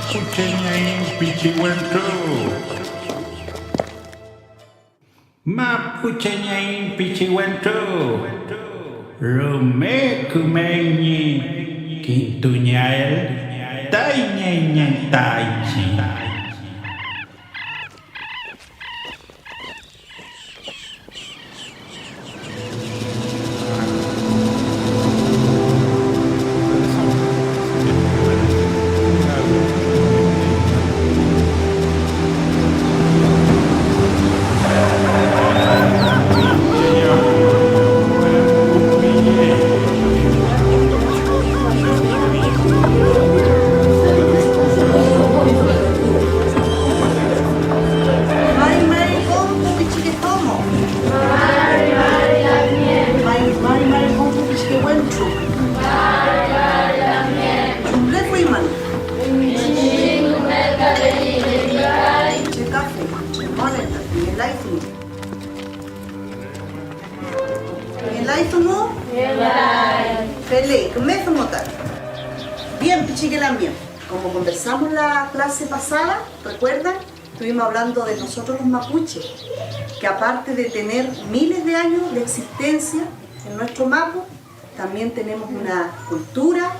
Mapucheñeiñ pichi wentru. Mapucheñeiñ pichi wentru. Rume kümey ñi kintungeael taiñ ngen ta iñchiñ. Mari mari kom pu pichike domo. Mari mari kom pu pichike wentru. Chumle fuymün. Che kafe, che mole, ngelay dungu. Ngelay dungu? Ngelay. Feley, küme dungu ta. Bien, pichike lamngen. Como conversamos la clase pasada, ¿recuerdan? Estuvimos hablando de nosotros los mapuches, que aparte de tener miles de años de existencia en nuestro mapu, también tenemos una cultura,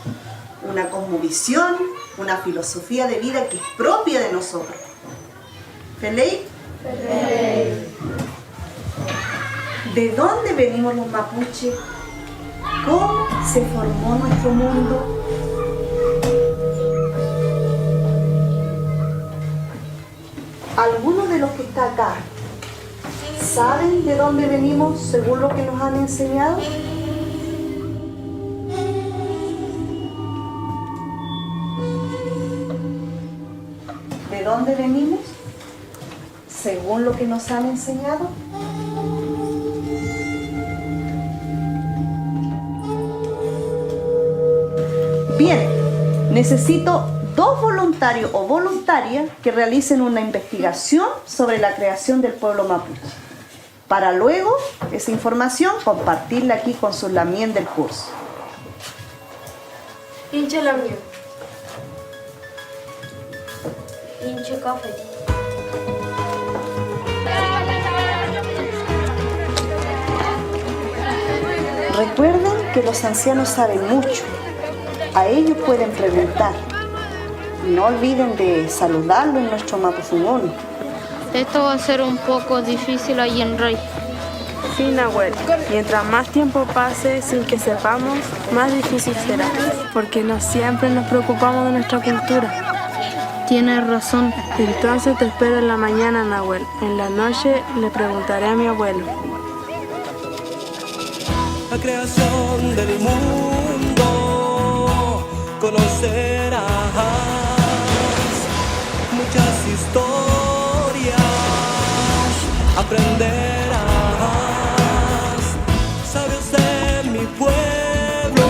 una cosmovisión, una filosofía de vida que es propia de nosotros. ¿Feley? ¿De dónde venimos los mapuches? ¿Cómo se formó nuestro mundo? ¿Alguno de los que está acá saben de dónde venimos según lo que nos han enseñado? ¿De dónde venimos según lo que nos han enseñado? Bien, necesito dos voluntarios o voluntarias que realicen una investigación sobre la creación del pueblo mapuche, para luego esa información compartirla aquí con sus lamngen del curso. Iñche lamngen. Iñche kafe. Recuerden que los ancianos saben mucho. A ellos pueden preguntar. Y no olviden de saludarlo en nuestro mapudungun. Esto va a ser un poco difícil allí en Ray. Sí, Nahuel. Mientras más tiempo pase sin que sepamos, más difícil será. Porque no siempre nos preocupamos de nuestra cultura. Tienes razón. Entonces te espero en la mañana, Nahuel. En la noche le preguntaré a mi abuelo. La creación del mundo conocerás, muchas historias aprenderás, sabios de mi pueblo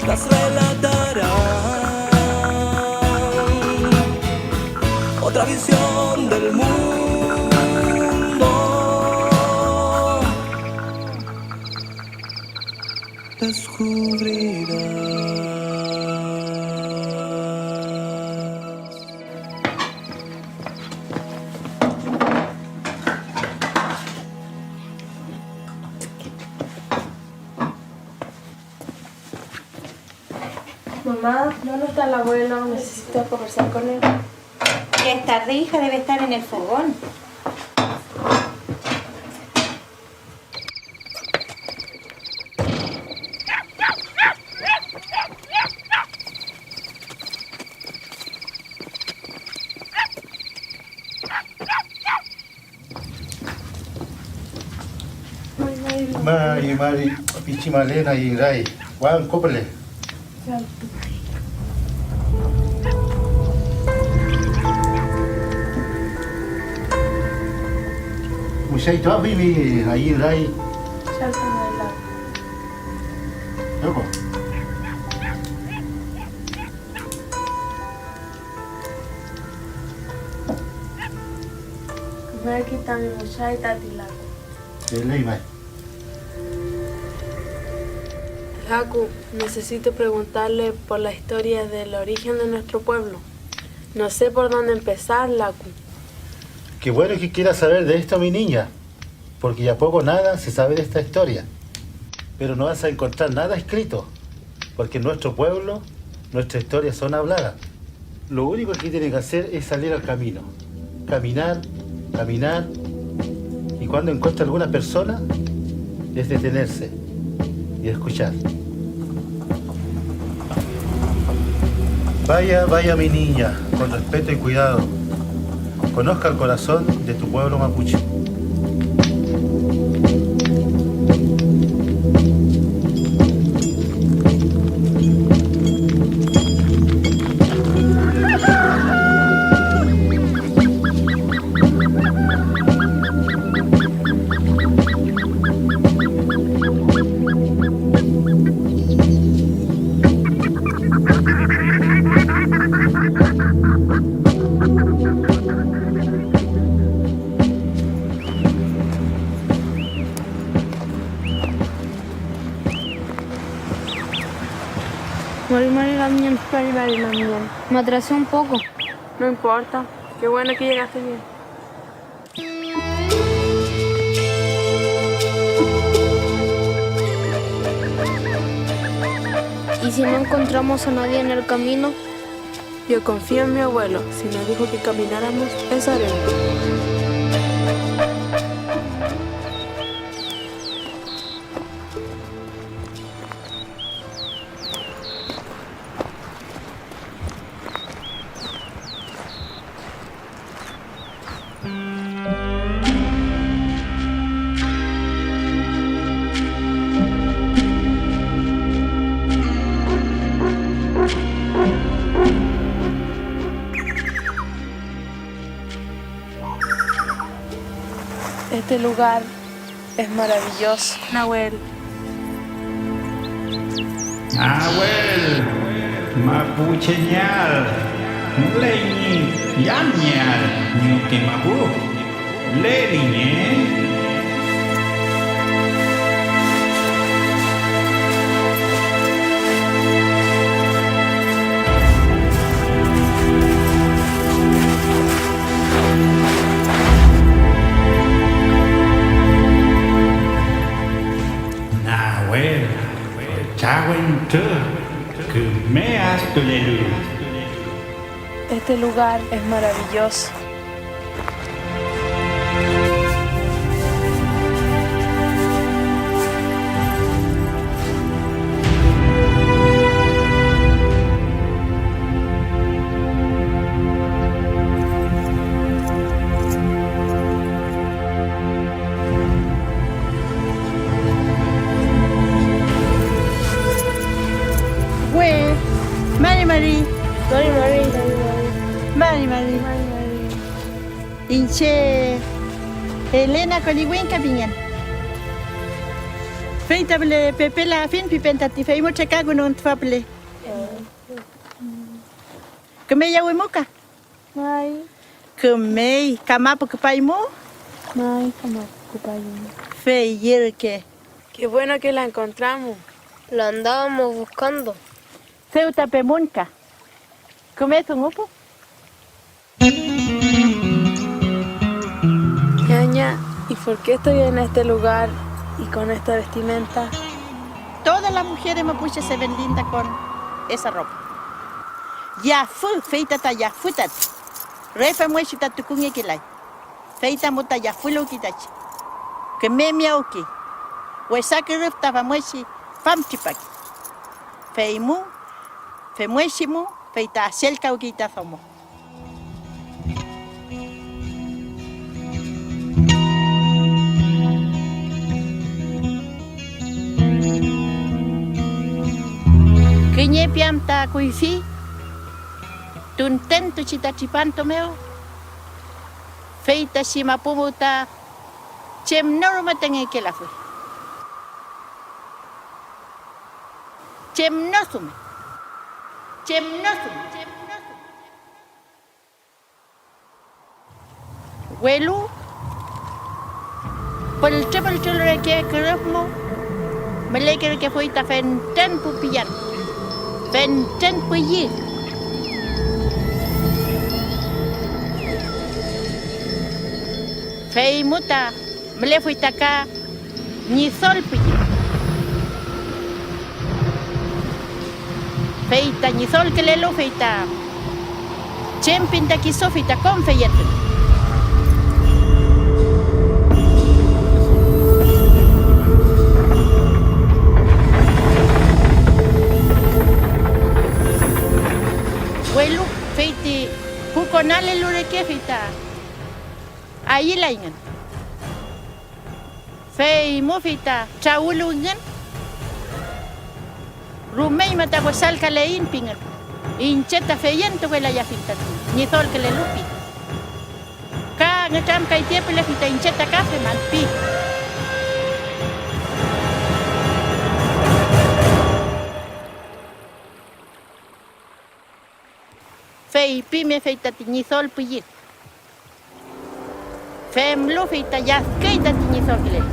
las relatarán. Otra visión del mundo descubrirás. Mamá, ¿dónde está el abuelo? Necesito conversar con él. Ya es tarde, hija, debe estar en el fogón. Mari, mari, pichi Malena, iray, wangko püle. Muchaytuafimi ayiray. Yoko. Mari tami muchay tati laku. Feley may. Laku, necesito preguntarle por la historia del origen de nuestro pueblo. No sé por dónde empezar, Laku. Qué bueno que quieras saber de esto, mi niña, porque ya poco nada se sabe de esta historia. Pero no vas a encontrar nada escrito, porque en nuestro pueblo nuestras historias son habladas. Lo único que tienen que hacer es salir al camino, caminar, caminar, y cuando encuentre alguna persona, es detenerse y escuchar. Vaya, vaya, mi niña, con respeto y cuidado. Conozca el corazón de tu pueblo mapuche. Mari, mari, lamien, mari, mari, lamien. Me atrasé un poco. No importa. Qué bueno que llegaste bien. ¿Y si no encontramos a nadie en el camino? Yo confío en mi abuelo. Si nos dijo que camináramos, eso haremos. Este lugar es maravilloso. Nahuel. Nahuel, mapuchengeael, müley ñi yamngeael ñuke mapu. Leliñe. Nahuel, fütra wentru, küme adkülelu. Este lugar es maravilloso. We, mari mari. Mari mari. Mari mari. Iñche Elena Kolliwingka pingen. Fey ta püle pepelafiñ pipen tati, fey mu trekakünun tüfa püle. Küme yawimuka. May. Kümey, ¿kamapu küpaymu? May, kamapu küpaymu. Fey ürke. Qué bueno que la encontramos. La andábamos buscando. Dew ta pemunka. Küme dungu pu. Ñaña, ¿y por qué estoy en este lugar y con esta vestimenta? Todas las mujeres mapuche se ven lindas con esa ropa. Yafü, fey ta, ta yafü tati. Re famngechi ta tukungekelay. Fey ta mu ta yafüluwki ta che. Küme miyawki. Wesa kürüf ta famngechi famtripaki. Fey mu, femngechi mu, fey ta asellkawkey ta domo. Kiñe piam ta kuyfi, tuntentuchi ta tripantu mew, fey ta chi mapu mew ta chem no rume ta ngekelafuy. Chem no rume. Chem no rume. Welu pültrü pültrül reke kürüf mu mülekerkefuy ta fentren pu pillan, fentren püllü. Feymu ta mülefuy ta ka ñidol püllü. Fey ta ñidolkülelu, fey ta chem pin ta kisu, fey ta kom feyentun. Welu fey ti pu konalelu reke, fey ta ayülayngün. Feymu fey ta trawüluwingün, rumeñma ta wesalkaleiñ pingün, iñche ta feyentuwelayafiñ tati ñidolkülelu pi. Ka ngütramkay tiepüle fey ta iñche ta ka feman pi. Feypime fey tati ñidol püllü. Femlu fey ta lladküy tati ñidolkülelu,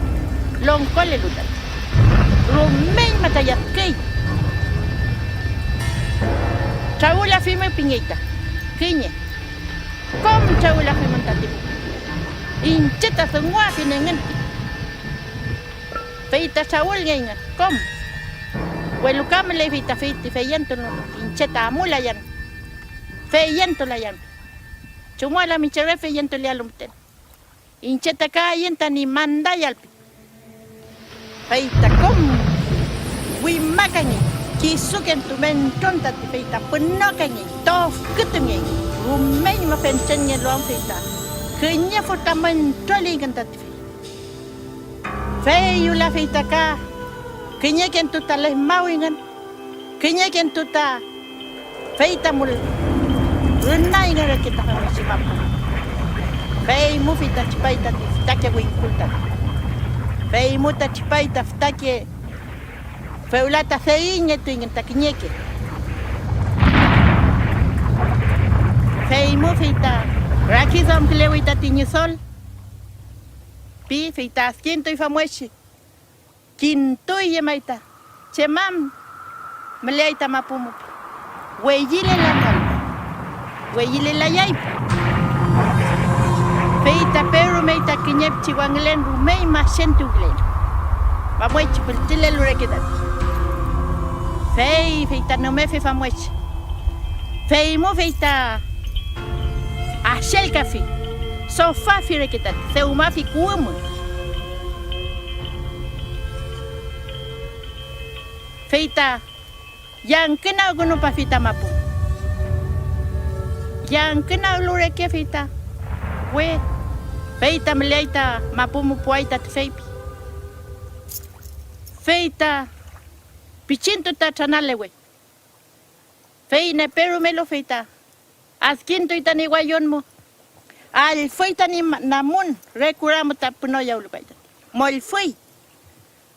longkolelu tati. Rumeñma ta lladküy. Trawülafimi pingey ta kiñe. Kom trawülafimün tati pu. Iñche ta dunguafin engün pi. Fey ta trawülngeyngün kom. Welu ka müley fey ta fey ti feyentun iñche ta amulayan, feyentulayan. Chumualam iñche re feyentulealu müten. Iñche ta ka ayün tañi mandayal pi. Fey ta kom wimakangey, kisukentu mentron tati, fey ta pünokangey, tofkütungey, rumeñma fentrenngelu am fey ta kiñe fütra mentroleyngün tati fey. Fey wüla fey ta ka kiñekentu ta lefmawingün, kiñekentu ta fey ta mül-, rünayngün reke ta femngechi mapu. Feymu fey ta tripay tati fütake wingkul tati. Feymu ta tripay ta fütake, fewla ta deyüñngetuyngün ta kiñeke. Feymu fey ta rakiduamkülewi tati Ñidol, pi, fey ta adkintuy famwechi. Kintuy llemay ta chem am müleay ta mapu mu, weyilelanol, weyilelayay. Fey ta perumey ta kiñe pichi wangülen rumeñma ayentuwkülen, famwechi pültrülelu reke tati. Fey, fey ta nümefi famwechi. Feymu fey ta axelkafi, sofafi reke tati, dewmafi kuwü mu. Fey ta yangkünagkünupafi ta mapu. Yangkünaglu reke fey ta we, fey ta müleay ta mapu mu puay ta tüfeypi. Fey ta pichintu ta tranalewe. Fey nepe rumelu fey ta adkintuy tañi wallun mu, allfüy tañi ma-, namun, re kura mu ta pünoyawlu kay tati, mollfüy.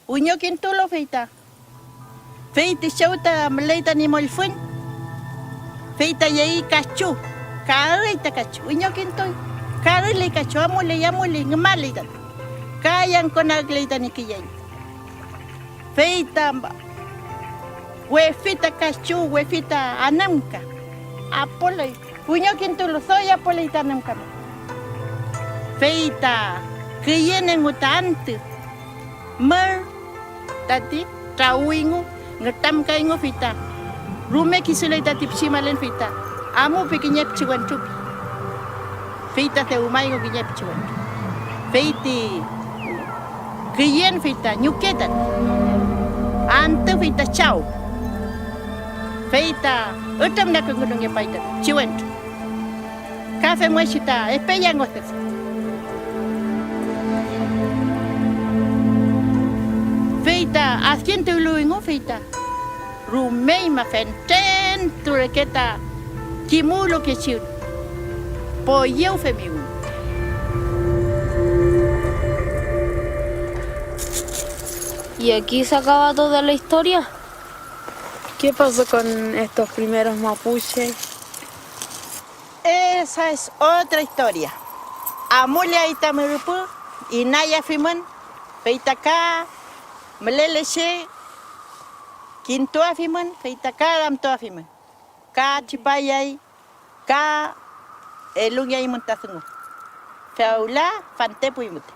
Wiñokintulu fey ta, fey ti chew ta müley tañi mollfüñ, fey ta yey kachu, karüy ta kachu, wiñokintuy, karüley kachu, amuley, amuley, ngümaley tati, ka yangkonagküley tañi kiyeñ. Fey ta wefi ta kachu, wefi ta anümka, apoley, wiñokintulu doy apoley ta anümka mew. Fey ta küyen engu ta antü, mür tati trawüyngu, ngütramkayngu, fey ta rume kisuley tati pichi malen, fey ta amupi kiñe pichi wentru pi. Fey ta dewmayngu kiñe pichi wentru. Fey ti küyen fey ta ñuke tati, antü fey ta chaw, fey ta ütrüfnagkünungepay tati pichi wentru. Ka femngechi ta epeyangotefu. Fey ta adkintuwlu engu, fey ta rumeñma fentren tu reke ta kimuwlukechi poyew femiwi. Y aquí se acaba toda la historia. ¿Qué pasó con estos primeros mapuches? Esa es otra historia. Amuleay tami rüpü, inayafimün, fey ta ka mülele che kintuafimün, fey ta ka ramtuafimün, ka tripayay, ka elungeaymün ta dungu. Fewla fantepuy müten.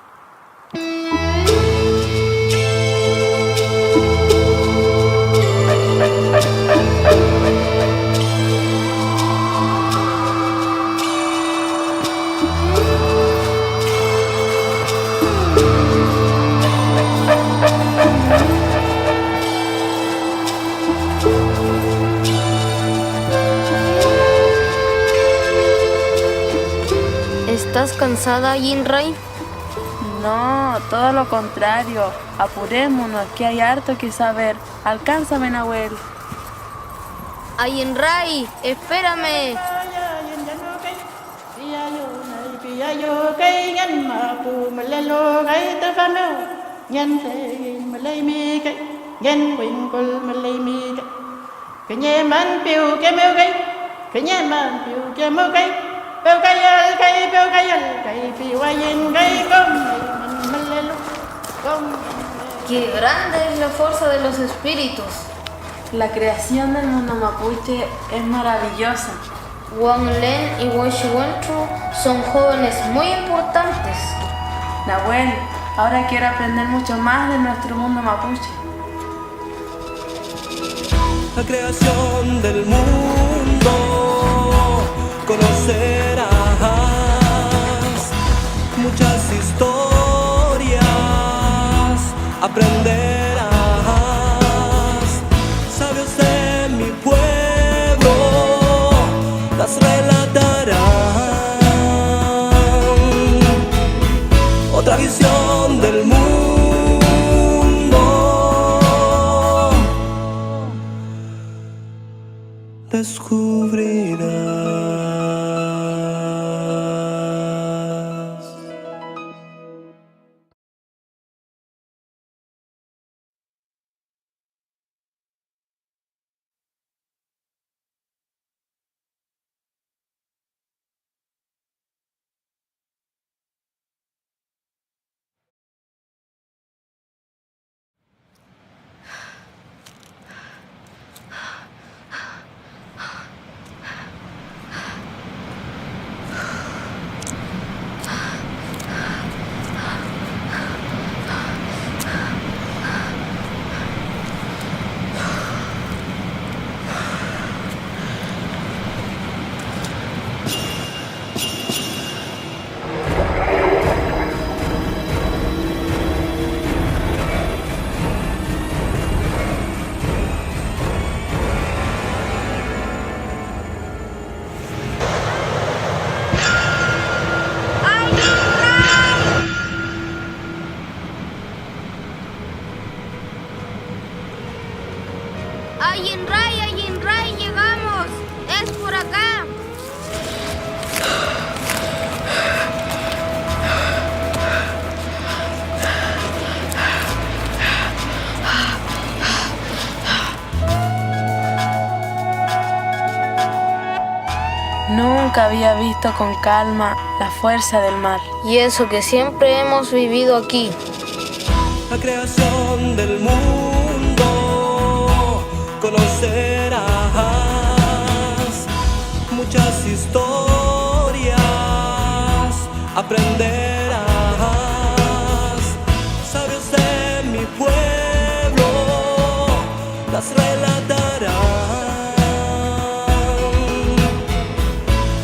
¿Estás cansada, Ayinray? No, todo lo contrario. Apurémonos, que hay harto que saber. Alcánzame, Nahuel. Ayinray, espérame. Kiñe man piwke mew kay, kiñe man piwke mew kay, pewkayal kay, pewkayal kay, piwayen kay, kom eymün mülelu, kom eymün. Qué grande es la fuerza de los espíritus. La creación del mundo mapuche es maravillosa. Wanglen y Weshi Wentru son jóvenes muy importantes. Nahuel, ahora quiero aprender mucho más de nuestro mundo mapuche. La creación del mundo conocerás, muchas historias aprenderás. Sabios de mi pueblo las relatarán. Otra visión del mundo descubrirás. Ayinray, Ayinray, llegamos. Es por acá. Nunca había visto con calma la fuerza del mar. Y eso que siempre hemos vivido aquí. La creación del mundo conocerás, muchas historias aprenderás. Sabios de mi pueblo las relatarán.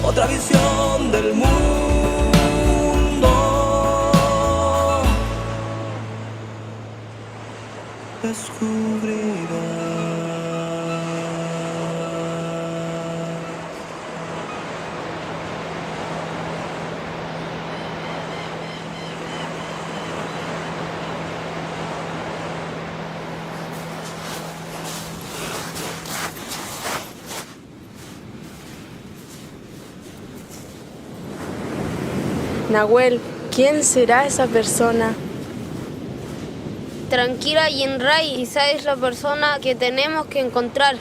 Otra visión del mundo descubrirás. Nahuel, ¿quién será esa persona? Tranquila, Ayinray, quizá es la persona que tenemos que encontrar.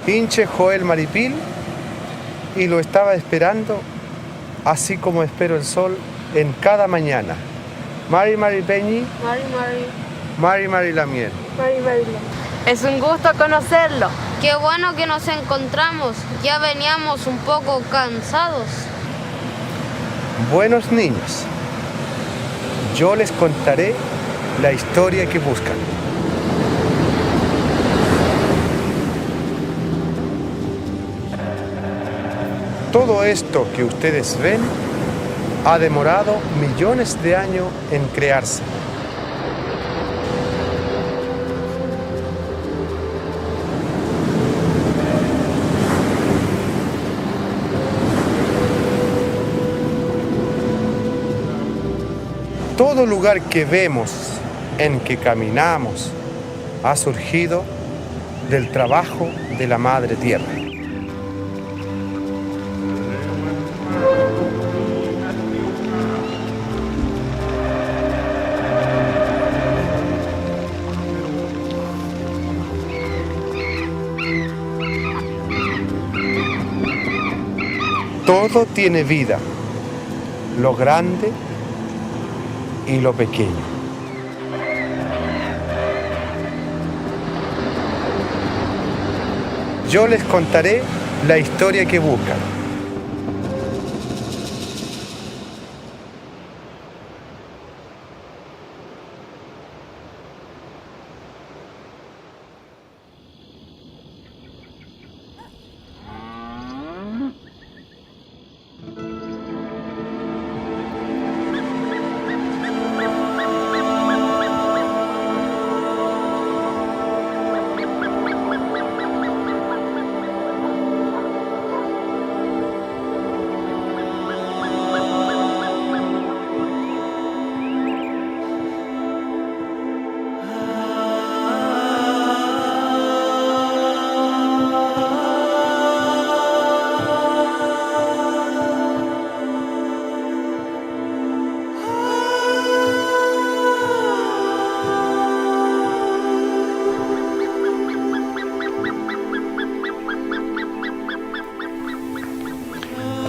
Iñche Joel Maripil, y lo estaba esperando, así como espero el sol en cada mañana. Mari mari peñi. Mari mari. Mari mari lamngen. Es un gusto conocerlo. Qué bueno que nos encontramos. Ya veníamos un poco cansados. Buenos niños, yo les contaré la historia que buscan. Todo esto que ustedes ven ha demorado millones de años en crearse. Todo lugar que vemos, en que caminamos, ha surgido del trabajo de la Madre Tierra. Todo tiene vida, lo grande y lo pequeño. Yo les contaré la historia que buscan.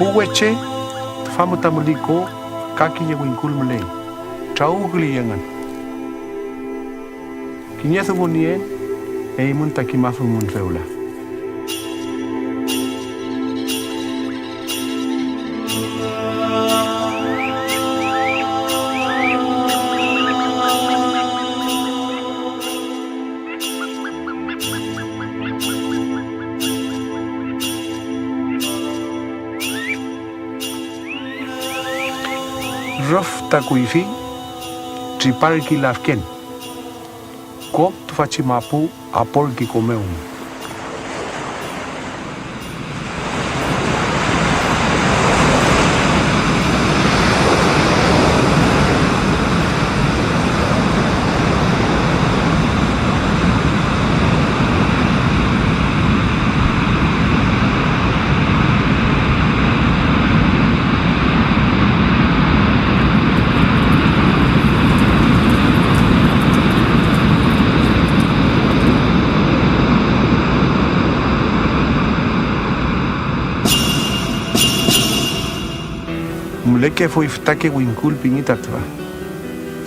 Pu weche, tüfa müta müli ko ka kiñe wingkul müley, trawüwküley engün. Kiñe dungu nien, eymün ta kimafimün fewla. Rüf ta kuyfi triparki lafken. Kom tüfachi mapu aporki ko mew. Mülekefuy fütake wingkul pingi ta tüfa,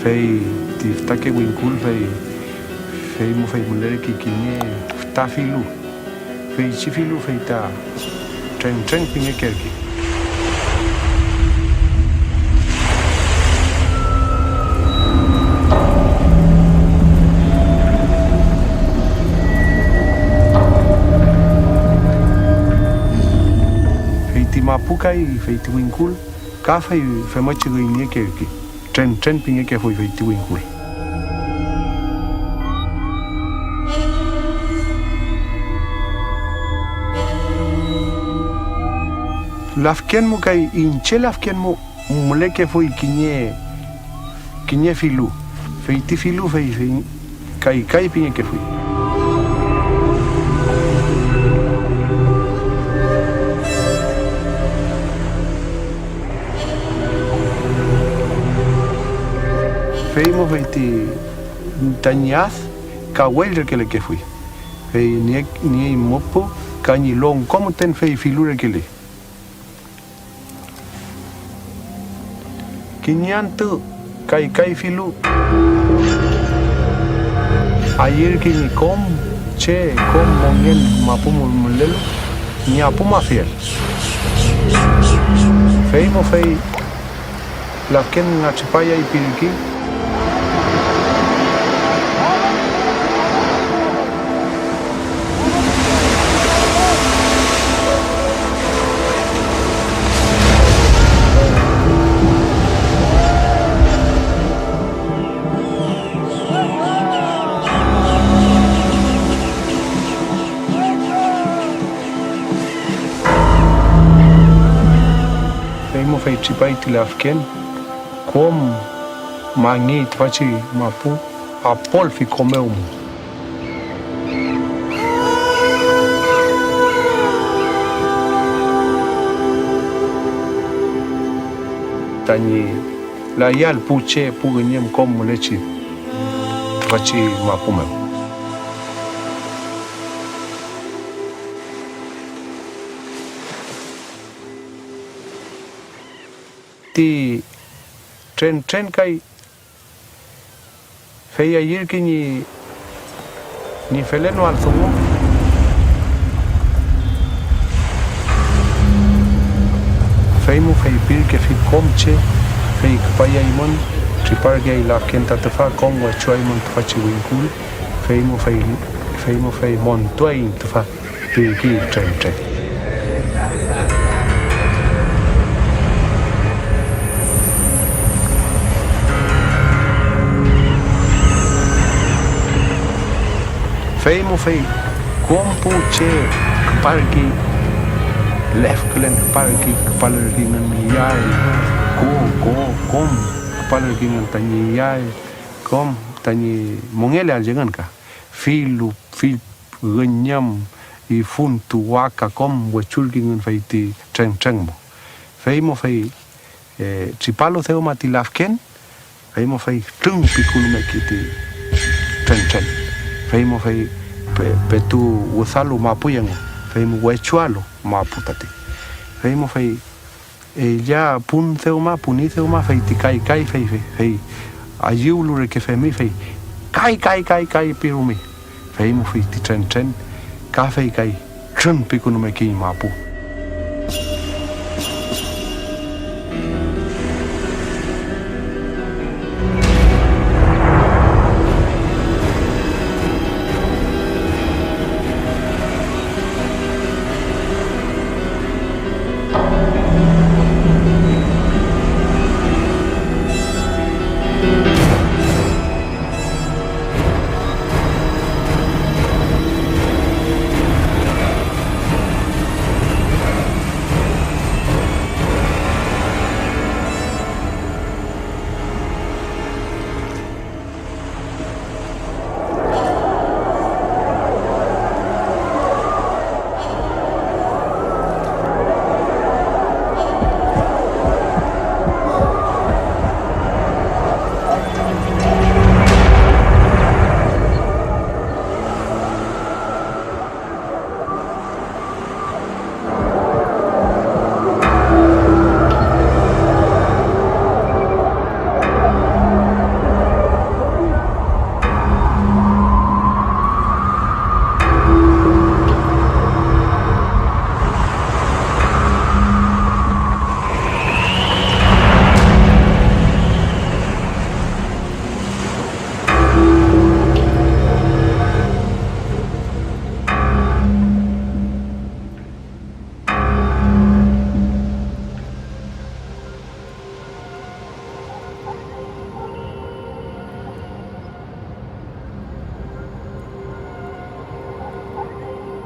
fey ti fütake wingkul fey, fey mu fey mülerkey kiñe füta filu. Feychi filu fey ta trentren pingekerkey. Fey ti mapu kay, fey ti wingkul, ka fey femngechi üyniekerkey. Trentren pingekefuy fey ti wingkul. Lafken mu kay iñche lafken mu mülekefuy kiñe, kiñe filu, fey ti filu fey, fey kaykay pingekefuy. Fey mu fey ti tañi ad kawell reke lekefuy, fey nie-, niey müpü ka ñi longko müten fey filu rekele. Kiñe antü kaykay filu. Ayürkey ñi kom che kom mongen mapu mu-, mülelu ñi apumafiel. Fey mu fey lafken nga tripayay pirki. Fey mu fey tripay ti lafken, kom mangey tüfachi mapu, apolfi ko mew mu. Tañi layal pu che, pu üñüm kom mülechi tüfachi mapu mew. Ti trentren kay, fey ayürkey ñi, ñi felenoael dungu. Fey mu feypirkefi kom che, fey küpayaymün, triparkeay lafken ta tüfa, kom wechuaymün tüfachi wingkul, fey mu fey, fey mu fey montuaiñ tüfa. Pirki trentren. Fey mu fey kom pu che küparkey, lefkülen küparkey, küpalürkeyngün iyael, ko, ko, kom küpalürkeyngün tañi iyael, kom tañi mongeleael engün ka, filu, fill üñüm, ifuntu, waka, kom wechulkingün fey ti trengtreng mu. Fey mu fey, e, tripalu dewma ti lafken, fey mu fey trüngpikünumekey ti trengtreng. Fey mu fey pe-, petu wüdalu mapuy engu, fey mu wechualu mapu tati. Fey mu fey Ella pun dewma, puni dewma, fey ti kay, kay, fey, fey, fey ayüwlu reke femi, fey kay, kay, kay, kay pirumi. Fey mu fey ti trentren ka fey kay trünpikünumekey mapu.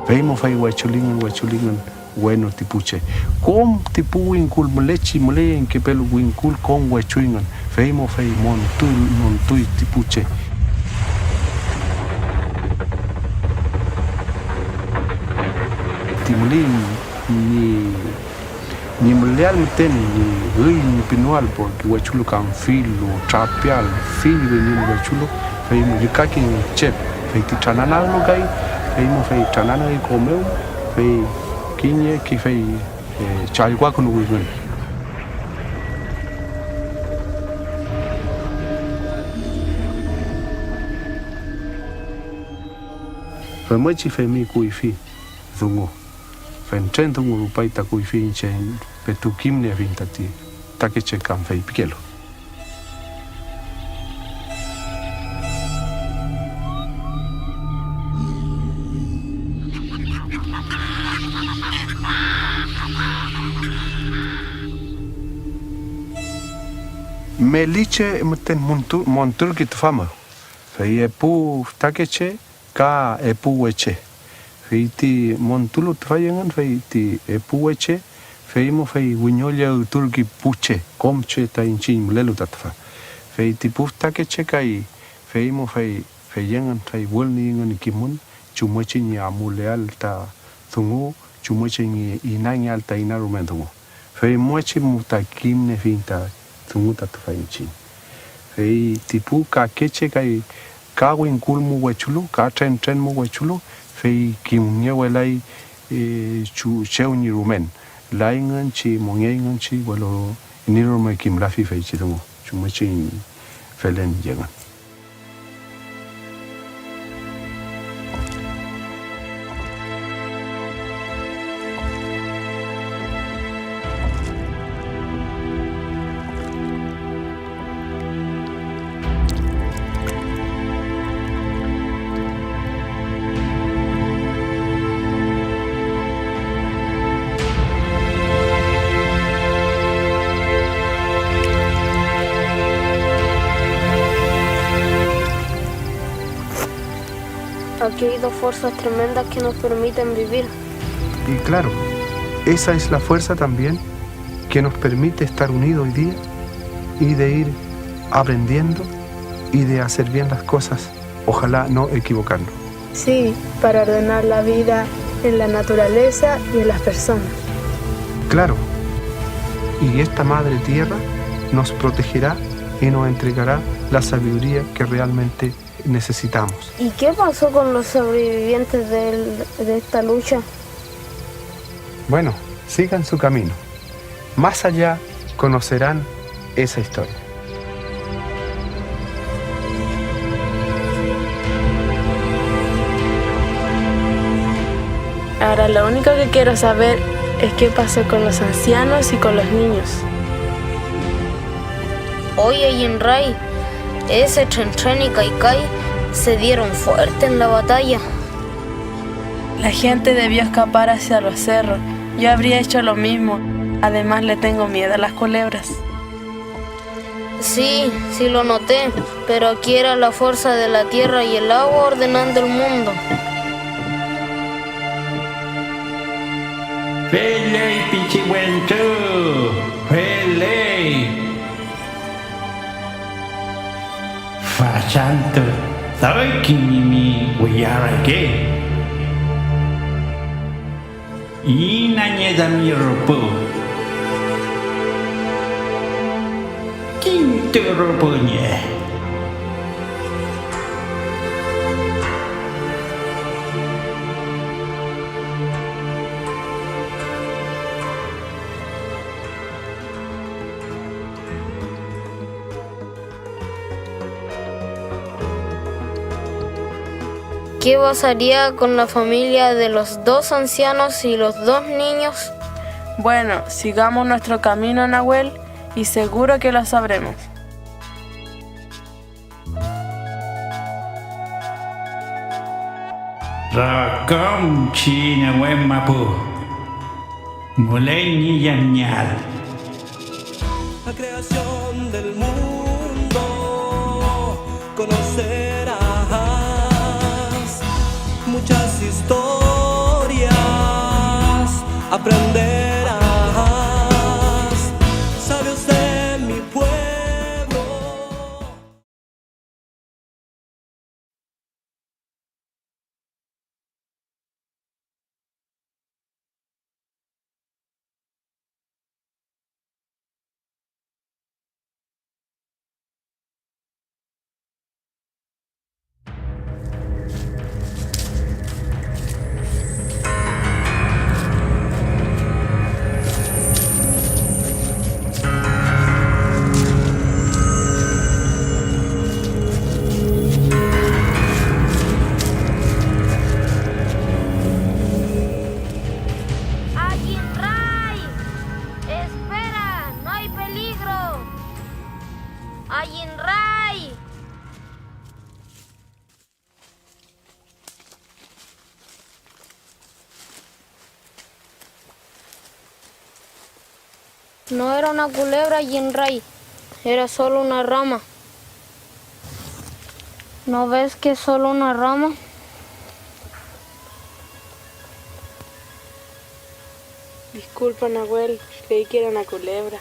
Fey mu fey wechulingün, wechulingün wenu ti pu che. Kom ti pu wingkul mülechi, müleyengkepelu wingkul, kom wechuyngün, fey mu fey montuy, montuy ti pu che. Ti müley ñi ñi müleael müten ñi üy ñi pinoael, porke wechulu kam filu, trapeael, fill üñüm wechulu, fey mu llükakey ñi chep, fey ti trananaglu kay, fey mu fey trananagey ko mew, fey kiñeke fey, eh, challwakünuwingün. Femngechi femi kuyfi dungu. Fentren dungu rupay ta kuyfi iñche petu kimniefiñ tati fütakeche kam feypikelu. Meli che müten muntu-, monturki tüfa mew, fey epu fütakeche ka epu weche. Fey ti montulu tüfay engün, fey ti epu weche, fey mu fey wiñollüturki pu che, kom che ta iñchiñ mülelu ta tüfa. Fey ti pu fütakeche kay, fey mu fey, fey engün fey wülniyngün kimün chumngechi ñi amuleael ta dungu, chumngechi ñi inangeael ta ina rume dungu. Femngechi mu ta kimniefiñ ta dungu ta tüfa iñchiñ. Fey ti pu kakeche kay ka wingkul mu wechulu, ka trentren mu wechulu, fey kimngewelay, e, chu-, chew ñi rumen. Layngün chi mongeyngün chi, welu iney rume kimlafi feychi dungu, chumngechi felen yengün. Aquí hay dos fuerzas tremendas que nos permiten vivir. Y claro, esa es la fuerza también que nos permite estar unidos hoy día y de ir aprendiendo y de hacer bien las cosas. Ojalá no equivocarnos. Sí, para ordenar la vida en la naturaleza y en las personas. Claro, y esta madre tierra nos protegerá y nos entregará la sabiduría que realmente necesitamos. ¿Y qué pasó con los sobrevivientes del- de esta lucha? Bueno, sigan su camino. Más allá conocerán esa historia. Ahora lo único que quiero saber es qué pasó con los ancianos y con los niños. Oye, Yenray, ese Trentren y Kaykay se dieron fuerte en la batalla. La gente debió escapar hacia los cerros. Yo habría hecho lo mismo. Además, le tengo miedo a las culebras. Sí, sí lo noté, pero aquí era la fuerza de la tierra y el agua ordenando el mundo. Feley, pichi wentru, feley. Fachantü doy kimimi wiya reke. Inañe tami rüpü. Kintu rüpü ñi. ¿Qué pasaría con la familia de los dos ancianos y los dos niños? Bueno, sigamos nuestro camino, Nahuel, y seguro que lo sabremos. Rakamchi Newem mapu. Müley ñi yamngeael. La creación del mundo conocerás, muchas historias aprenderás, sabios de mi pueblo. Ayinray. No era una culebra, Ayinray, era solo una rama. ¿No ves que es solo una rama? Disculpa, Nahuel, creí que era una culebra.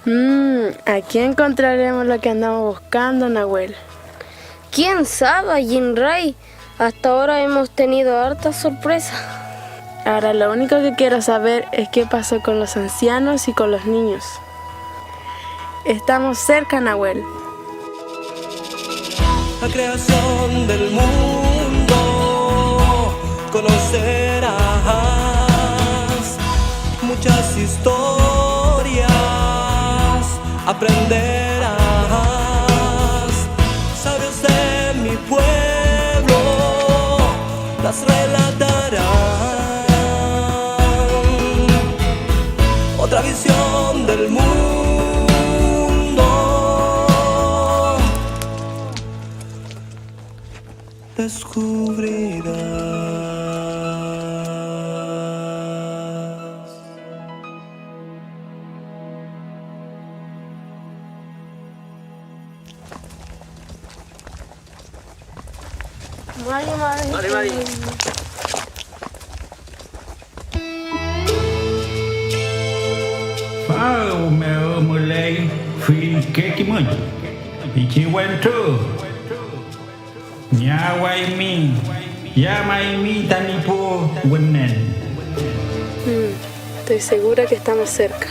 Mm, aquí encontraremos lo que andamos buscando, Nahuel. ¿Quién sabe, Ayinray? Hasta ahora hemos tenido harta sorpresa. Ahora lo único que quiero saber es qué pasó con los ancianos y con los niños. Estamos cerca, Nahuel. La creación del mundo conocerás, muchas historias aprenderás. Sabios de mi pueblo las relatarán. Otra visión del mundo descubrirás. Mari, mari. Mari, mari. Fawmew müley fillke kimün, pichi wentru. Ñawaymi, yamaymi tami pu wünen. Mm, estoy segura que estamos cerca.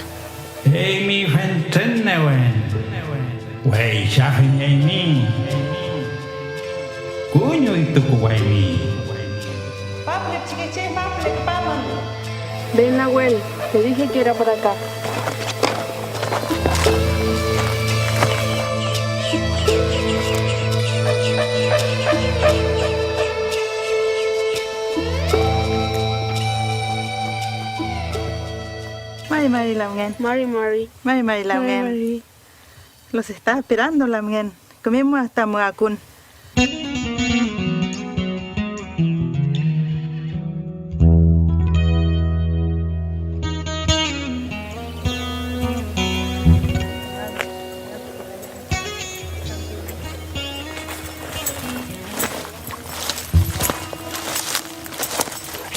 Eymi fentren newen, weychafengeymi. Kuñiwtukuwaymi. Ven, Nahuel, te dije que era por acá. Mari mari lamngen. Mari mari. Mari mari lamngen. Mari mari. Los está esperando lamngen. Küme mu hasta mu akun.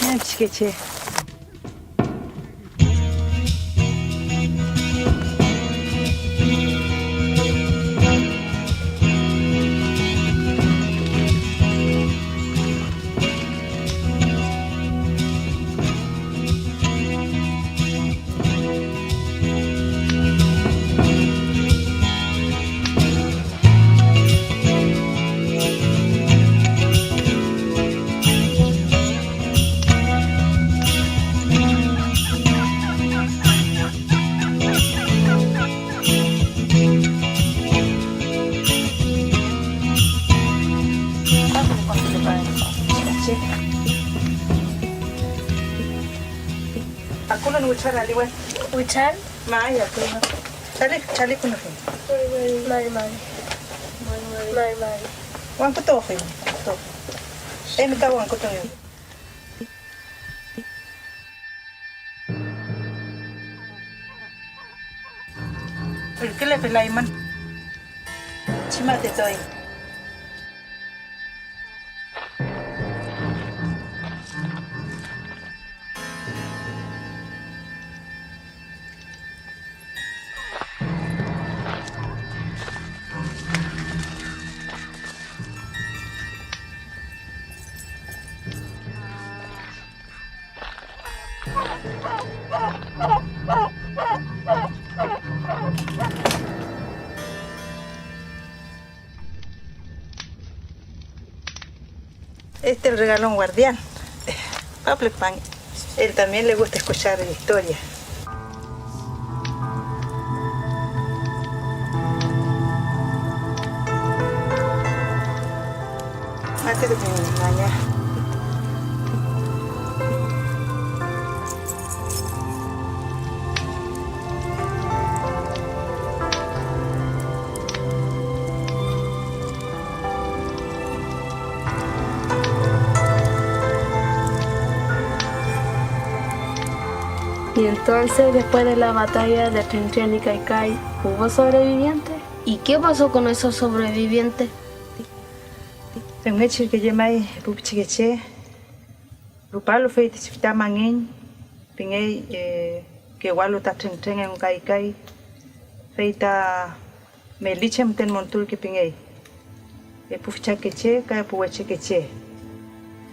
Mira, pichikeche. Akulun wichal aliwen. Wichal? May, akulun. Chali, chali kunu fin. Mari, mari. Mari, mari. Mari, mari. Wangkutufi, wangkutufi. Emi ka wangkutufi. Ürkülepelaymün. Chimatutuy. Este es el regalón guardián. Paplepan. Él también le gusta escuchar historias. Y entonces, después de la batalla de Trintrén y Caicay, ¿hubo sobrevivientes? ¿Y qué pasó con esos sobrevivientes? Femngechi ürke llemay, pu pichikeche, rupalu feytichi fütra mangin, pingey, eh, kewalu ta Trintrén engu Caicay, fey ta meli che müten monturke pingey, epu füchakeche ka epu wechekeche,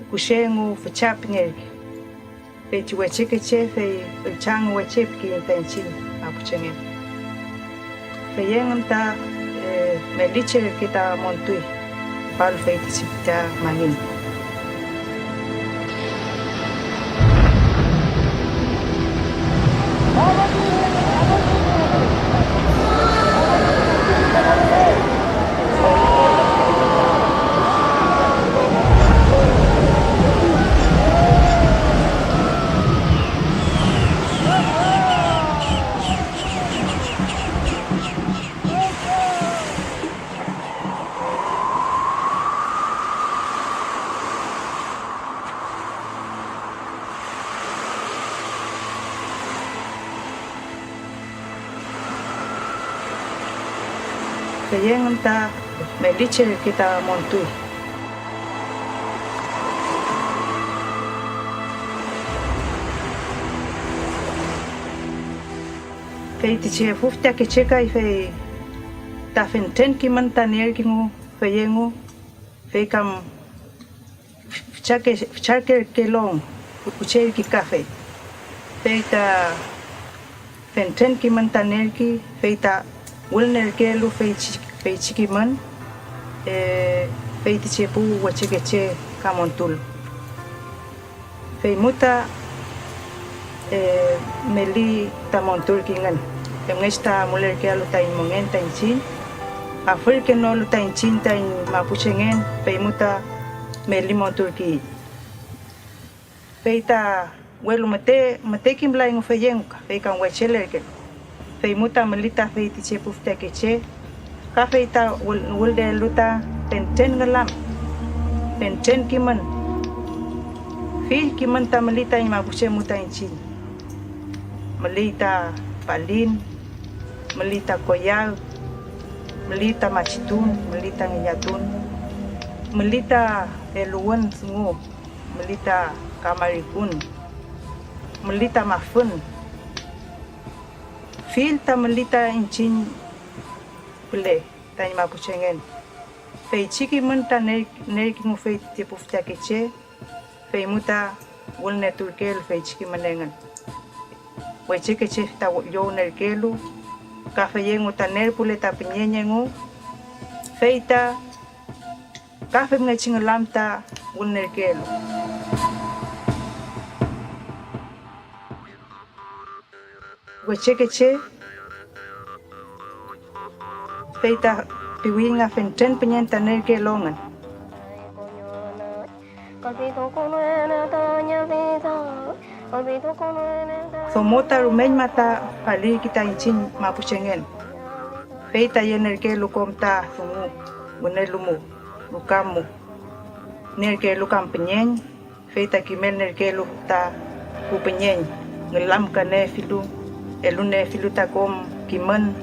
kushe engu fücha pingerke. Feychi wechekeche, fey üllcha engu weche pikiyiñ ta iñchiñ mapuchengen. Fey engün ta, eh, meli che reke ta montuy, küpalu feytichi fütra mangin. Fey engün ta meli che reke ta montuy. Feytichi epu fütakeche kay, fey ta fentren kimün ta nierkingu fey engu, fey kam füchake-, fücharkerkelon pu che ürke kafey. Fey ta fentren kimün ta nierki, fey ta wülnerkelu feychi, feychi kimün, eh, feytichi epu wechekeche ka montulu. Feymu ta, eh, meli ta monturkingün, femngechi ta amulerkealu taiñ mongen ta iñchiñ, afürkenolu ta iñchiñ taiñ mapuchengen, feymu ta meli monturkiyiñ. Fey ta, welu müte, müte kimlayngu feyengu ka, fey kam wechelerkelu. Feymu ta müli ta feytichi epu fütakeche, ka fey ta wül-, wülnielu ta fentren ngülam, fentren kimün. Fill kimün ta müli taiñ mapuche mu ta iñchiñ. Müli ta palin, müli ta koyag, müli ta machitun, müli ta ngillatun, müli ta eluwün dungu, müli ta kamarikun, müli ta mafün. Fill ta müli ta iñchiñ püle tañi mapuchengen. Feychi kimün ta ner-, nerkingufey ti pu fütakeche, feymu ta wülneturkelu feychi kimün engün. Wechekeche ta llownerkelu, ka fey engu ta nerpule ta püñeñ engu, fey ta ka femngechi ngülam ta wülnerkelu. Wechekeche, fey ta piwiyiñ nga fentren püñeñ ta nerkelu engün. Domo ta rumeñma ta falirki ta iñchiñ mapuchengen, fey ta yenerkelu kom ta dungu, wünelu mu, ruka mu, nierkelu kam püñeñ, fey ta kimelnerkelu ta pu püñeñ, ngülamkaniefilu, eluniefilu ta kom kimün.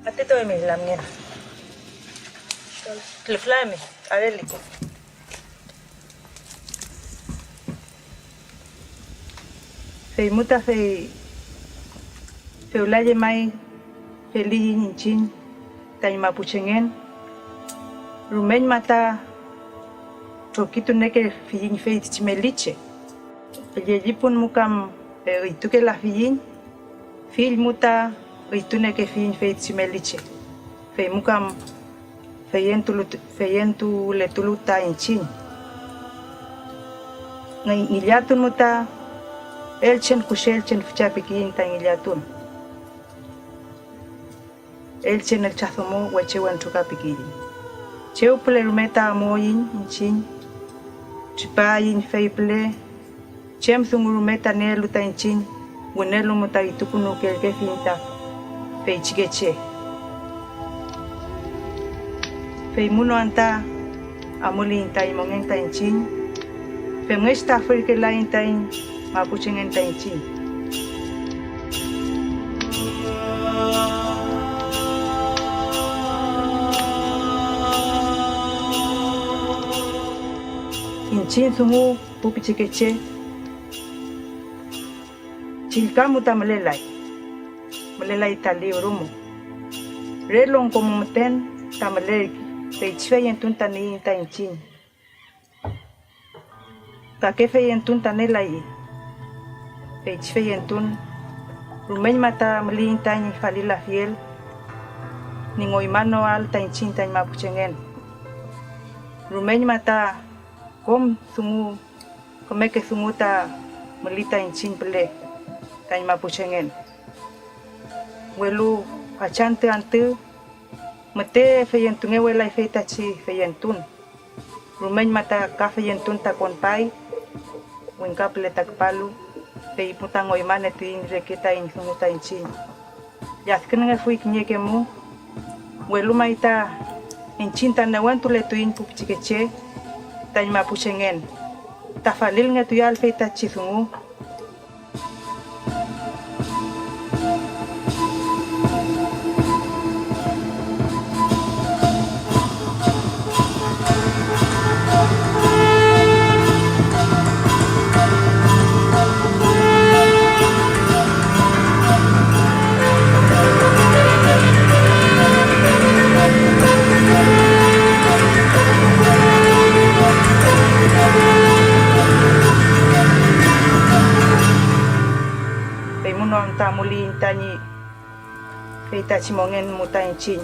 Atetuaymi lamngen. Lüflami, areliku. Feymu ta fey fewla llemay feliyiñ iñchiñ tañi mapuchengen, rumeñma ta trokitunekefiyiñ feytichi meli che. Llellipun mu kam, eh, üytukelafiyiñ, fill mu ta üytunekefiyiñ feytichi meli che, feymu kam feyentulu-, feyentuletulu ta iñchiñ. Ngi-, ngillatun mu ta elchen kushe elchen fücha pikiyiñ ta ngillatun. elche nütramdomo weche wentru ka pikilliñ. Chew püle rume ta amuiñ iñchiñ, tripaiñ fey püle, chem dungu rume ta nielu ta iñchiñ, wünelu mu ta itukünuwkelkefiñ ta feychike che. Fey munu anta amuliyiñ taiñ mongen ta iñchiñ, femngechi ta afürkelaiñ taiñ mapuchengen ta iñchiñ. Iñchiñ dungu, pu pichikeche, chillka mu ta mülelay, mülelay ta libru mu. Re longko mu müten ta mülerkey, feychi feyentun ta nieiñ ta iñchiñ. Kake feyentun ta nelay, feychi feyentun rumeñma ta müliyiñ tañi falilafiel ñi ngoymanoael ta iñchiñ tañi mapuchengen. Rumeñma ta kom dungu, kümeke dungu ta müli ta iñchiñ püle tañi mapuchengen. Welu fachantü antü müte feyentungewelay feytachi feyentun. Rumeñma ta ka feyentun ta konpay, wingka püle ta küpalu, fey mu ta ngoymanietuiñ reke taiñ dungu ta iñchiñ. Lladkünungefuy kiñeke mu, welu may ta iñchiñ ta newentuletuiñ pu pichikeche tañi mapuchengen, ta falilngetuyael feytachi dungu. Fey munu am ta amuliyiñ tañi feytachi mongen mu ta iñchiñ.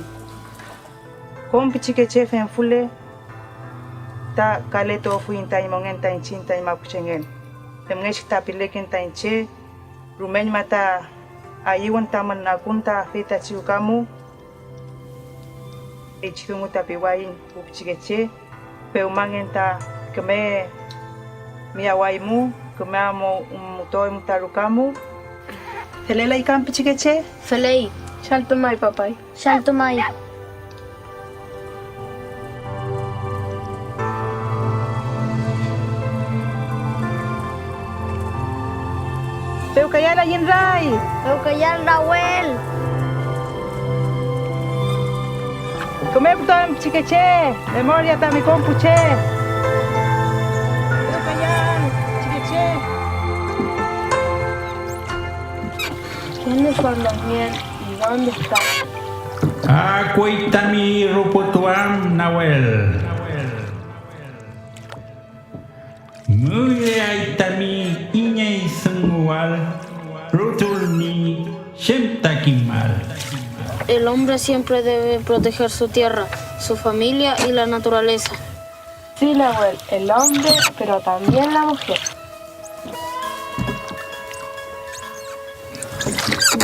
Kom pichikeche femfule, ta kaletuafuiñ tañi mongen ta iñchiñ tañi mapuchengen, femngechi ta pileken ta iñche, rumeñma ta ayüwün tamün akun ta feytachi ruka mu. Feychi dungu ta piwayiñ pu pichikeche, pewmangen ta küme miyawaymu, küme amuwtuaymu ta ruka mu. ¿Felelay kam pichikeche? Feley. Chaltumay, papay. Chaltumay. Pewkayal ayün ray. Pewkayal Rawel. Küme putuan pichikeche, memoria tami kom pu che. Pewkayal pichikeche. ¿Quién dejó los miel y dónde está? Akuy tami ruputuam, Nawel. Müleay tami iñey dunguwal, rutulmi chem ta kimal. El hombre siempre debe proteger su tierra, su familia y la naturaleza. Sí, Nawel, el hombre, pero también la mujer.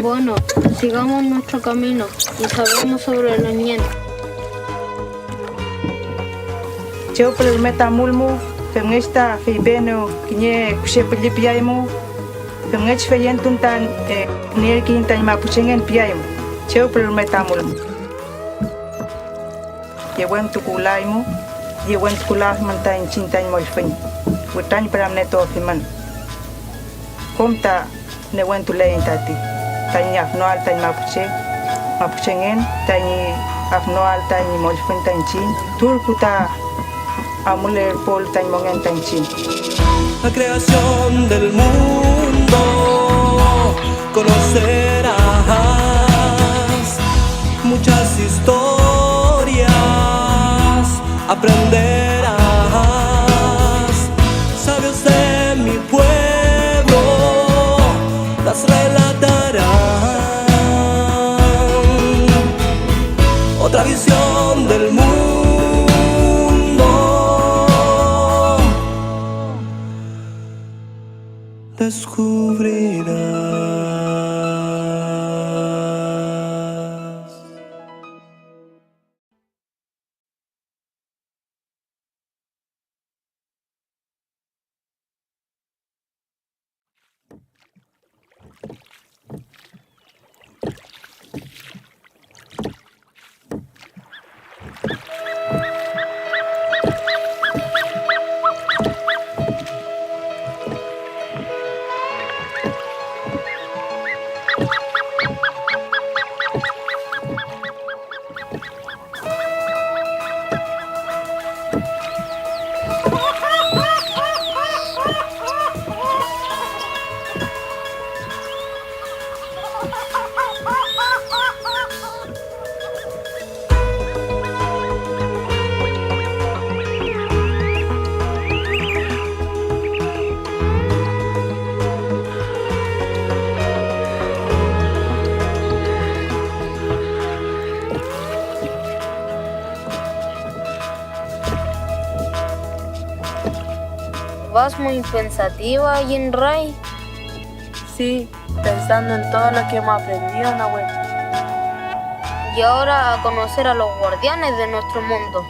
Bueno, sigamos nuestro camino y sabemos sobre los ñen. Chew püle rume ta amulmu, femngechi ta feypienew kiñe kushe pülli piaymu, femngechi feyentun ta, eh, nierkeiñ tañi mapuchengen piaymu, chew püle rume ta amulmu. Yewentukulaymu, yewentukulafimün ta iñchiñ taiñ mollfüñ, witrañpüramnietuafimün. Kom ta newentuleiñ tati, tañi afnoael tañi mapuche, mapuchengen, tañi afnoael tañi mollfüñ ta iñchiñ, turpu ta amulerpualu tañi mongen ta iñchiñ. La creación del mundo conocerás, muchas historias aprenderás. Sabios de mi pueblo las relatarán. Otra visión del mundo descubrirás. Estás muy pensativa, Jinray. Sí, pensando en todo lo que hemos aprendido, Nahuel. Y ahora a conocer a los guardianes de nuestro mundo.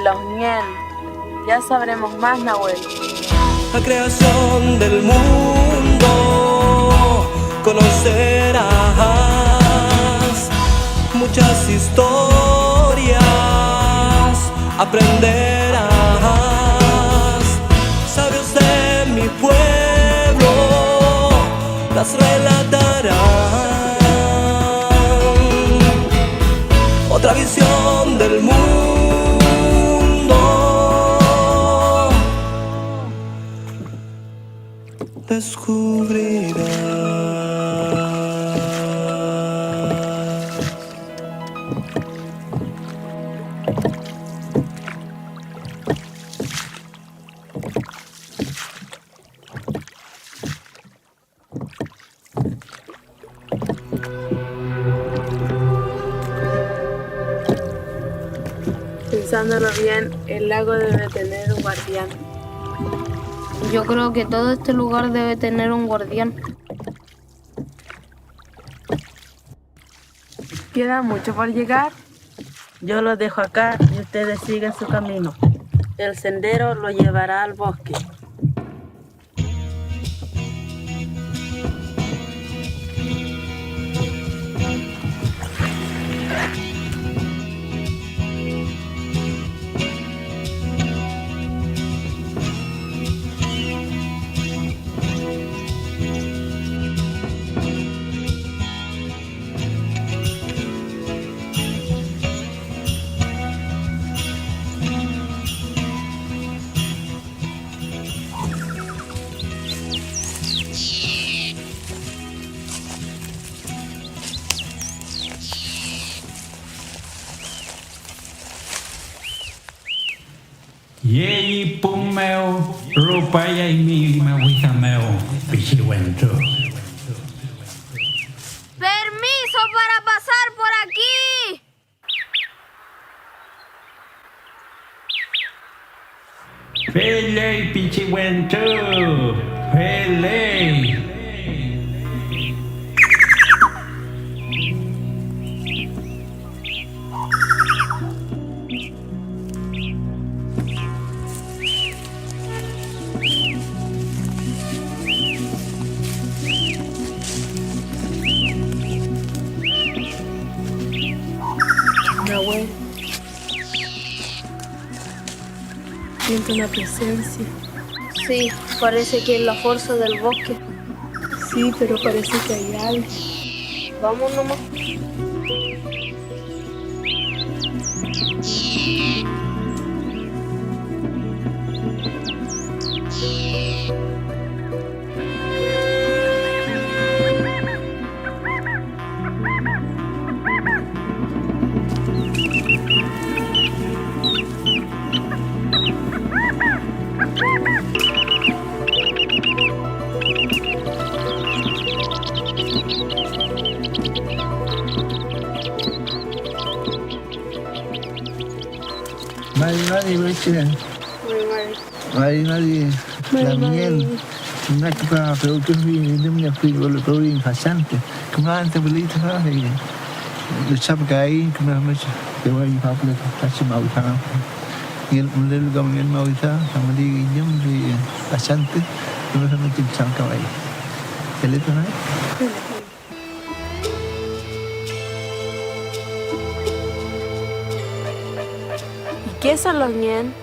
Los Ngen. Ya sabremos más, Nahuel. La creación del mundo conocerás, muchas historias aprenderás. Sabios de mi pueblo las relatarán. Otra visión del mundo descubrirás. Pensándolo bien, el lago debe tener un guardián. Yo creo que todo este lugar debe tener un guardián. ¿Queda mucho por llegar? Yo lo dejo acá y ustedes siguen su camino. El sendero lo llevará al bosque. Yeyi pun mew rupayaymi mawida mew pichi wentru. Permiso para pasar por aquí. Feley, pichi wentru, feley. Nahuel. Siento una presencia. Sí, parece que es la fuerza del bosque. Sí, pero parece que hay algo. Vamos nomás. Mari mari, weche. Mari mari. Mari mari, mari lamngen. Mari. Küna küpa pewküfi, ilümngefi welu pewi fachantü. Küme antü wüli tüfa, fey ütrapkaiñ küme müch, pewaiñ fapüle tüfachi mawida. Ngen mülelu ka müngen mawida, ka müli illüm, fey fachantü, küme femngechi nütramkawaiñ. Felepe may. ¿Y qué son los ngen?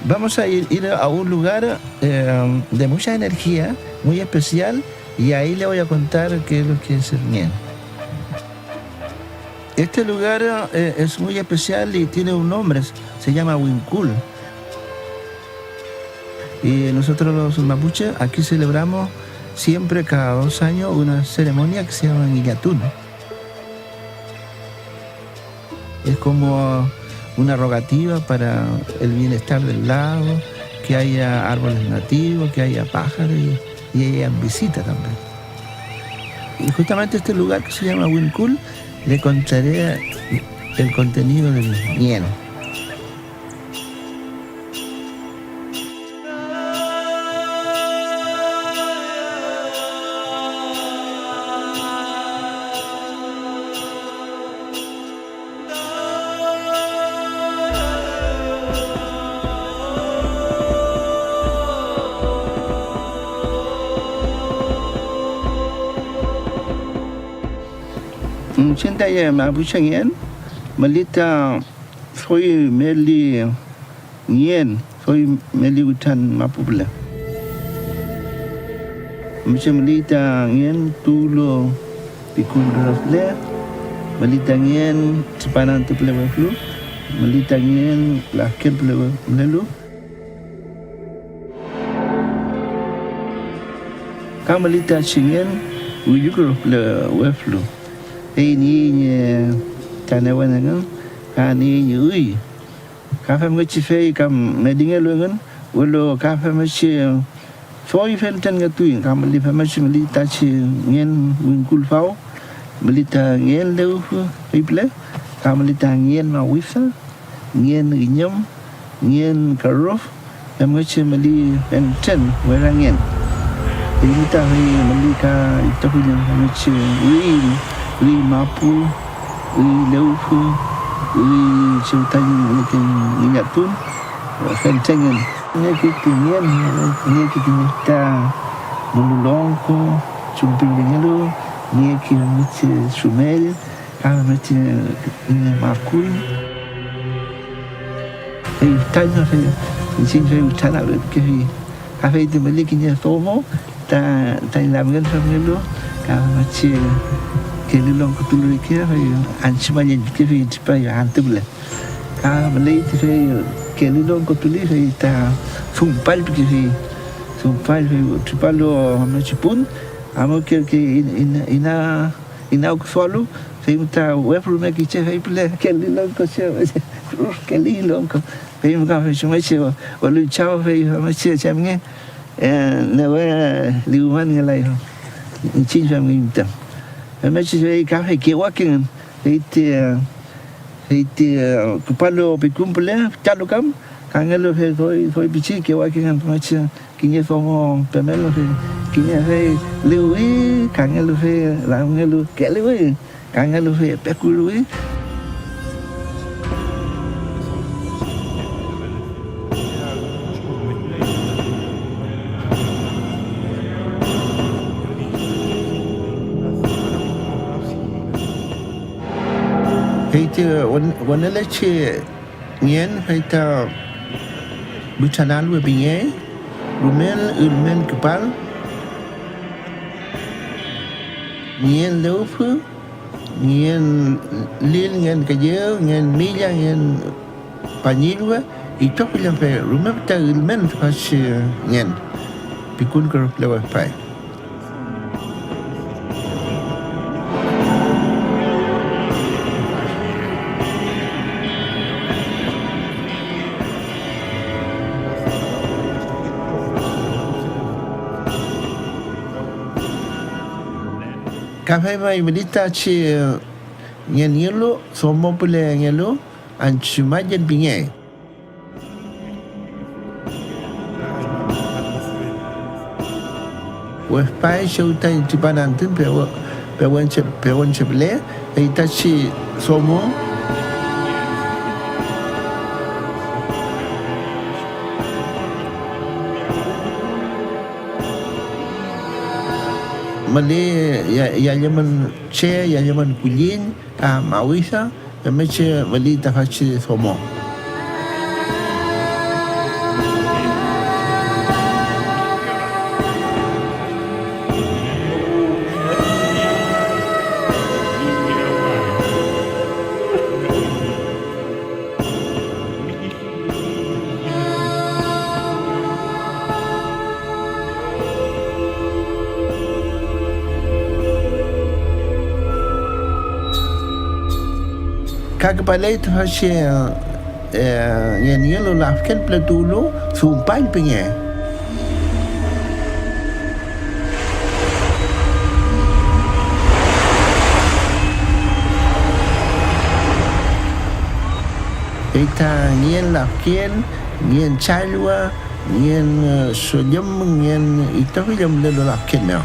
Vamos a ir, ir a un lugar, eh, de mucha energía, muy especial, y ahí le voy a contar qué es lo que es el ngen. Este lugar, eh, es muy especial y tiene un nombre, se llama Winkul. Y nosotros los mapuches aquí celebramos siempre cada dos años una ceremonia que se llama Ngillatun. Es como una rogativa para el bienestar del lago, que haya árboles nativos, que haya pájaros y, y hayan visita también. Y justamente este lugar que se llama Winkul, le contaré el contenido del ngen. Iñchiñ taiñ mapuchengen müli ta doy meli ngen, doy meli witran mapu püle. Müchen müli ta ngen tuwlu pikun püle, müli ta ngen tripanantü püle weflu, müli ta ngen lafken püle we-, mülelu. Ka müli ta chengen üyükürüf püle weflu, fey niey ñi ta newen engün, ka niey ñi üy. Ka femngechi fey kam melingelu engün, welu ka femngechi doy fentren ngetuy, ka müli femngechi müli tachi ngen wingkul faw, müli ta ngen lewfü fey püle, ka müli ta ngen mawisa, ngen üñüm, ngen kürüf, femngechi müli fentren wera ngen. Feymew ta fey müli ka itrofill em femngechi üy, üy mapu, üy lewfü, üy chew tañi ngillatun, fentren ngen. Nieki ti ngen, nieki kiñe ta mulu longko, chumpiñ pingelu, nieki femngechi sumell, ka femngechi kiñe makuy. Fey fütañma fey iñchiñ fey witranaluwkefi, ka fey ti müli kiñe domo ta, tañi lamngen femngelu, ka femngechi kelü longkotulu reke, fey anchümañen pikefi tripay antü püle. Ka müley ti fey kelü longkotuli, fey ta dumpall pikefi, dumpall fey tripalu femngechi pun, amukerkey in-, in-, ina inawkütualu, fey ta wefrume kiche fey püle kelü longko, che, kelu longko, fey ka fey chumngechi, welu chaw fey femngechi chemnge, eh, newe liwmanngelay, iñchiñ femngeñ müten. Femngechi fey ka fey kewakengün, fey ti, fey ti, eh, küpalu pikun püle, fütalu kam, kangelu fey doy, doy pichi kewakengün femngechi. Kiñe domo pemelufi, kiñe fey lewwi, kangelu fey lamngelu keliwi, kangelu fey pekuluwi. Fey ti wen-, wenelechi ngen fey ta witranalu pingey, rumel ülmen küpal, ngen lewfü, ngen lil, ngen kellew, ngen milla, ngen pañillwe, itrofill am fey rume füta ülmen tüfachi ngen, pikun kürüfle wefpay. Ka fey may mülitachi ngenngelu, domo pülengelu, anchumayen pingey. Wefpay chew tañi tripan antü pewe-, pewenche-, pewenche püle, feytachi domo. Müli ya-, yallemün che, yallemün kulliñ, ka mawisa, femngechi müli tüfachi domo. Ka küpaley tüfachi, eh, ngenngelu lafken püle tuwlu, dumpall pinge. Fey ta ngen lafken, ngen challwa, ngen, eh, sollüm, ngen itrofill am mülelu lafken mew.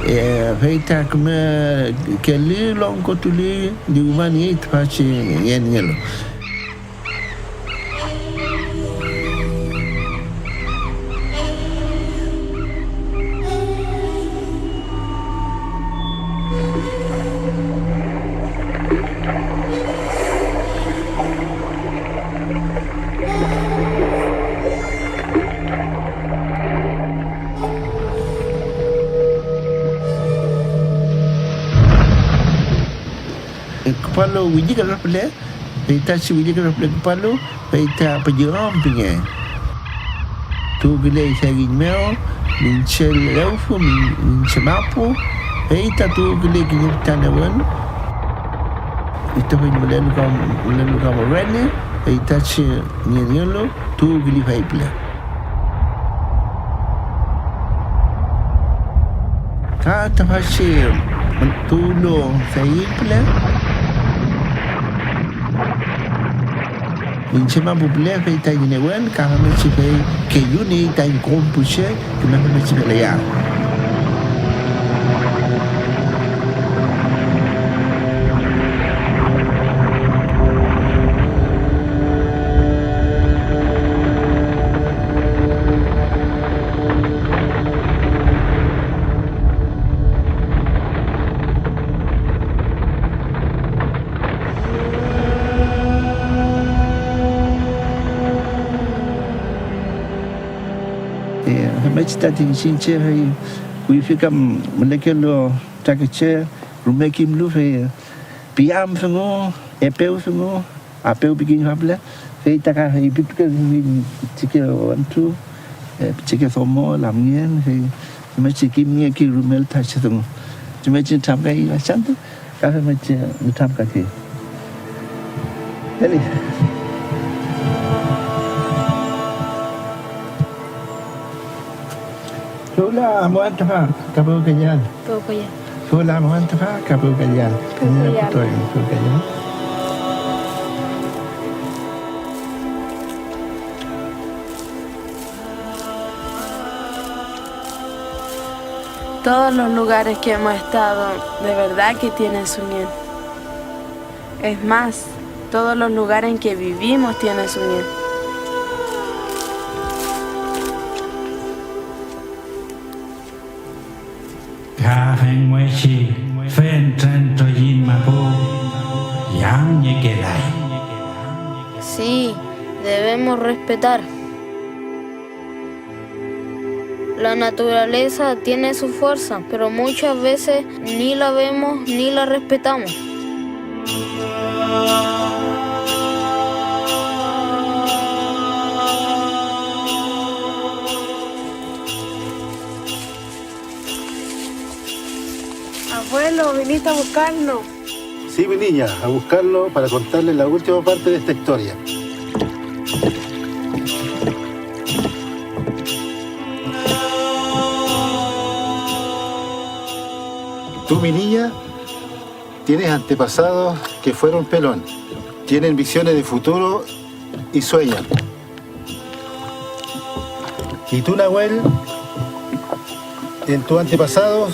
Eh, fey ta küme kelü longko tuli diwmaniey tüfachi ngenngelu. Küpalu willi kürüf püle, fey tachi willi kürüf püle küpalu, fey ta püllü am pinge. Tuwküley sagiñ mew, miñche lewfü, miñ-, miñche mapu, fey ta tuwküley kiñe fütra newün. Itrofill mülelu ka, mülelu ka Morrene, fey tachi niengelu tuwküley fey püle. Ka tüfachi tuwlu fey püle, miñche mapu püle, fey tañi newen ka femngechi fey kelluniey tañi kom pu che küme femngechi feleya. Eh, femngechi tati iñchiñ che fey kuyfi kam mülekelu fütrake che rume kimlu, fey piam dungu, epew dungu, apew pikiñ fable, fey ta ka feypitukefiñ pichike wentru, eh, pichike domo, lamngen, fey femngechi kimngekey rumel ta che dungu. Chumngechi nütramkay fachantü, ka femngechi nütramkakey. Eli. Fewla amuan tüfa ka pewkeyean. Pewkeyean. Fewla amuan tüfa ka pewkeyean. Pewkeyean. Kiñe kutoy pewkeyean. Todos los lugares que hemos estado, de verdad que tienen su miel. Es más, todos los lugares en que vivimos tienen su miel. Ka femngechi fentren trolliñ mapu yamniekelay. Sí, debemos respetar. La naturaleza tiene su fuerza, pero muchas veces ni la vemos ni la respetamos. Abuelo, viniste a buscarnos. Sí, mi niña, a buscarlo para contarle la última parte de esta historia. Tú, mi niña, tienes antepasados que fueron pelón. Tienen visiones de futuro y sueñan. Y tú, Nahuel, en tus antepasados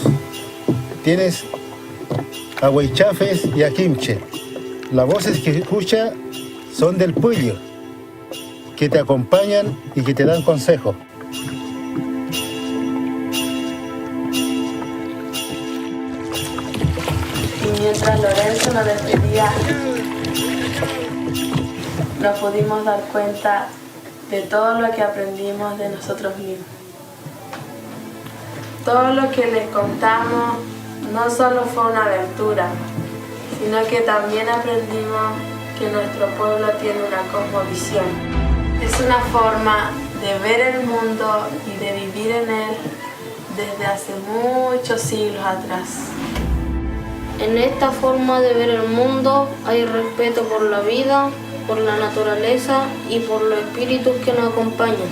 tienes a Weichafes y a Kimche. Las voces que escucha son del Puello, que te acompañan y que te dan consejo. Y mientras Lorenzo nos despedía, nos pudimos dar cuenta de todo lo que aprendimos de nosotros mismos. Todo lo que les contamos no solo fue una aventura, sino que también aprendimos que nuestro pueblo tiene una cosmovisión. Es una forma de ver el mundo y de vivir en él desde hace muchos siglos atrás. En esta forma de ver el mundo hay respeto por la vida, por la naturaleza y por los espíritus que nos acompañan.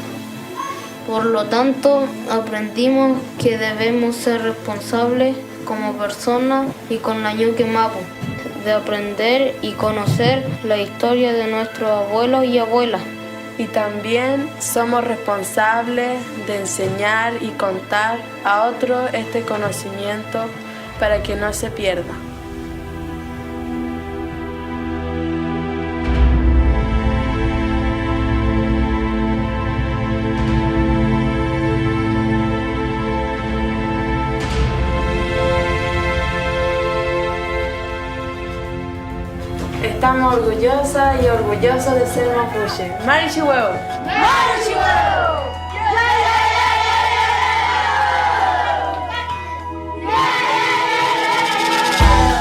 Por lo tanto, aprendimos que debemos ser responsables como personas y con la ñuke mapu, de aprender y conocer la historia de nuestros abuelos y abuelas. Y también somos responsables de enseñar y contar a otro este conocimiento para que no se pierda. Estamos orgullosas y orgullosos de ser mapuche. ¡Marichihueu! ¡Marichihueu!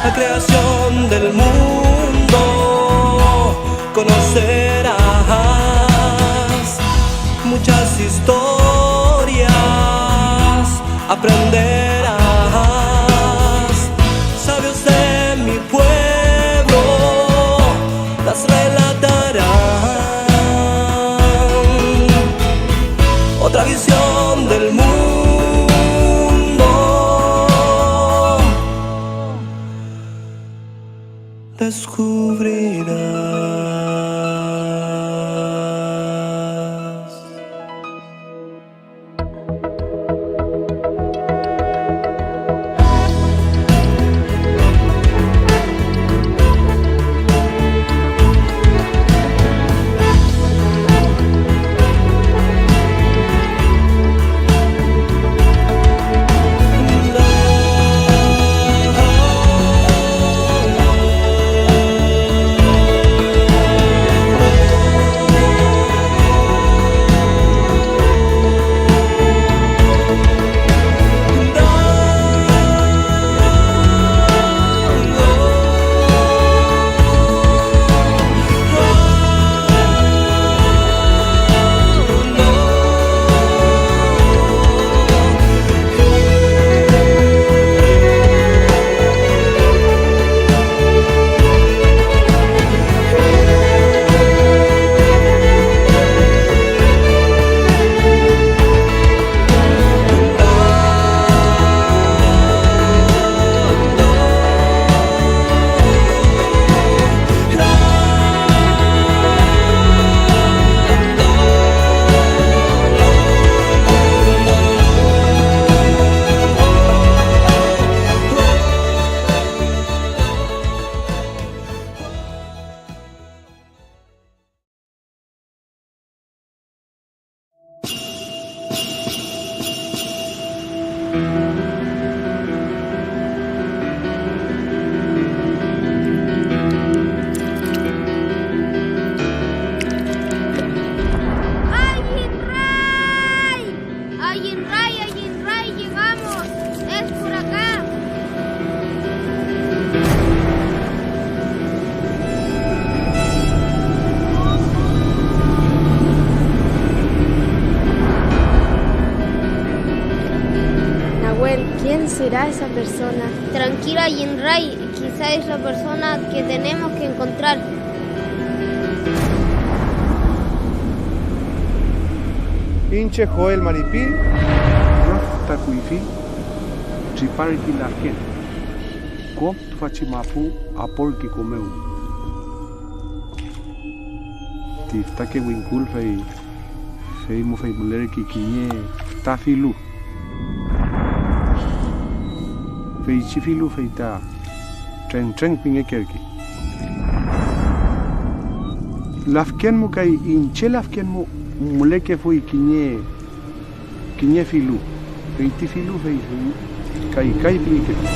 La creación del mundo conocerás muchas historias, aprenderás. Sabios de mi pueblo las relatarán. Otra visión del mundo descubrirás. ¡Ay, en ray! Ay, en ray, ay, en ray, llegamos. Es por acá. Nahuel, ¿quién será esa persona? Tranquila, Yinray, quizá es la persona que tenemos que encontrar. Iñche Joel Maripi, rüf ta kuyfi, triparki lafken. Kom tüfachi mapu aporki ko mew. Ti fütake wingkul fey, fey mu fey mülerkey kiñe füta filu. Feychi filu fey ta trengtreng pingekerkey. Lafken mu kay iñche lafken mu mülekefuy kiñe kiñe filu, fey ti filu fey, fey kay, kay pingekelu.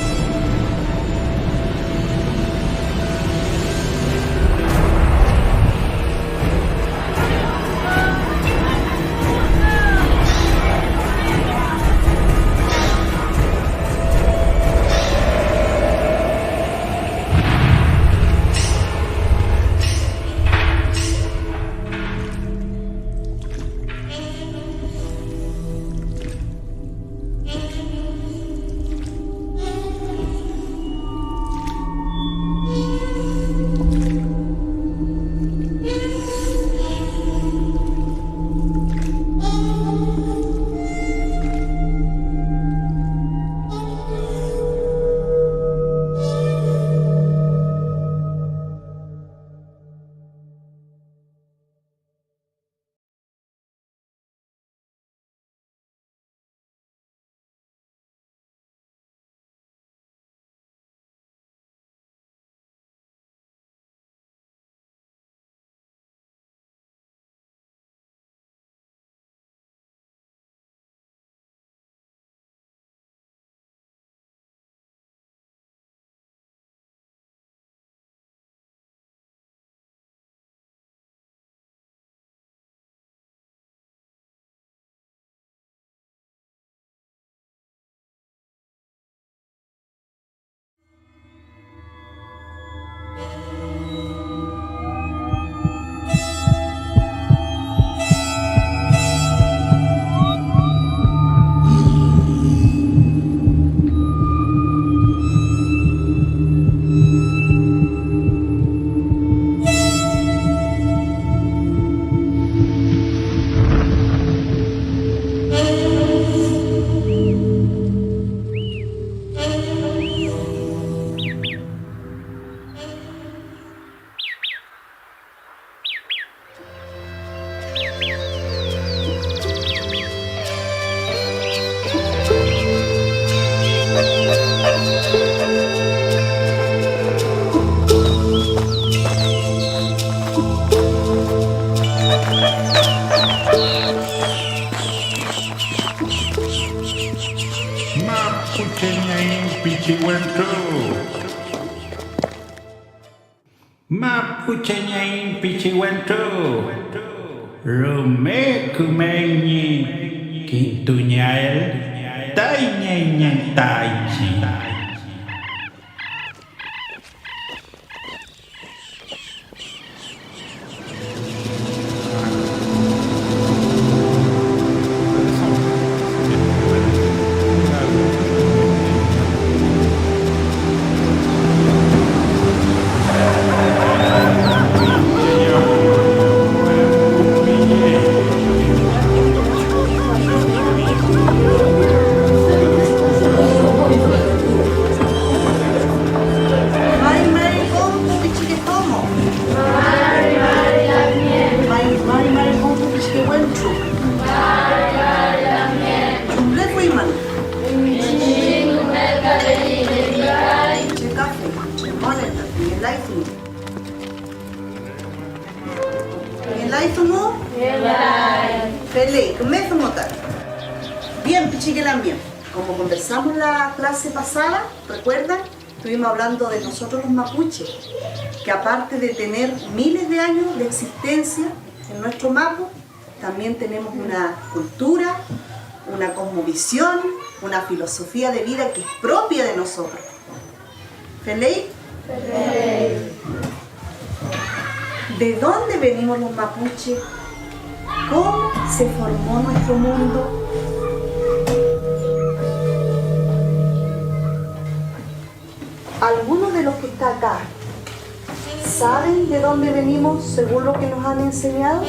Ñeiñ pichi wentru. Mapuche ñeiñ pichi wentru. Rume kümey ñi kintungeael tay ñeiñ ta iñchiñ. May may konpu pichike domo. May may may konpu pichike wentru. Chumle fuymün. Che kafe, che mole, ngelay dungu. Ngelay dungu? Ngelay. Feley, küme dungu ta. Bien, pichike lamngen. Como conversamos la clase pasada, ¿recuerdan? Estuvimos hablando de nosotros los mapuches, que aparte de tener miles de años de existencia en nuestro mapu, también tenemos una cultura, una cosmovisión, una filosofía de vida que es propia de nosotros. ¿Feley? ¿De dónde venimos los mapuches? ¿Cómo se formó nuestro mundo? ¿Alguno de los que está acá saben de dónde venimos según lo que nos han enseñado?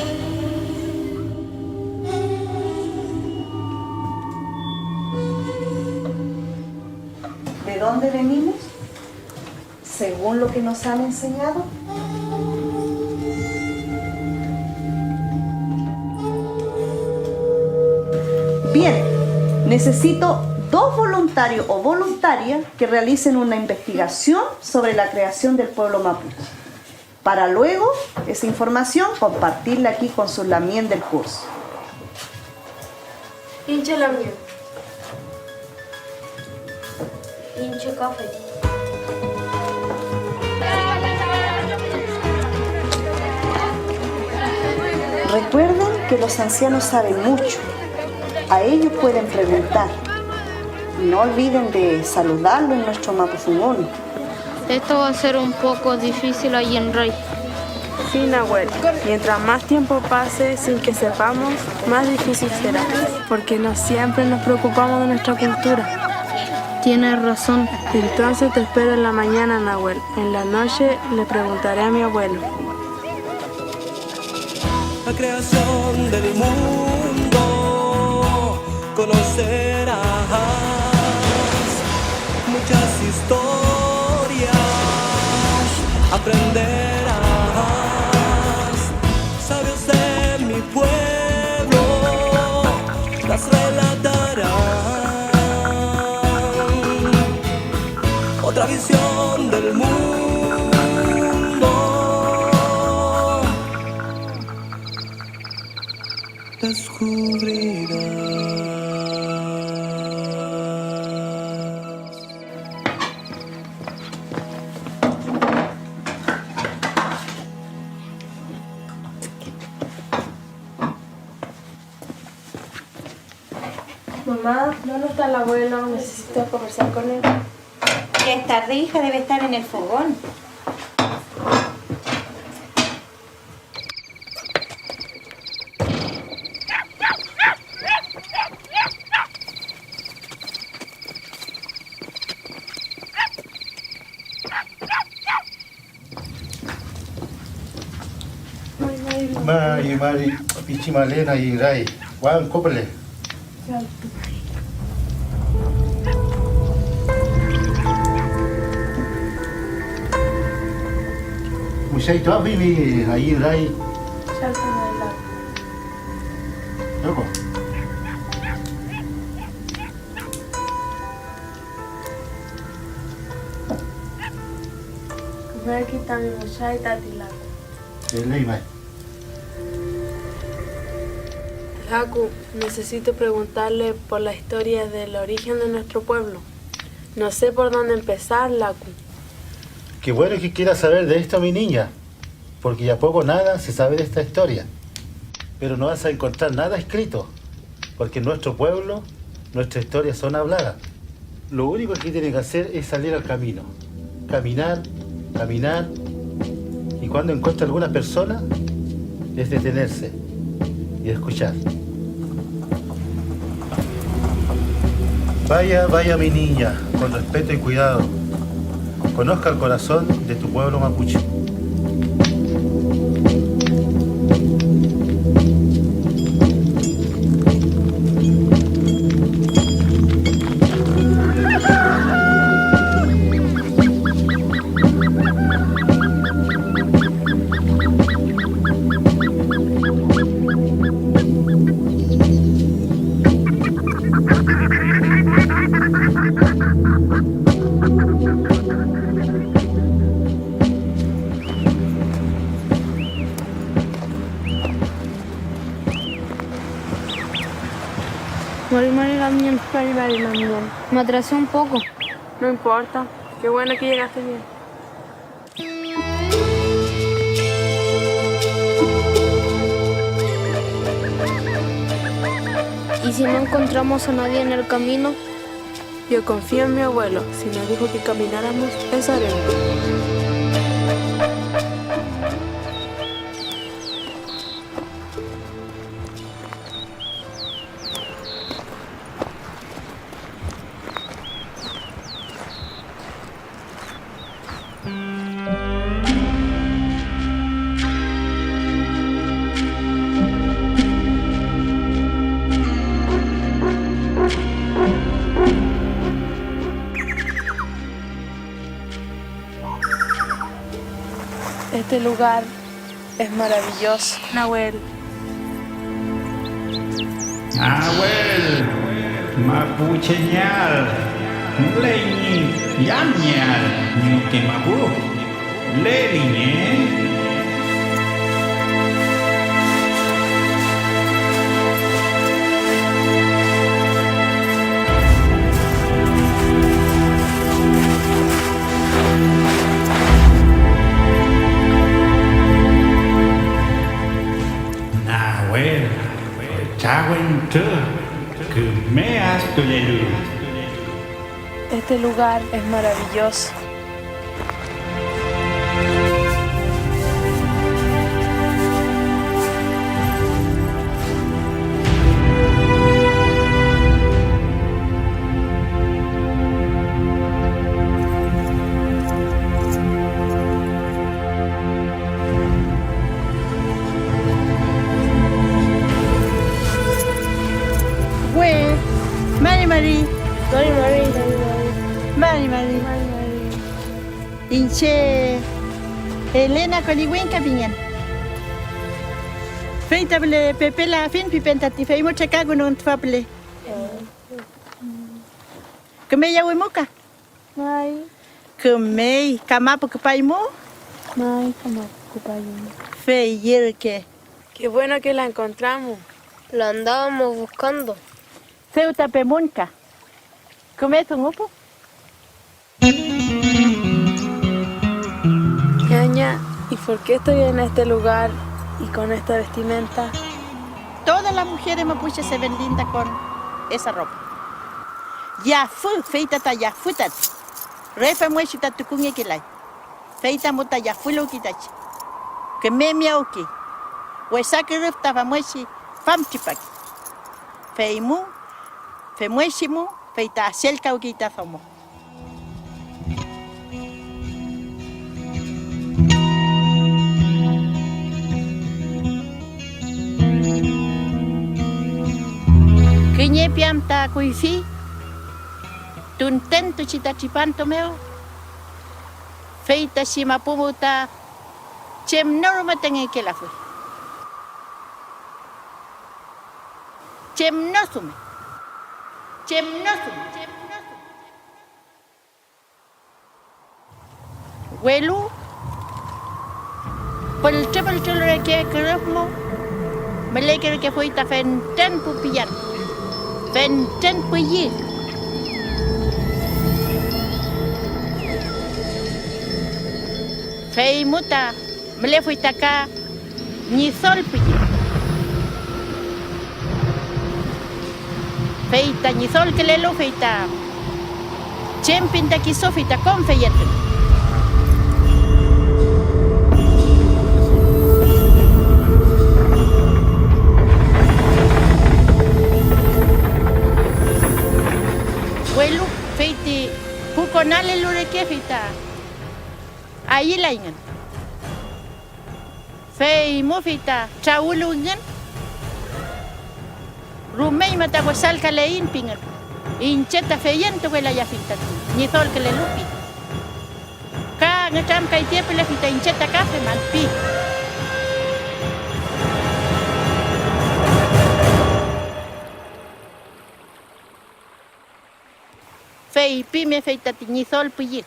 ¿De dónde venimos según lo que nos han enseñado? Bien, necesito dos voluntarios o voluntarias que realicen una investigación sobre la creación del pueblo mapuche, para luego esa información compartirla aquí con sus lamngen del curso. Iñche lamngen. Iñche kafe. Recuerden que los ancianos saben mucho. A ellos pueden preguntar. No olviden de saludarlo en nuestro mapudungun. Esto va a ser un poco difícil, Ayenray. Sí, Nahuel. Mientras más tiempo pase sin que sepamos, más difícil será, porque no siempre nos preocupamos de nuestra cultura. Tienes razón. Entonces te espero en la mañana, Nahuel. En la noche le preguntaré a mi abuelo. La creación del mundo conocerás, muchas historias aprenderás. Sabios de mi pueblo las relatarán. Otra visión del mundo descubrirás. Mamá, ¿dónde está el abuelo? Necesito conversar con él. Ya es tarde, hija, debe estar en el fogón. Mari, mari, pichi Malena, Iray, Juan, cópele. Mushay to afi mi ayin ray. Yoko. Maki tami mushay tati laku. Feley may. Laku, necesito preguntarle por la historia del origen de nuestro pueblo. No sé por dónde empezar, Laku. Qué bueno que quieras saber de esto, mi niña, porque ya poco nada se sabe de esta historia. Pero no vas a encontrar nada escrito, porque en nuestro pueblo nuestras historias son habladas. Lo único que tiene que hacer es salir al camino, caminar, caminar, y cuando encuentre alguna persona, es detenerse y escuchar. Vaya, vaya, mi niña, con respeto y cuidado. Conozca el corazón de tu pueblo mapuche. Mari, mari, lamien. Mari, mari, lamien. Me atrasé un poco. No importa. Qué bueno que llegaste bien. ¿Y si no encontramos a nadie en el camino? Yo confío en mi abuelo. Si nos dijo que camináramos, eso haremos. Este lugar es maravilloso. Nahuel. Nahuel, mapuchengeael, müley ñi yamngeael ñuke mapu. Leliñe. Nahuel, fütra wentru, küme adkülelu. Este lugar es maravilloso. We, mari mari. Mari mari, mari mari. Mari mari. Mari mari. Iñche Elena Koliwingka pingen. Fey ta püle Pepe Lafin pipen tati, fey mu trekakünun tüfa püle. Küme yawimuka. May. Kümey, ¿kamapu küpaymu? May, kamapu küpaymu. Fey ürke. Qué bueno que la encontramos. La andábamos buscando. Dew ta pemunka. Küme dungupu. Ñaña, ¿y por qué estoy en este lugar y con esta vestimenta? Todas las mujeres mapuche se ven lindas con esa ropa. Yafü, fey ta ta yafü tati. Re famngechi ta tukungekelay. Fey ta mu ta yafüluwki ta che. Küme miyawki. Wesa kürüf ta famngechi famtripaki. Feymu, femngechi mu, fey ta aselkawki ta domo. Kiñe piam ta kuyfi, tuntentuchi ta tripantu mew, fey ta chi mapu mew ta chem no rume ta ngekelafuy. Chem no rume. Chem no rume. Welu pültrü pültrül reke kürüf mu mülekerkefuy ta fentren pu pillan, fentren püllü. Feymu ta mülefuy ta ka Ñidol püllü. Fey ta Ñidolkülelu, fey ta chem pin ta kisu, fey ta kom feyentun. Welu fey ti pu konalelu reke, fey ta ayülayngün. Feymu fey ta trawüluwingün, rumeñma ta wesalkaleiñ pingün, iñche ta feyentuwelayafiñ tati Ñidolkülelu pi. Ka nütramkay tiye püle fey ta iñche ta ka feman pi. Feypimi fey tati Ñidol püllü.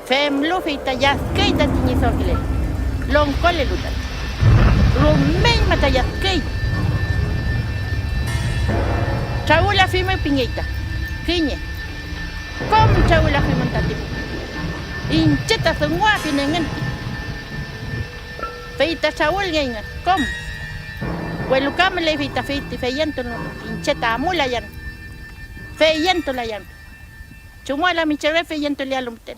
Femlu fey ta lladküy tati Ñidolkülelu, longkolelu tati. Rumeñma ta lladküy. Trawülafimi pingey ta kiñe. Kom trawülafimün tati pu. Iñche ta dunguafin engün pi. Fey ta trawülngeyngün kom. Welu ka müley fey ta fey ti feyentun, iñche ta amulayan, feyentulayan. ¿Chumül am iñche re feyentulealu müten?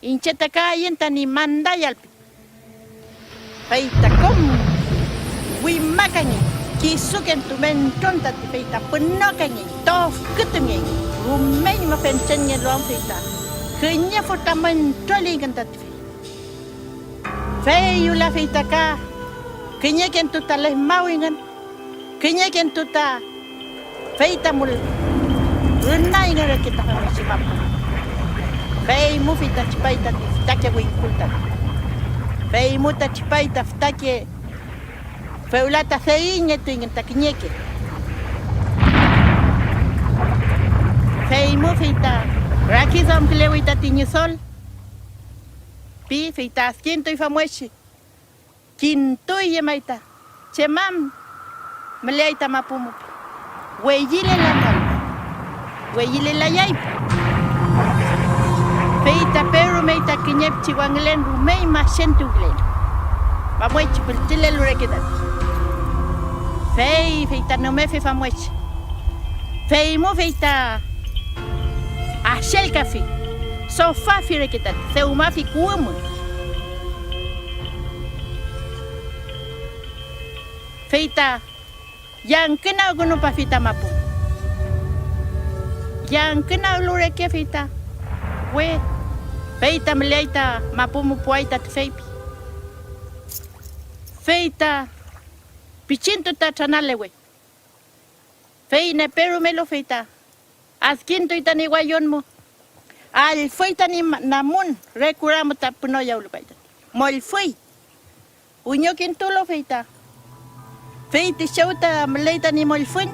Iñche ta ka ayün tañi mandayal pi. Fey ta kom wimakangey, kisukentu mentron tati, fey ta pünokangey, tofkütungey, rumeñma fentrenngelu am fey ta kiñe fütra mentroleyngün tati fey. Fey wüla fey ta ka kiñekentu ta lefmawingün, kiñekentu ta fey ta mül-, rünayngün reke ta famngechi mapu. Feymu fey ta tripay tati fütake wingkul tati. Feymu ta tripay ta fütake, fewla ta deyiñetuyngün ta kiñeke. Feymu fey ta rakiduamkülewi tati Ñidol, pi, fey ta adkintuy famngechi. Kintuy llemay ta chem am müleay ta mapu mu pi. Weyilelamal, weyilelayay. Fey ta Pedro mey ta kiñe pichi wangülen rumey masentuwkülen, famngechi pültrülelu reke tati. Fey, fey ta nümefi famngechi. Feymu fey ta axelkafi, sofafi reke tati, dewmafi kuwü mu. Fey ta yangkünagkünupafi ta mapu. Yangkünaglu reke fey ta we, fey ta müleay ta mapu mu puay ta tüfey pi. Fey ta pichintu ta tranalewe. Fey nepe rumelu fey ta adkintuy tañi wallon mu, allfüy tañi ma-, namun, re kura mu ta pünoyawlu kay tati, mollfüy. Wiñokintulu fey ta, fey ti chew ta müley tañi mollfüñ,